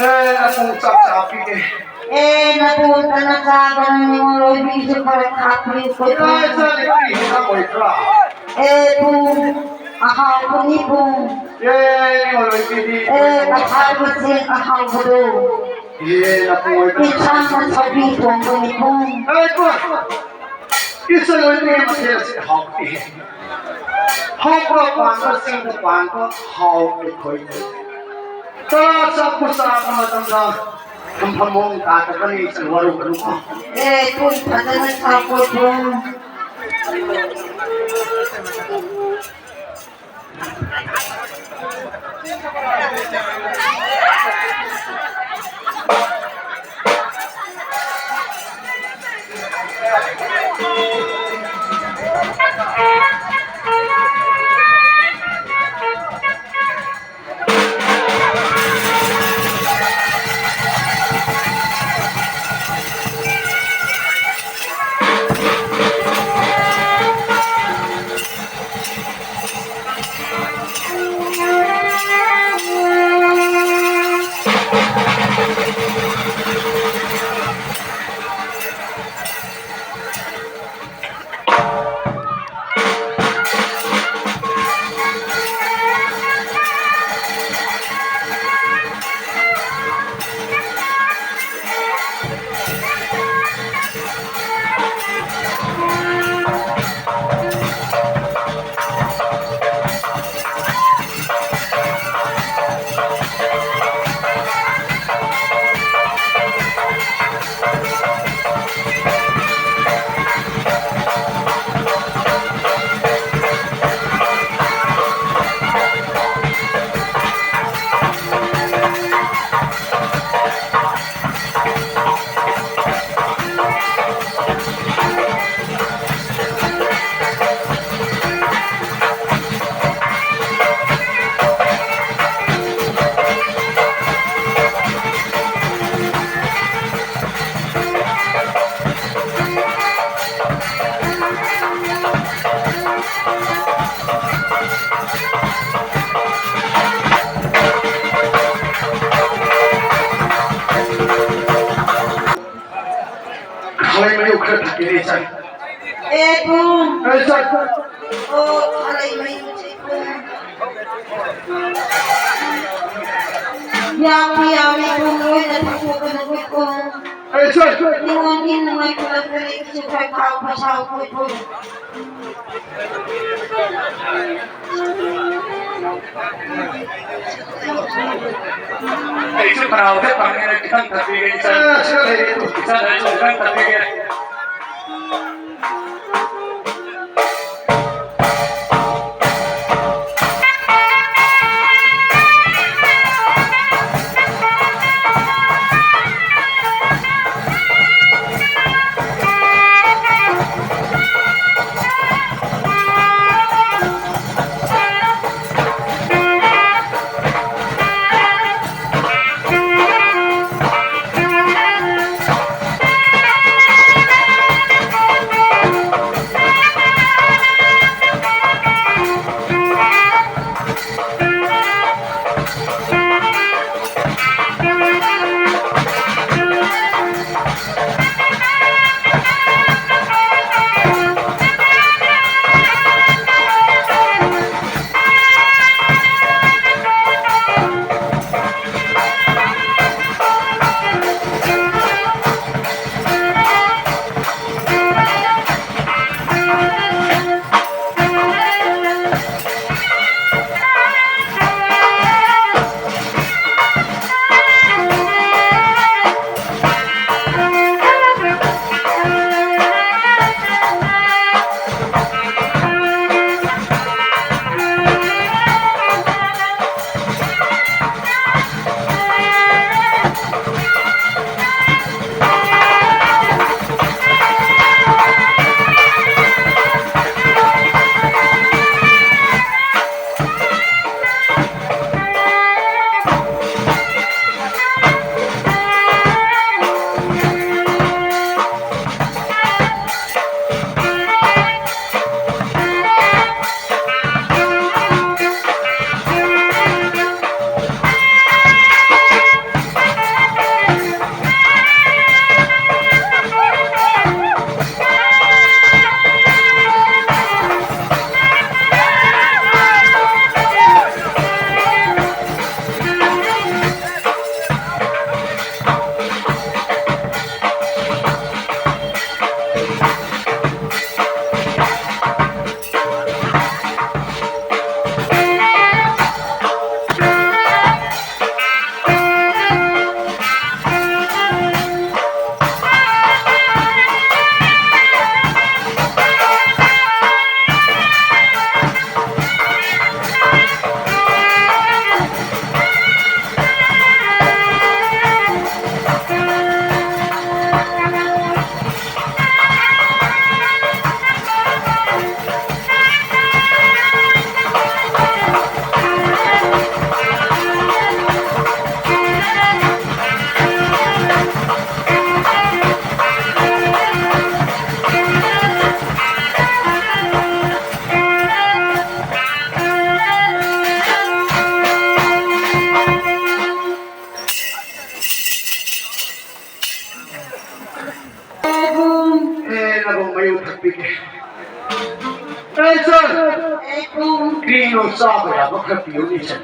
ꯑꯦ, ꯑꯄꯨꯡ ꯆꯥꯛ ꯆꯥꯕꯤꯒꯦ꯫ ꯑꯦ, ꯅꯄꯨ ꯇꯅ ꯆꯥꯒꯅ ꯅꯤꯉꯣꯜ ꯑꯣꯏꯕꯤꯁꯨ ꯈꯔ ꯈꯥꯛꯄꯤꯌꯨꯀꯣ꯫ ꯑꯦ, ꯆꯥꯅꯤꯡꯉꯥꯏ ꯍꯤꯗꯥꯛ ꯑꯣꯏꯕ꯭ꯔꯥ? ꯑꯦ ꯄꯨꯡ, ꯑꯍꯥꯎꯕꯅꯤ ꯄꯨꯡ꯫ ꯑꯦ, ꯅꯤꯉꯣꯜ ꯑꯣꯏꯕꯤꯗꯤ꯫ ꯑꯦ, ꯑꯁꯥꯕꯁꯤꯡ ꯑꯍꯥꯎꯕꯗꯣ꯫ ꯑꯦ, ꯅꯄꯨ ꯑꯣꯏꯕꯤꯗꯤ꯫ ꯏꯟꯁꯥꯡꯅ ꯁꯧꯒ꯭ꯔꯤ ꯊꯣꯡꯕꯅꯤ ꯄꯨꯡ꯫ ꯑꯦ, ꯄꯨꯡ꯫ ꯏꯆꯜ ꯑꯣꯏꯕꯤꯒꯤ ꯃꯊꯦꯜꯁꯤ ꯍꯥꯎꯇꯦ꯫ ꯍꯧꯕ ꯄꯥꯟꯕꯁꯤꯡꯗ ꯄꯥꯟꯕ ꯍꯥꯎ ꯑꯩꯈꯣꯏ꯫ ꯆꯔꯥ ꯆꯥꯛꯄ ꯆꯥꯕ ꯃꯇꯝꯗ ꯊꯝꯐꯝ ꯃꯑꯣꯡ ꯇꯥꯗꯕꯅꯤ, ꯏꯆꯜ ꯋꯥꯔꯧꯒꯅꯨꯀꯣ꯫ ꯑꯦ ꯄꯨꯡ ꯐꯖꯅ ꯁꯥꯎꯀꯣ ꯄꯨꯡ꯫ ꯏꯆꯟ꯫ ꯑꯦ ꯄꯨꯡ꯫ ꯑꯦ ꯏꯆꯟ꯫ ꯑꯣ, ꯑꯂꯩ ꯃꯩ ꯃꯨꯠꯈ꯭ꯔꯦ ꯄꯨꯡ꯫ ꯌꯥꯝꯗꯤ ꯌꯥꯝꯃꯤ ꯄꯨꯡ, ꯂꯣꯏꯅ ꯊꯛꯇꯣꯛꯀꯅꯨ ꯄꯨꯡ꯫ ꯑꯦ ꯏꯆꯟ꯫ ꯅꯤꯉꯣꯜꯒꯤ ꯅꯨꯡꯉꯥꯏ ꯈꯨꯂꯛꯇ ꯂꯩꯕꯁꯨ ꯈꯔ ꯈꯥꯎ ꯄꯩꯁꯥ ꯄꯨꯡ꯫ ꯑꯩꯁꯨ ꯈꯅꯥꯎꯁꯦ ꯐꯪꯉꯦꯅ ꯈꯤꯇꯪ ꯊꯛꯄꯤꯒꯦ, ꯏꯆꯟ꯫ ꯑ, ꯁꯤꯗ ꯂꯩꯔꯦ꯫ ꯏꯆꯟ, ꯑꯩꯁꯨ ꯈꯤꯇꯪ ꯊꯛꯄꯤꯒꯦ꯫ ꯄꯤꯒꯦ꯫ ꯑꯦ, ꯁꯔ! ꯑꯦ, ꯄꯨꯡ꯫ ꯀꯔꯤꯅꯣ ꯆꯥꯕ ꯌꯥꯕ ꯈꯔ ꯄꯤꯌꯨꯅꯦ, ꯁꯔ꯫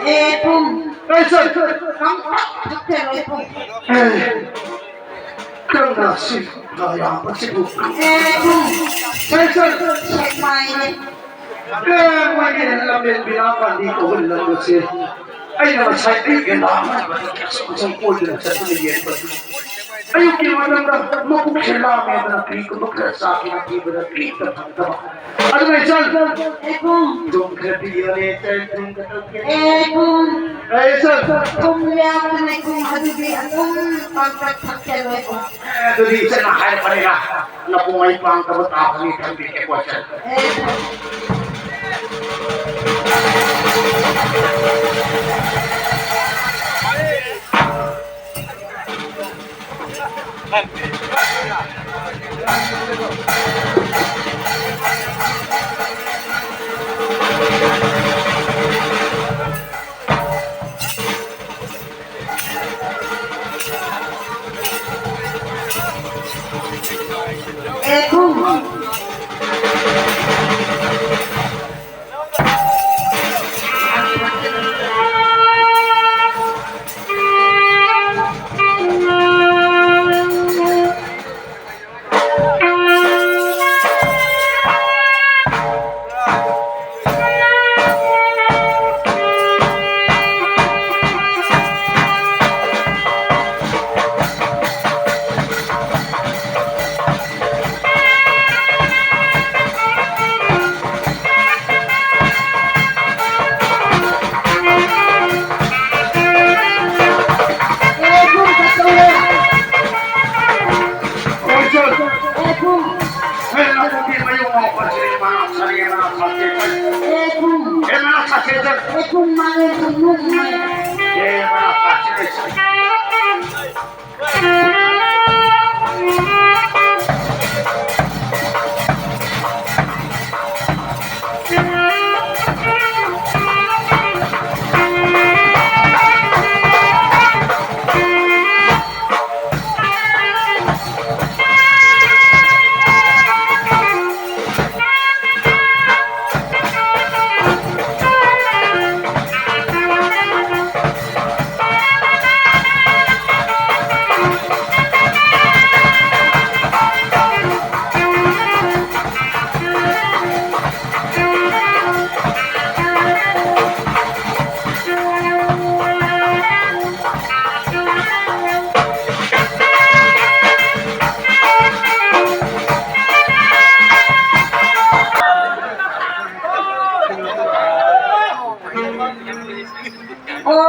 ꯑꯦ, ꯄꯨꯡ꯫ ꯑꯦ, ꯁꯔ! ꯀꯪꯄꯥꯛ ꯊꯛꯆꯜꯂꯣ, ꯑꯦ, ꯄꯨꯡ꯫ ꯑꯦ, ꯀꯔꯝꯅ ꯁꯤ ꯌꯥꯝꯕꯁꯤꯕꯨ? ꯑꯦ, ꯄꯨꯡ꯫ ꯑꯦ, ꯁꯔ! ꯁꯦꯛꯃꯥꯏꯅꯦ꯫ ꯑꯦ, ꯃꯣꯏꯒꯤ ꯂꯝꯕꯦꯟ ꯕꯤꯅꯥ ꯄꯥꯟꯗꯤ ꯀꯧꯕ ꯂꯝ ꯑꯁꯤ ꯑꯩꯅ ꯉꯁꯥꯏ ꯑꯌꯨꯛ ꯉꯟꯇꯥ ꯍꯧꯒꯠꯄꯗ ꯁꯨꯝ ꯁꯨꯝ ꯀꯣꯏꯗꯨꯅ ꯆꯠꯇꯨꯅ ꯌꯦꯡꯕꯗ ꯑꯌꯨꯛꯀꯤ ꯃꯇꯝꯗ ꯃꯕꯨꯛꯁꯦ ꯂꯥꯝꯃꯦꯗꯅ ꯀꯔꯤꯒꯨꯝꯕ ꯈꯔ ꯆꯥꯒꯦꯅ ꯊꯤꯕꯗ ꯀꯔꯤꯝꯇ ꯐꯪꯗꯕ꯫ ꯑꯗꯨꯅ ꯏꯆꯟ, ꯑꯦ ꯄꯨꯡ꯫ ꯊꯨꯝ ꯈꯔ ꯄꯤꯌꯨꯅꯦ, ꯏꯆꯟ, ꯊꯨꯝ ꯈꯔ ꯄꯤꯌꯨ꯫ ꯑꯦ ꯄꯨꯡ꯫ ꯑꯦ ꯏꯆꯟ꯫ ꯊꯨꯝ ꯌꯥꯎꯗꯅ ꯏꯕꯨꯡ ꯑꯗꯨꯗꯤ ꯑꯗꯨꯝ ꯄꯪꯊꯛ ꯊꯛꯆꯜꯂꯣ ꯏꯕꯨꯡ꯫ ꯑꯦ, ꯑꯗꯨꯗꯤ ꯏꯆꯟꯅ ꯍꯥꯏꯔꯛꯄꯅꯤꯅ ꯅꯄꯨꯡ ꯑꯩ ꯄꯥꯡꯗꯕ ꯇꯥꯕꯅꯤ, ꯊꯝꯕꯤꯒꯦꯀꯣ ꯏꯆꯟ꯫ ꯑꯦ ꯄꯨꯡ꯫ ꯑꯦ ꯄꯨꯡ꯫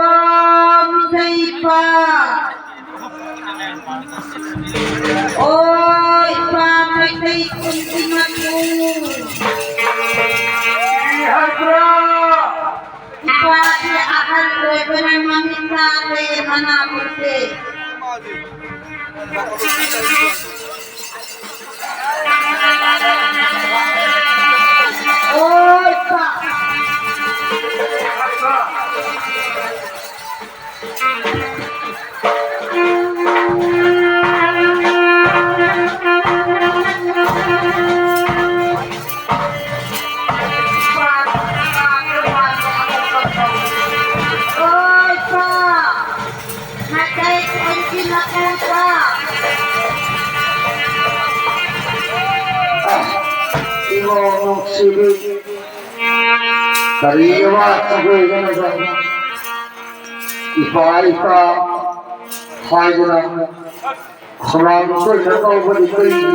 ꯄꯥꯝꯖꯩꯕ꯫ ꯑꯣ, ꯏꯄꯥ ꯃꯩꯇꯩ ꯈꯨꯟꯒꯤ ꯃꯆꯨ꯫ ꯀꯔꯤ ꯍꯥꯏꯕ꯭ꯔꯥ? ꯏꯄꯥꯁꯦ ꯑꯍꯜ ꯑꯣꯏꯕꯅ ꯃꯃꯤꯠ ꯇꯥꯗꯦ, ꯃꯅꯥ ꯎꯗꯦ꯫ ꯑꯣ, ꯏꯄꯥ꯫ ꯏꯃꯧ ꯅꯨꯡꯁꯤꯕꯤ, ꯀꯔꯤ ꯋꯥꯠꯄ ꯑꯣꯏꯒꯅꯕ? ꯏꯄꯥ, ꯏꯄꯥ ꯍꯥꯏꯗꯨꯅ ꯈꯧꯔꯥꯡ ꯇꯣꯏꯅ ꯀꯧꯕꯗꯤ ꯀꯔꯤꯒꯤ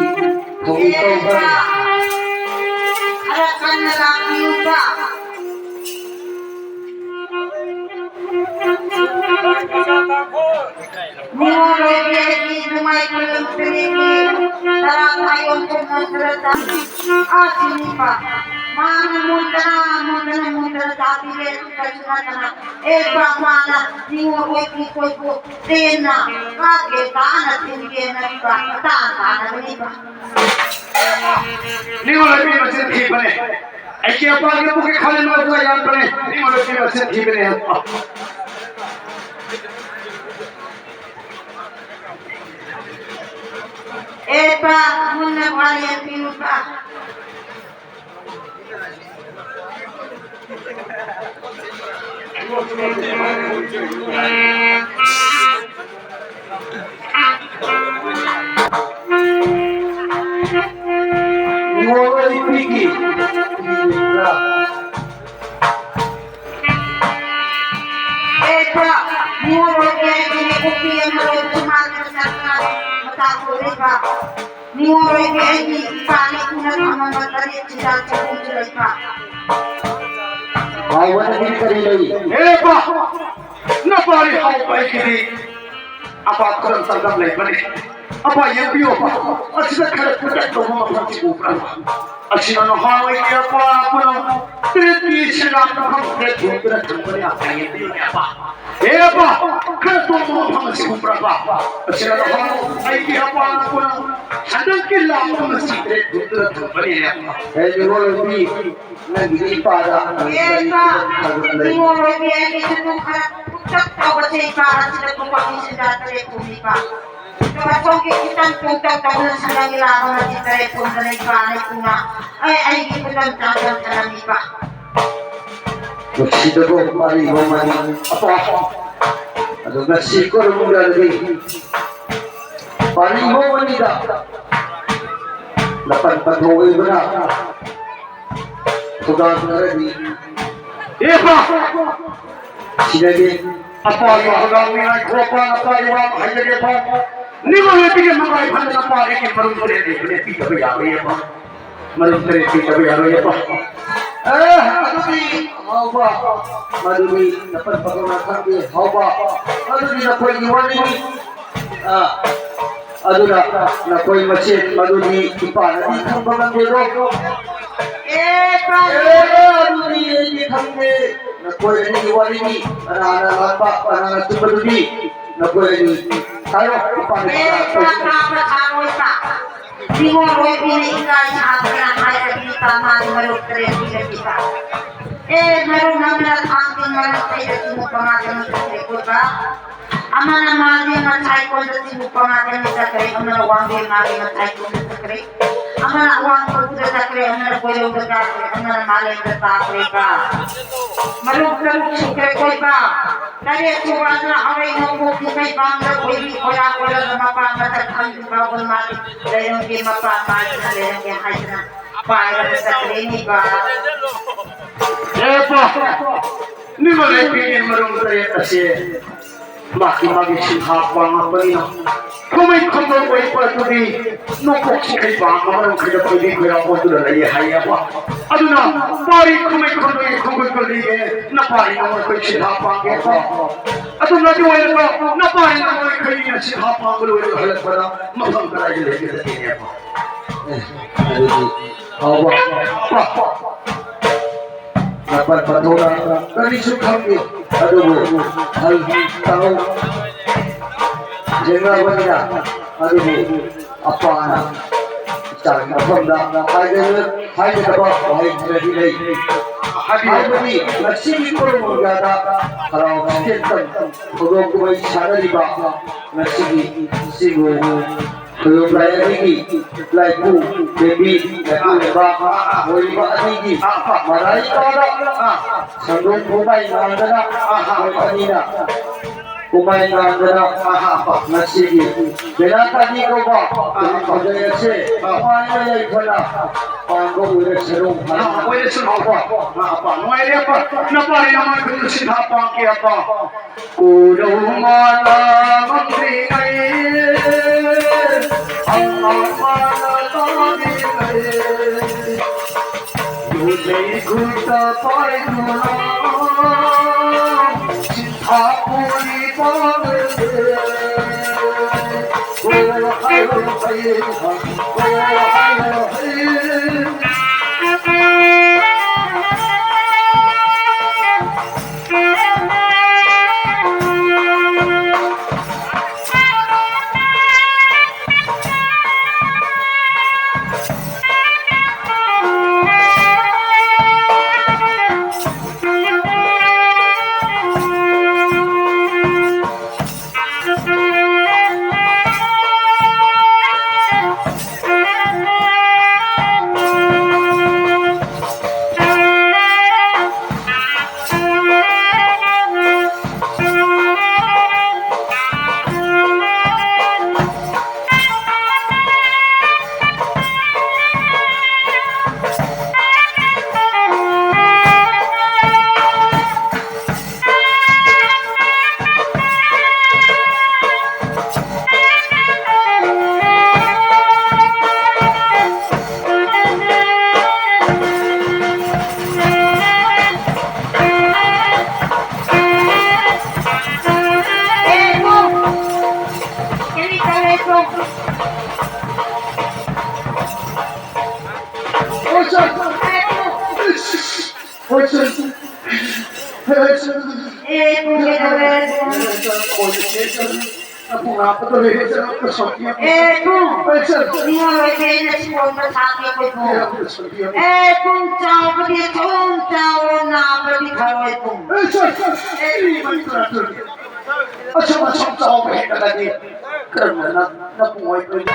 ꯊꯧꯏ ꯇꯧꯕ꯭ꯔꯥ? ꯈꯔ ꯀꯟꯅ ꯂꯥꯛꯄꯤꯌꯨꯕ꯫ ꯅꯤꯉꯣꯜ ꯑꯣꯏꯕꯤ ꯑꯩꯒꯤ ꯅꯨꯡꯉꯥꯏ ꯈꯨꯂꯪ ꯄꯤꯔꯤꯕꯤ ꯇꯔꯥ ꯇꯥꯌꯣꯟ ꯈꯨꯂꯪ ꯈꯔ ꯇꯥ-, ꯑꯥ ꯁꯤꯅꯤꯕ꯫ ꯃꯥꯅ ꯃꯣꯟꯗꯅ, ꯃꯣꯟꯗꯅ, ꯃꯣꯟꯗꯅ ꯇꯥꯕꯤꯔꯦ, ꯀꯩꯁꯨ ꯅꯠꯇꯅ꯫ ꯑꯦ ꯄꯥꯛ ꯃꯥꯅ ꯅꯤꯉꯣꯜ ꯑꯣꯏꯕꯤ ꯑꯩꯈꯣꯏꯕꯨ ꯇꯦꯟꯅ ꯀꯥꯞꯀꯦ ꯇꯥꯅ ꯊꯤꯟꯒꯦꯅ ꯏꯄꯥ ꯃꯇꯥꯡ ꯇꯥꯅꯕꯅꯤꯕ꯫ ꯅꯤꯉꯣꯜ ꯑꯣꯏꯕꯤ ꯃꯆꯤꯟ ꯊꯤꯕꯅꯦ꯫ ꯑꯩꯒꯤ ꯑꯄꯥꯒꯤ ꯄꯨꯛꯀꯤ ꯈꯜꯂꯤꯕ ꯑꯗꯨ ꯌꯥꯝꯕꯅꯦ꯫ ꯅꯤꯉꯣꯜ ꯑꯣꯏꯕꯤ ꯃꯆꯤꯟ ꯊꯤꯕꯅꯦ꯫ ꯑꯦ ꯄꯥ, ꯃꯨꯟꯅ ꯋꯥꯔꯤ ꯄꯤꯌꯨ ꯄꯥ꯫ ꯅꯤꯉꯣꯜ ꯑꯣꯏꯕꯤꯒꯤ ꯑꯦ ꯄꯥ, ꯅꯤꯉꯣꯜ ꯑꯣꯏꯕꯤ ꯑꯩꯒꯤ ꯅꯨꯄꯤ ꯑꯃ ꯂꯩꯕꯗꯨ ꯃꯥꯒꯤ ꯃꯆꯥ ꯃꯆꯥ ꯄꯣꯛꯂꯤꯕ꯫ ꯅꯤꯉꯣꯜ ꯑꯣꯏꯕꯤ ꯑꯩꯒꯤ ꯏꯄꯥꯅ ꯏꯄꯨꯅ ꯊꯝꯃꯝꯕ ꯇꯔꯦꯠ ꯆꯤꯟꯖꯥꯛ ꯆꯍꯨꯝꯁꯨ ꯂꯩꯕ꯫ ꯍꯥꯏꯕꯗꯤ ꯀꯔꯤ ꯂꯩ? ꯑꯦ ꯄꯥ! ꯄꯥꯔꯤ ꯍꯥꯎꯕ ꯑꯩꯒꯤꯗꯤ ꯑꯄꯥ ꯈꯨꯗꯝ ꯆꯥꯡꯗꯝ ꯂꯩꯕꯅꯤ꯫ ꯑꯄꯥ ꯌꯦꯡꯕꯤꯌꯣ ꯑꯄꯥ, ꯑꯁꯤꯗ ꯈꯔ ꯈꯨꯗꯛ ꯇꯧꯕ ꯃꯐꯝꯁꯤ ꯎꯕ꯭ꯔꯥ? ꯑꯁꯤꯅ ꯅꯍꯥꯟꯋꯥꯏꯒꯤ ꯑꯄꯥ ꯄꯨꯝꯅꯃꯛ ꯇꯔꯦꯠꯀꯤ ꯁꯤꯔꯥ ꯄꯨꯈꯝ ꯇꯔꯦꯠ ꯊꯣꯡꯗꯨꯅ ꯊꯝꯕꯅꯤ꯫ ꯑꯄꯥ ꯌꯦꯡꯕꯤꯌꯨꯅꯦ ꯑꯄꯥ꯫ ꯍꯦ ꯑꯄꯥ, ꯈꯔ ꯇꯣꯡꯕ ꯃꯐꯝ ꯑꯁꯤ ꯎꯕ꯭ꯔꯥ ꯑꯄꯥ? ꯑꯁꯤꯅ ꯅꯍꯥꯟꯋꯥꯏ ꯑꯩꯒꯤ ꯑꯄꯥ ꯄꯨꯝꯅꯃꯛ ꯍꯟꯗꯛꯀꯤ ꯂꯥꯛꯄ ꯃꯁꯤ ꯇꯔꯦꯠ ꯊꯣꯡꯗꯨꯅ ꯊꯝꯕꯅꯤ ꯑꯄꯥ꯫ ꯍꯦ ꯅꯤꯉꯣꯜ ꯅꯨꯄꯤ, ꯅꯪꯒꯤ ꯏꯄꯥꯗ ꯑꯦ, ꯏꯄꯥ, ꯊꯥꯒꯠꯂꯦ꯫ ꯅꯤꯉꯣꯜ ꯑꯣꯏꯕꯤ ꯑꯩꯒꯤꯁꯨ ꯈꯔ ꯄꯨꯛꯇꯛ ꯇꯧꯕꯁꯦ ꯏꯄꯥ, ꯑꯁꯤꯗ ꯄꯨꯡ ꯑꯅꯤ ꯁꯤꯗ ꯇꯔꯦꯠ ꯄꯨꯡ ꯏꯄꯥ꯫ ꯏꯄꯥ, ꯁꯣꯝꯒꯤ ꯈꯤꯇꯪ ꯄꯨꯛꯇꯛ ꯇꯧꯕꯅ ꯁꯤꯗꯒꯤ ꯂꯥꯛꯑꯕ ꯃꯁꯤ ꯇꯔꯦꯠ ꯄꯨꯡꯗꯅ ꯏꯄꯥ, ꯑꯩ ꯄꯨꯡ ꯑꯩ, ꯑꯩꯒꯤ ꯈꯨꯗꯝ ꯆꯥꯡꯗꯝ ꯆꯥꯡꯗꯝ ꯏꯄꯥ꯫ ꯅꯨꯡꯁꯤꯗꯕ ꯄꯥꯔꯤ ꯍꯣꯃꯅꯤ꯫ ꯑꯄꯥ, ꯑꯗꯨ ꯉꯁꯤ ꯀꯣꯔꯕꯨꯡꯗꯗꯤ ꯄꯥꯔꯤ ꯍꯣꯃꯅꯤꯗ ꯂꯄꯟ ꯄꯟꯊꯣꯛ ꯑꯣꯏꯕꯅ ꯊꯧꯗꯥꯡ ꯈꯔꯗꯤ ꯑꯦ ꯄꯥ! ꯁꯤꯗꯒꯤ ꯑꯄꯥꯒꯤ ꯊꯧꯗꯥꯡꯅꯤ ꯉꯥꯏꯈꯣ, ꯑꯄꯥ, ꯑꯄꯥꯒꯤ ꯋꯥ ꯑꯃ ꯍꯥꯏꯖꯒꯦ, ꯑꯄꯥ꯫ ꯅꯤꯉꯣꯜ ꯅꯨꯄꯤꯒꯤ ꯃꯔꯥꯏ ꯐꯅ ꯑꯄꯥꯒꯤ ꯃꯔꯨꯝ ꯇꯔꯦꯠ ꯂꯩꯕꯅꯦ, ꯄꯤꯗꯕ ꯌꯥꯔꯣꯏ, ꯑꯄꯥ꯫ ꯃꯔꯨꯝ ꯇꯔꯦꯠ ꯄꯤꯗꯕ ꯌꯥꯔꯣꯏ, ꯑꯄꯥ꯫ ꯑꯦ, ꯑꯗꯨꯗꯤ ꯍꯥꯎꯕ, ꯃꯗꯨꯗꯤ ꯅꯄꯟ ꯄꯟꯊꯣꯛꯅ ꯈꯪꯗꯦ, ꯍꯥꯎꯕ, ꯃꯗꯨꯗꯤ ꯅꯈꯣꯏꯒꯤ ꯋꯥꯔꯤꯅꯤ꯫ ꯑ, ꯑꯗꯨꯅ ꯅꯈꯣꯏ ꯃꯁꯦꯟ ꯃꯗꯨꯗꯤ ꯏꯄꯥꯅꯗꯤ ꯈꯪꯕ ꯉꯝꯗꯦꯗꯣ꯫ ꯑꯦ, ꯄꯥ-, ꯑꯦ, ꯑꯗꯨꯗꯤ ꯑꯩꯗꯤ ꯈꯪꯗꯦ꯫ ꯅꯈꯣꯏ ꯑꯅꯤꯒꯤ ꯋꯥꯔꯤꯅꯤ꯫ ꯀꯅꯥꯅ ꯂꯥꯟꯕ, ꯀꯅꯥꯅ ꯆꯨꯝꯕꯗꯨꯗꯤ ꯅꯈꯣꯏ ꯑꯅꯤ ꯍꯥꯏꯔꯣ, ꯏꯄꯥꯅ ꯑꯦ, ꯄꯥ-, ꯄꯥ-, ꯄꯥ-, ꯄꯥ-, ꯄꯥ-, ꯅꯤꯉꯣꯜ ꯑꯣꯏꯕꯤꯅ ꯏꯀꯥꯏ ꯁꯥꯗꯅ ꯍꯥꯏꯔꯕꯤ ꯄꯥ-, ꯃꯥꯒꯤ ꯃꯔꯨꯞ ꯇꯔꯦꯠ ꯄꯤꯔꯛꯈꯤꯕ꯫ ꯑꯦ, ꯃꯔꯨꯞ ꯅꯪꯅ ꯊꯥꯡꯒꯤ ꯃꯔꯨꯞ ꯍꯩꯔꯁꯤ ꯃꯄꯥ ꯃꯥꯒꯤ ꯃꯔꯨꯞ ꯇꯔꯦꯠ ꯄꯤꯔꯛꯈꯤꯕ꯫ ꯑꯃꯅ ꯃꯥꯒꯤ ꯃꯊꯥꯏ ꯀꯣꯟꯗ ꯊꯤꯕꯨ ꯄꯉꯥꯗꯅꯤ ꯆꯠꯈ꯭ꯔꯦ, ꯑꯃꯅ ꯋꯥꯡꯕꯦꯝ ꯃꯥꯒꯤ ꯃꯊꯥꯏ ꯀꯣꯟꯗ ꯆꯠꯈ꯭ꯔꯦ, ꯑꯃꯅ ꯑꯋꯥꯡ ꯊꯣꯛꯄꯗ ꯆꯠꯈ꯭ꯔꯦ, ꯑꯃꯅ ꯀꯣꯏꯔꯧꯗ ꯆꯠꯈ꯭ꯔꯦ, ꯑꯃꯅ ꯃꯥꯂꯦꯝꯗ ꯇꯥꯈ꯭ꯔꯦꯕ꯫ ꯃꯔꯨꯞ ꯇꯔꯨꯛ ꯁꯨꯈ꯭ꯔꯦ ꯀꯣꯏꯕ꯫ ꯇꯔꯦꯠ ꯁꯨꯕ ꯑꯗꯨꯅ ꯍꯧꯔꯛꯏ ꯅꯣꯡꯄꯣꯛꯀꯤ ꯃꯩꯕꯥꯡꯗ ꯀꯣꯏꯕꯤ ꯀꯣꯏꯔꯥ ꯀꯣꯏꯔꯒ ꯃꯄꯥ ꯃꯊꯛ ꯈꯪꯗ꯭ꯔꯤꯕ ꯒꯨꯟ ꯃꯥꯗꯤ ꯂꯩꯔꯝꯒꯦ ꯃꯄꯥ ꯃꯥꯏꯗꯅ ꯂꯩꯔꯝꯒꯦ ꯍꯥꯏꯗꯅ ꯄꯥꯏꯔꯒ ꯆꯠꯈ꯭ꯔꯦꯅꯤꯕ꯫ ꯑꯦ ꯄꯥ, ꯅꯤꯡꯕ ꯂꯩꯕꯤꯒꯤ ꯃꯔꯨꯝ ꯇꯔꯦꯠ ꯑꯁꯦ ꯃꯥꯒꯤ ꯃꯥꯒꯤ ꯁꯤꯟꯊꯥ ꯄꯥꯡꯉꯛꯄꯅꯤꯅ ꯈꯨꯃꯩ ꯈꯨꯟꯗꯣ ꯑꯣꯏꯕ ꯑꯗꯨꯗꯤ ꯅꯣꯡꯄꯣꯛ ꯆꯤꯡꯈꯩ ꯄꯥꯡ ꯑꯃꯔꯣꯝ ꯈꯩꯗ ꯈꯣꯏꯕꯤ ꯈꯣꯏꯔꯥꯎ ꯑꯣꯟꯗꯨꯅ ꯂꯩꯌꯦ ꯍꯥꯏꯌꯦꯕ꯫ ꯑꯗꯨꯅ ꯄꯥꯔꯤ ꯈꯨꯃꯩ ꯈꯨꯟꯗꯣꯒꯤ ꯈꯣꯡꯒꯨꯜ ꯀꯨꯂꯤꯒꯦ ꯅꯄꯥꯔꯤ ꯅꯃꯣꯏ ꯑꯩꯈꯣꯏ ꯁꯤꯟꯊꯥ ꯄꯥꯡꯒꯦꯀꯣ꯫ ꯑꯗꯨꯝꯅ ꯑꯗꯨ ꯑꯣꯏꯔꯒ ꯅꯄꯥꯔꯤ ꯅꯃꯣꯏ ꯑꯩꯈꯣꯏꯅ ꯁꯤꯟꯊꯥ ꯄꯥꯡꯕ ꯂꯣꯏꯔꯒ ꯍꯜꯂꯛꯄꯗ ꯃꯐꯝ ꯀꯗꯥꯏꯗ ꯂꯩꯒꯗꯒꯦꯅꯦꯕ꯫ ꯑꯦ, ꯑꯗꯨꯗꯤ ꯍꯥꯎꯕ꯫ ꯅꯄꯥꯜ ꯄꯟꯊꯧꯅ ꯀꯔꯤꯁꯨ ꯈꯪꯗꯦ꯫ ꯑꯗꯨꯕꯨ ꯍꯜ ꯇꯧ ꯌꯦꯡꯅꯕꯅꯤꯅ꯫ ꯑꯗꯨꯕꯨ ꯑꯄꯥꯅ ꯏꯆꯥꯒꯤ ꯃꯐꯝꯗ ꯍꯥꯏꯒꯗꯕ, ꯍꯥꯏꯒꯗꯕ ꯋꯥꯍꯩ ꯈꯔꯗꯤ ꯂꯩ꯫ ꯍꯥꯏꯕꯗꯤ ꯉꯁꯤꯒꯤ ꯀꯣꯔꯣꯅꯥꯗ ꯍꯔꯥꯎ ꯆꯤꯡꯊꯦꯛꯇ ꯊꯧꯗꯣꯛ ꯀꯨꯝꯍꯩ ꯁꯥꯟꯅꯔꯤꯕ ꯉꯁꯤꯒꯤ ꯁꯤꯕꯨ ꯈꯨꯌꯨꯝ ꯂꯥꯏꯔꯦꯝꯕꯤꯒꯤ ꯂꯥꯏꯄꯨ ꯕꯦꯝꯕꯤ ꯂꯥꯏꯄꯨ ꯂꯩꯕꯥꯛ ꯑꯣꯏꯔꯤꯕ ꯑꯅꯤꯒꯤ ꯃꯔꯥꯏ ꯀꯥꯗ ꯁꯪꯒꯣꯝ ꯄꯨꯡꯃꯥꯏ ꯉꯥꯟꯗꯅ ꯃꯈꯣꯏ ꯑꯅꯤꯅ ꯄꯨꯡꯃꯥꯏ ꯉꯥꯟꯗꯅ ꯉꯁꯤꯒꯤ ꯕꯦꯂꯥꯀꯥꯅꯤ ꯀꯧꯕ ꯈꯨꯗꯩ ꯑꯁꯦ ꯄꯥꯏꯕ ꯌꯥꯏꯐꯅ ꯄꯥꯟꯕ ꯑꯣꯏꯔꯁꯅꯨ꯫ ꯑꯣꯏꯔꯁꯅꯨ꯫ ꯅꯨꯡꯉꯥꯏꯔꯦ ꯑꯄꯥ, ꯅꯄꯥꯔꯤ ꯅꯃꯥꯏ ꯈꯨꯗꯤꯡ ꯁꯤꯟꯊꯥ ꯄꯥꯡꯒꯦ ꯑꯄꯥ꯫ ꯀꯣꯔꯧ ꯃꯥꯅ ꯉꯝꯗ꯭ꯔꯤꯉꯩ, ꯑꯃ ꯃꯥꯅ ꯇꯥꯗ꯭ꯔꯤꯉꯩ, ꯌꯨꯝꯂꯩ ꯈꯨꯠꯇ ꯄꯥꯏꯗꯨꯅ, ꯁꯤꯟꯊꯥꯄꯨꯔꯤ ꯄꯥꯡꯂꯦ꯫ ꯀꯣꯔꯧ ꯍꯥꯏꯔꯣ ꯍꯩ, ꯀꯣꯔꯧ ꯍꯥꯏꯔꯣ ꯍꯩ꯫ ꯑꯦ, ꯄꯨꯡ ꯀꯩꯗꯧꯔꯦ? ꯑꯦ, ꯄꯨꯡ꯫ ꯃꯤꯑꯣꯏꯕꯁꯦ ꯑꯩꯅ ꯁꯣꯟꯕ ꯁꯥꯈꯤꯕ ꯄꯨꯡ꯫ ꯑꯦ, ꯄꯨꯡ ꯆꯥꯎꯕꯗꯤ ꯊꯣꯡ ꯆꯥꯎ, ꯅꯥꯕꯗꯤ ꯊꯋꯥꯏ ꯄꯨꯡ꯫ ꯑꯦ, ꯑꯁꯨꯝ ꯑꯁꯨꯝ ꯆꯥꯎꯕ ꯍꯦꯟꯒꯠꯂꯗꯤ ꯀꯔꯝꯕꯅ ꯅꯄꯨꯡ ꯑꯣꯏꯗꯣꯏꯅꯣ?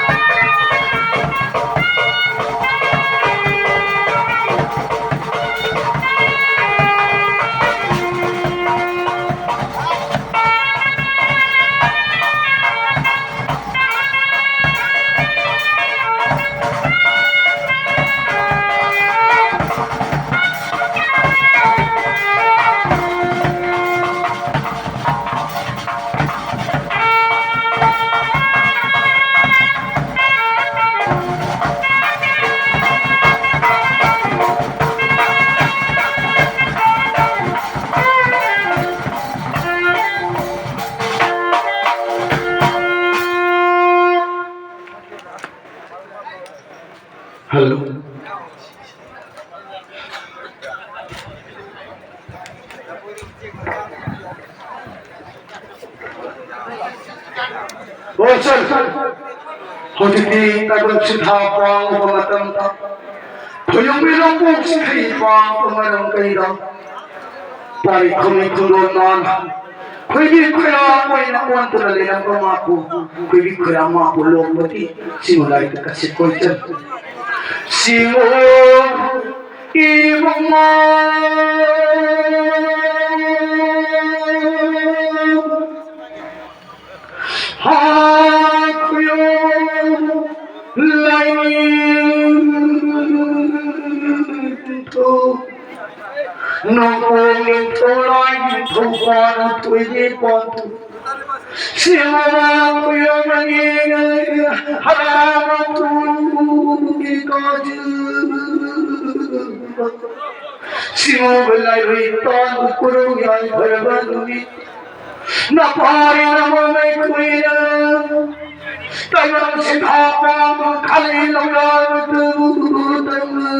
ꯍꯜꯂꯣ꯫ ꯍꯣꯏ, ꯁꯔ꯫ ꯍꯧꯖꯤꯛꯇꯤ ꯇꯥꯏꯕꯪ ꯁꯤꯟꯊꯥ ꯄꯥꯡꯕ ꯃꯇꯝꯗ ꯈꯣꯏꯔꯝꯕꯤ ꯂꯧꯕꯨꯛ ꯁꯤꯈꯩ ꯄꯥꯡꯕ ꯃꯔꯝ ꯀꯩꯗ ꯄꯥꯔꯤ ꯈꯨꯃꯤ ꯈꯨꯟꯗꯣꯟ ꯃꯥꯅ ꯈꯣꯏꯕꯤ ꯈꯣꯏꯔꯥ ꯑꯣꯏꯅ ꯑꯣꯟꯗꯨꯅ ꯂꯩꯔꯝꯕ ꯃꯥꯕꯨ, ꯈꯣꯏꯕꯤ ꯈꯣꯏꯔꯥ ꯃꯥꯕꯨ ꯂꯣꯛꯄꯗꯤ ꯁꯤꯕꯨ ꯂꯥꯏꯔꯤꯛꯇ ꯀꯠꯁꯤ ꯀꯣꯏꯆꯠ ꯁꯤꯃꯣ ꯏꯕꯨꯡꯉꯣ꯫ ꯍꯥ ꯈꯨꯌꯣ ꯂꯥꯏꯅꯤꯡꯊꯧ ꯅꯣꯡꯄꯣꯛ ꯅꯤꯡꯊꯧ ꯂꯥꯏ ꯅꯤꯡꯊꯧ ꯄꯥꯟ ꯊꯣꯏꯕꯤ ꯄꯥꯟꯊꯨ ꯁꯤꯃ ꯈꯨꯌꯣ ꯃꯅꯤ ꯍꯔꯥ ꯇꯨ ꯀꯥꯖꯨ ꯁꯤꯃ ꯂꯥꯏꯔꯩ ꯇꯥꯟ ꯀꯨꯔꯨ ꯌꯥꯏꯐꯔꯕ ꯅꯨꯃꯤꯠ ꯅꯄꯥꯔꯤ ꯅꯃꯃꯩ ꯀꯨꯏꯔ ꯇꯥꯏꯕꯪ ꯁꯤꯟꯊꯥ ꯄꯥꯡꯕ ꯈꯜꯂꯤ ꯂꯧꯔꯥꯕꯗꯨ ꯇꯝꯅ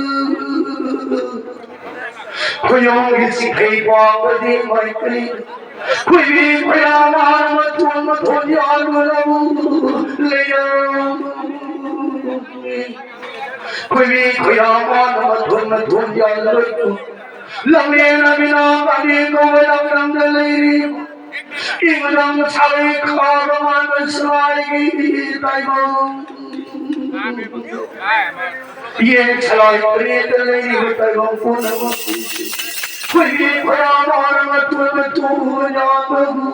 ꯈꯣꯏꯌꯣꯝꯒꯤ ꯆꯤꯡꯈꯩ ꯄꯥꯡꯕꯗꯤ ꯃꯥꯏꯀꯩ꯫ ꯈꯣꯏꯕꯤ ꯈꯣꯏꯔꯥ ꯃꯥꯅ ꯃꯊꯣꯟ ꯃꯊꯣꯟ ꯌꯥꯜꯂꯨꯔꯕꯨ ꯂꯩꯔꯝꯃꯤ꯫ ꯈꯣꯏꯕꯤ ꯈꯣꯏꯔꯥ ꯃꯥꯅ ꯃꯊꯣꯟ ꯃꯊꯣꯟ ꯌꯥꯜꯂꯨꯔꯕꯨ ꯂꯝꯂꯦꯟ ꯂꯝꯕꯤꯅ ꯄꯥꯝꯕꯤ ꯀꯧꯕ ꯂꯝꯗꯝꯗ ꯂꯩꯔꯤ꯫ ꯏꯪꯗꯝ ꯁꯥꯕꯩ ꯈꯥꯕ ꯃꯥꯟꯕ ꯁꯉꯥꯏꯒꯤ ꯇꯥꯏꯕꯪ꯫ ꯌꯦꯟ ꯁꯂꯥꯏ ꯄꯔꯦꯡꯗ ꯂꯩꯔꯤꯕ ꯇꯥꯏꯕꯪ ꯄꯨꯝꯅꯃꯛ ꯈꯣꯏꯕꯤ ꯈꯣꯏꯔꯥ ꯃꯥꯅ ꯃꯇꯨ ꯃꯇꯨ ꯌꯥꯝꯕꯕꯨ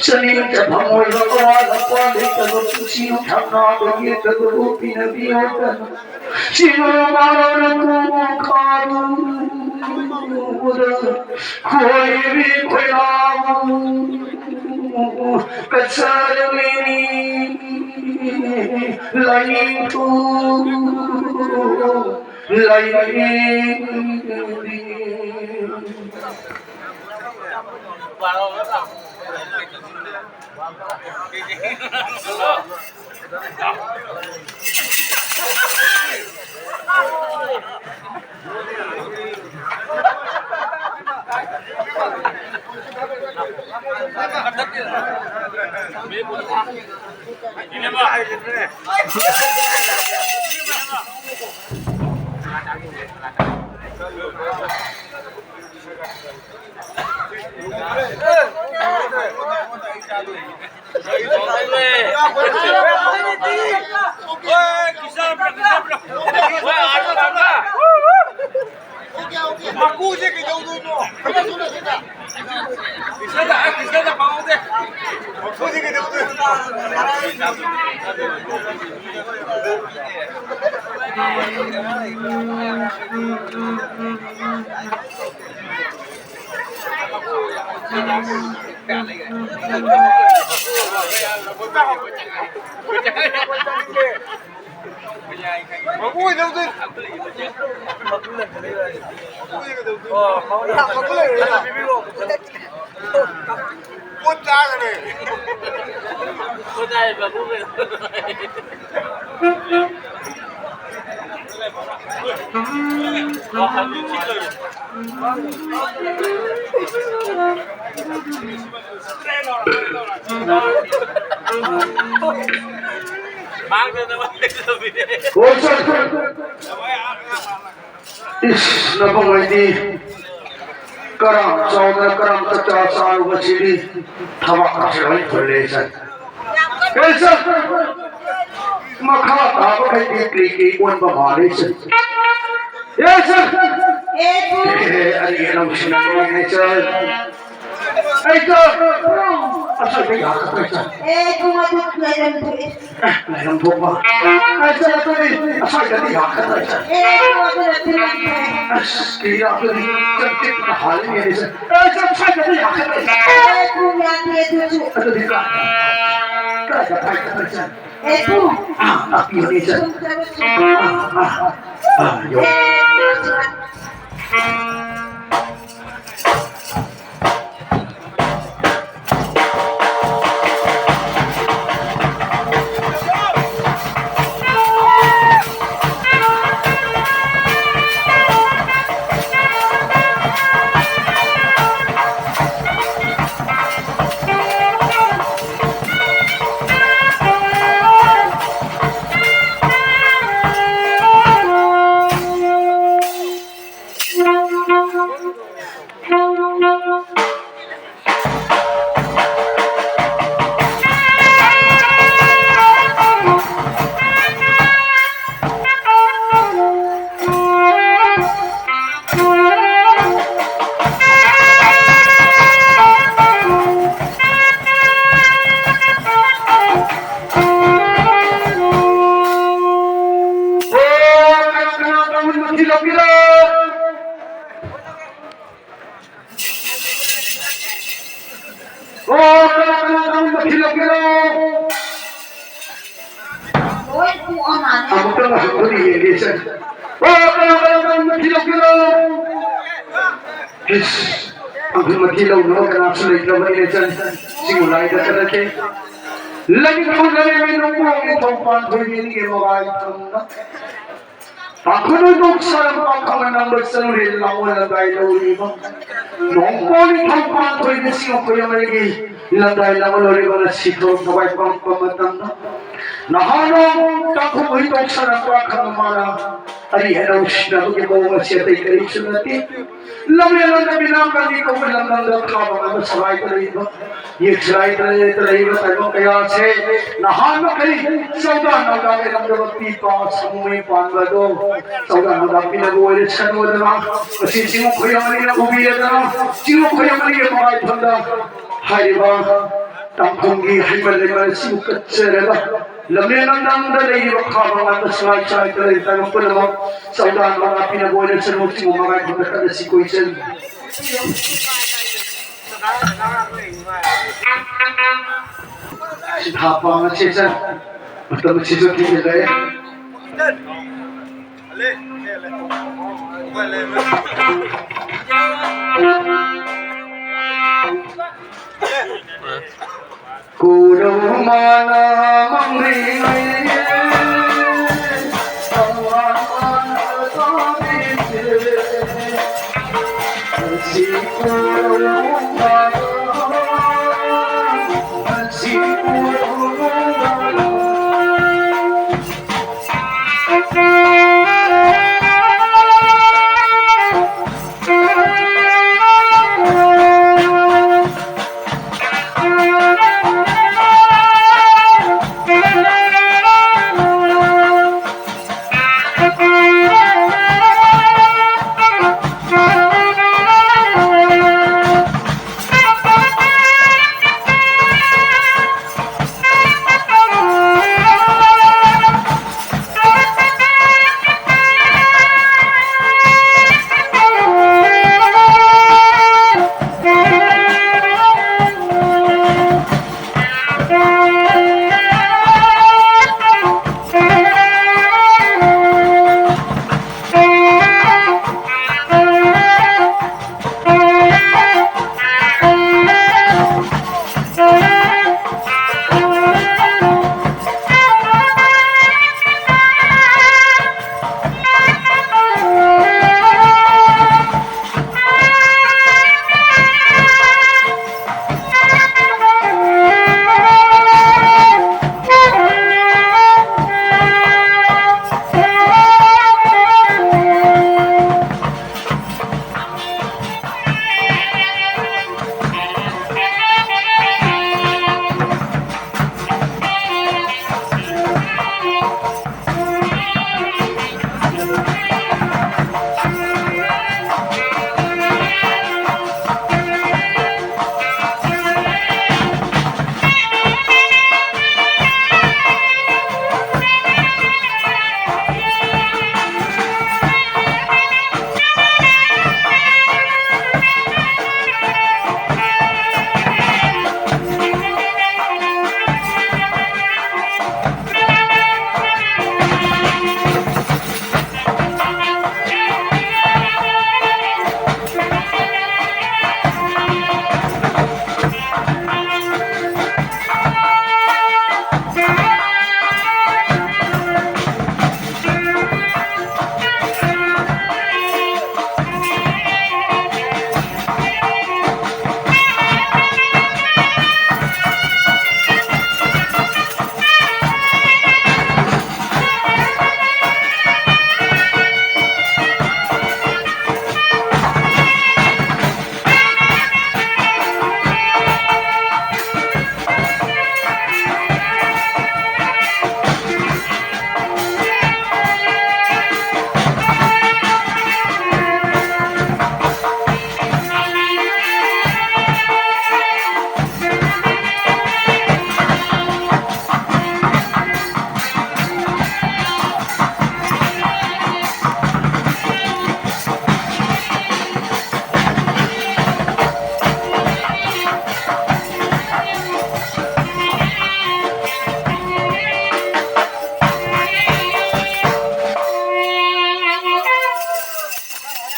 ꯆꯅꯤꯡ ꯆꯐꯝ ꯑꯣꯏꯕ ꯑꯋꯥꯠ ꯑꯄꯥ ꯂꯩꯇꯕ ꯄꯨꯟꯁꯤ ꯅꯨꯡꯊꯪ ꯅꯥꯕ ꯌꯦꯠꯇꯕꯕꯨ ꯄꯤꯅꯕꯤꯌꯣ ꯀꯟꯅ ꯆꯤꯡ ꯃꯥꯅ ꯀꯣꯡ ꯈꯥꯔꯨꯗ ꯈꯣꯏꯕꯤ ꯈꯣꯏꯔꯥꯕꯨ ꯀꯠꯆꯔꯝꯃꯤꯅꯤ ꯂꯥꯏꯅꯤꯡꯊꯧ ꯂꯥꯏꯅꯤꯡꯊꯧ꯫ ꯃꯀꯨꯁꯦ ꯀꯩꯗꯧꯗꯣꯏꯅꯣ? ꯃꯀꯨꯁꯦ ꯀꯩꯗꯧꯗꯣꯏꯅꯣ? ꯍꯣꯏ, ꯁꯥꯔ꯫ ꯏꯁ, ꯅꯕꯨꯡꯉꯩꯗꯤ ꯀꯔꯝ ꯆꯥꯎꯗꯅ ꯀꯔꯝ ꯆꯥꯛꯆꯥ ꯆꯥꯔꯨꯕꯁꯤꯗꯤ ꯊꯕꯥꯛ ꯀꯥꯁꯦ ꯂꯣꯏ ꯐꯨꯜꯂꯦ, ꯁꯥꯔ꯫ ꯑꯦ, ꯁꯥꯔ, ꯃꯈꯥ ꯇꯥꯕꯈꯩꯗꯤ ꯀ꯭ꯔꯤ ꯀ꯭ꯔꯤ ꯑꯣꯟꯕ ꯃꯥꯜꯂꯤ, ꯁꯥꯔ꯫ ꯑꯦ, ꯁꯥꯔ꯫ ꯑꯦ, ꯑꯦ, ꯑꯩ ꯅꯨꯡꯁꯤꯅꯕꯅꯦ, ꯁꯥꯔ꯫ ꯑꯩ, ꯁꯥꯔ, ꯑꯁꯣꯏꯕ ꯌꯥꯒꯗ꯭ꯔꯥ, ꯁꯥꯔ? ꯑꯦ, ꯄꯨꯡ ꯑꯗꯨ ꯂꯩꯔꯝꯗ꯭ꯔꯦ꯫ ꯑꯦ, ꯂꯩꯔꯝ ꯊꯣꯛꯄ꯫ ꯑꯩ, ꯁꯥꯔ, ꯑꯗꯨꯗꯤ ꯑꯁꯣꯏꯕꯗꯤ ꯌꯥꯒꯗ꯭ꯔꯥ, ꯁꯥꯔ? ꯑꯦ, ꯄꯨꯡ ꯑꯗꯨ ꯂꯩꯔꯝꯗ꯭ꯔꯦ꯫ ꯑꯁ, ꯀꯤꯔꯥ ꯑꯗꯨꯗꯤ ꯆꯪ ꯆꯤꯛꯄꯅ ꯍꯥꯜꯂꯤꯅꯦ, ꯁꯥꯔ꯫ ꯑꯦ, ꯁꯥꯔ, ꯑꯁꯣꯏꯕꯗꯤ ꯌꯥꯒꯗ꯭ꯔꯥ, ꯁꯥꯔ? ꯑꯦ, ꯄꯨꯡ ꯌꯥꯗꯦ ꯑꯗꯨꯁꯨ꯫ ꯑꯗꯨꯗꯤ ꯀꯥꯏ-, ꯀꯥꯏꯗ ꯐꯥꯏꯒꯗ꯭ꯔꯥ, ꯁꯥꯔ? ꯑꯦ, ꯄꯨꯡ꯫ ꯑꯥ, ꯇꯥꯛꯄꯤꯌꯨꯅꯦ, ꯁꯥꯔ꯫ ꯑꯥ, ꯑꯥ, ꯑꯥ, ꯌꯣ꯫ ꯑꯣ, ꯀꯅꯥ ꯀꯅꯥ ꯇꯧꯔꯤꯕ ꯊꯤꯜꯂꯛꯀꯦꯔꯣ? ꯂꯣꯏ ꯄꯣꯛꯑ ꯃꯥꯜꯂꯦ꯫ ꯑꯃꯨꯛꯇꯪ ꯍꯪꯕꯗꯤ ꯌꯦꯡꯒꯦꯁꯦ꯫ ꯑꯣ, ꯀꯅꯥ ꯀꯅꯥ ꯇꯧꯔꯤꯕ ꯊꯤꯜꯂꯛꯀꯦꯔꯣ? ꯏꯁ, ꯑꯩꯈꯣꯏ ꯃꯊꯤ ꯂꯧꯅꯕ ꯀꯅꯥꯁꯨ ꯂꯩꯇ꯭ꯔꯕꯅꯤꯅꯦ, ꯆꯟ꯫ ꯁꯤꯕꯨ ꯂꯥꯏꯗ ꯆꯠꯂꯛꯀꯦ꯫ ꯂꯩꯇ꯭ꯔꯕ ꯂꯩꯔꯝꯃꯤ ꯅꯣꯡꯄꯣꯛ ꯅꯤꯡꯊꯧ ꯄꯥꯟꯊꯣꯏꯕꯤꯒꯤ ꯃꯔꯥꯏ ꯊꯝꯅ꯫ ꯄꯥꯡꯈꯣꯏ ꯅꯣꯏꯕꯣꯛ ꯁꯥꯔꯝ ꯄꯥꯡꯈꯣꯏ ꯅꯝꯕ ꯆꯔꯨꯔꯦ ꯂꯥꯡꯑꯣ ꯂꯝꯗꯥꯏ ꯂꯧꯔꯤꯕ꯫ ꯅꯣꯡꯄꯣꯛ ꯅꯤꯡꯊꯧ ꯄꯥꯟꯊꯣꯏ ꯂꯤꯁꯤꯡ ꯑꯩꯈꯣꯏ ꯑꯃꯒꯤ ꯂꯝꯗꯥꯏ ꯂꯥꯡꯑꯣ ꯂꯧꯔꯤꯕ ꯉꯁꯤ ꯊꯧꯔꯝ ꯊꯋꯥꯏ ꯄꯥꯡꯕ ꯃꯇꯝꯗ ꯅꯍꯥꯔꯣꯜ ꯇꯥꯡꯈꯨꯜ ꯍꯨꯏꯗꯣꯛ ꯁꯥꯔꯝ ꯄꯥꯡꯈꯪ ꯑꯃꯅ ꯑꯔꯤ ꯑꯅꯧ ꯁꯤꯟꯅꯕꯒꯤ ꯃꯑꯣꯡ ꯑꯁꯤ ꯑꯇꯩ ꯀꯔꯤꯁꯨ ꯅꯠꯇꯦ꯫ ꯂꯝꯂꯦꯟ ꯂꯝꯗꯝ ꯃꯤꯅꯥꯝ ꯀꯟꯕꯤ ꯀꯧꯕ ꯂꯝꯗꯝꯗ ꯈꯥꯕ ꯉꯝꯕ ꯁꯂꯥꯏꯗ ꯂꯩꯕ ꯌꯦꯛꯁꯂꯥꯏꯗ ꯂꯩꯔꯤꯕ ꯇꯥꯏꯕꯪ ꯀꯌꯥꯁꯦ ꯅꯍꯥꯟ ꯃꯈꯩ ꯆꯧꯗꯥ ꯅꯧꯗꯥ ꯂꯩꯔꯝꯗꯕ ꯄꯤꯄꯥ ꯁꯃꯨꯃꯩ ꯄꯥꯟꯕꯗꯣ ꯆꯧꯗꯥ ꯅꯧꯗꯥ ꯄꯤꯅꯕ ꯑꯣꯏꯔꯁꯅꯨꯗꯅ ꯉꯁꯤ ꯆꯤꯡꯉꯨ ꯈꯣꯏꯔꯝ ꯑꯅꯤꯅ ꯎꯕꯤꯔꯗꯅ ꯆꯤꯡꯉꯨ ꯈꯣꯏꯔꯝ ꯑꯅꯤꯒꯤ ꯃꯔꯥꯏꯐꯝꯗ ꯍꯥꯏꯔꯤꯕ ꯇꯥꯡꯈꯨꯜꯒꯤ ꯍꯩꯃꯟ ꯂꯩꯃꯟ ꯑꯁꯤꯕꯨ ꯀꯠꯆꯔꯒ ꯂꯝꯂꯦꯟ ꯂꯝꯗꯝꯗ ꯂꯩꯔꯤꯕ ꯈꯥꯕ ꯉꯥꯛꯇ ꯁꯉꯥꯏ ꯁꯉꯥꯏꯗ ꯂꯩꯔꯤꯕ ꯇꯥꯏꯕꯪ ꯄꯨꯝꯅꯃꯛ ꯆꯧꯗꯥ ꯅꯧꯗꯥ ꯄꯤꯅꯕ ꯑꯣꯏꯔꯁꯅꯨ ꯆꯤꯡꯉꯨ ꯃꯔꯥꯏꯐꯝꯗ ꯀꯠꯂꯁꯤ ꯀꯣꯏꯆꯠ ꯁꯤꯊꯥ ꯄꯥꯝꯃꯁꯦ ꯆꯪ ꯃꯇꯝ ꯑꯁꯤꯁꯨ ꯊꯤꯖꯤꯜꯂꯛꯑꯦ꯫ ꯀꯣꯔꯧꯃꯅꯥ ꯃꯪꯂꯤꯉꯩ ꯁꯤ ꯀꯣꯔꯧ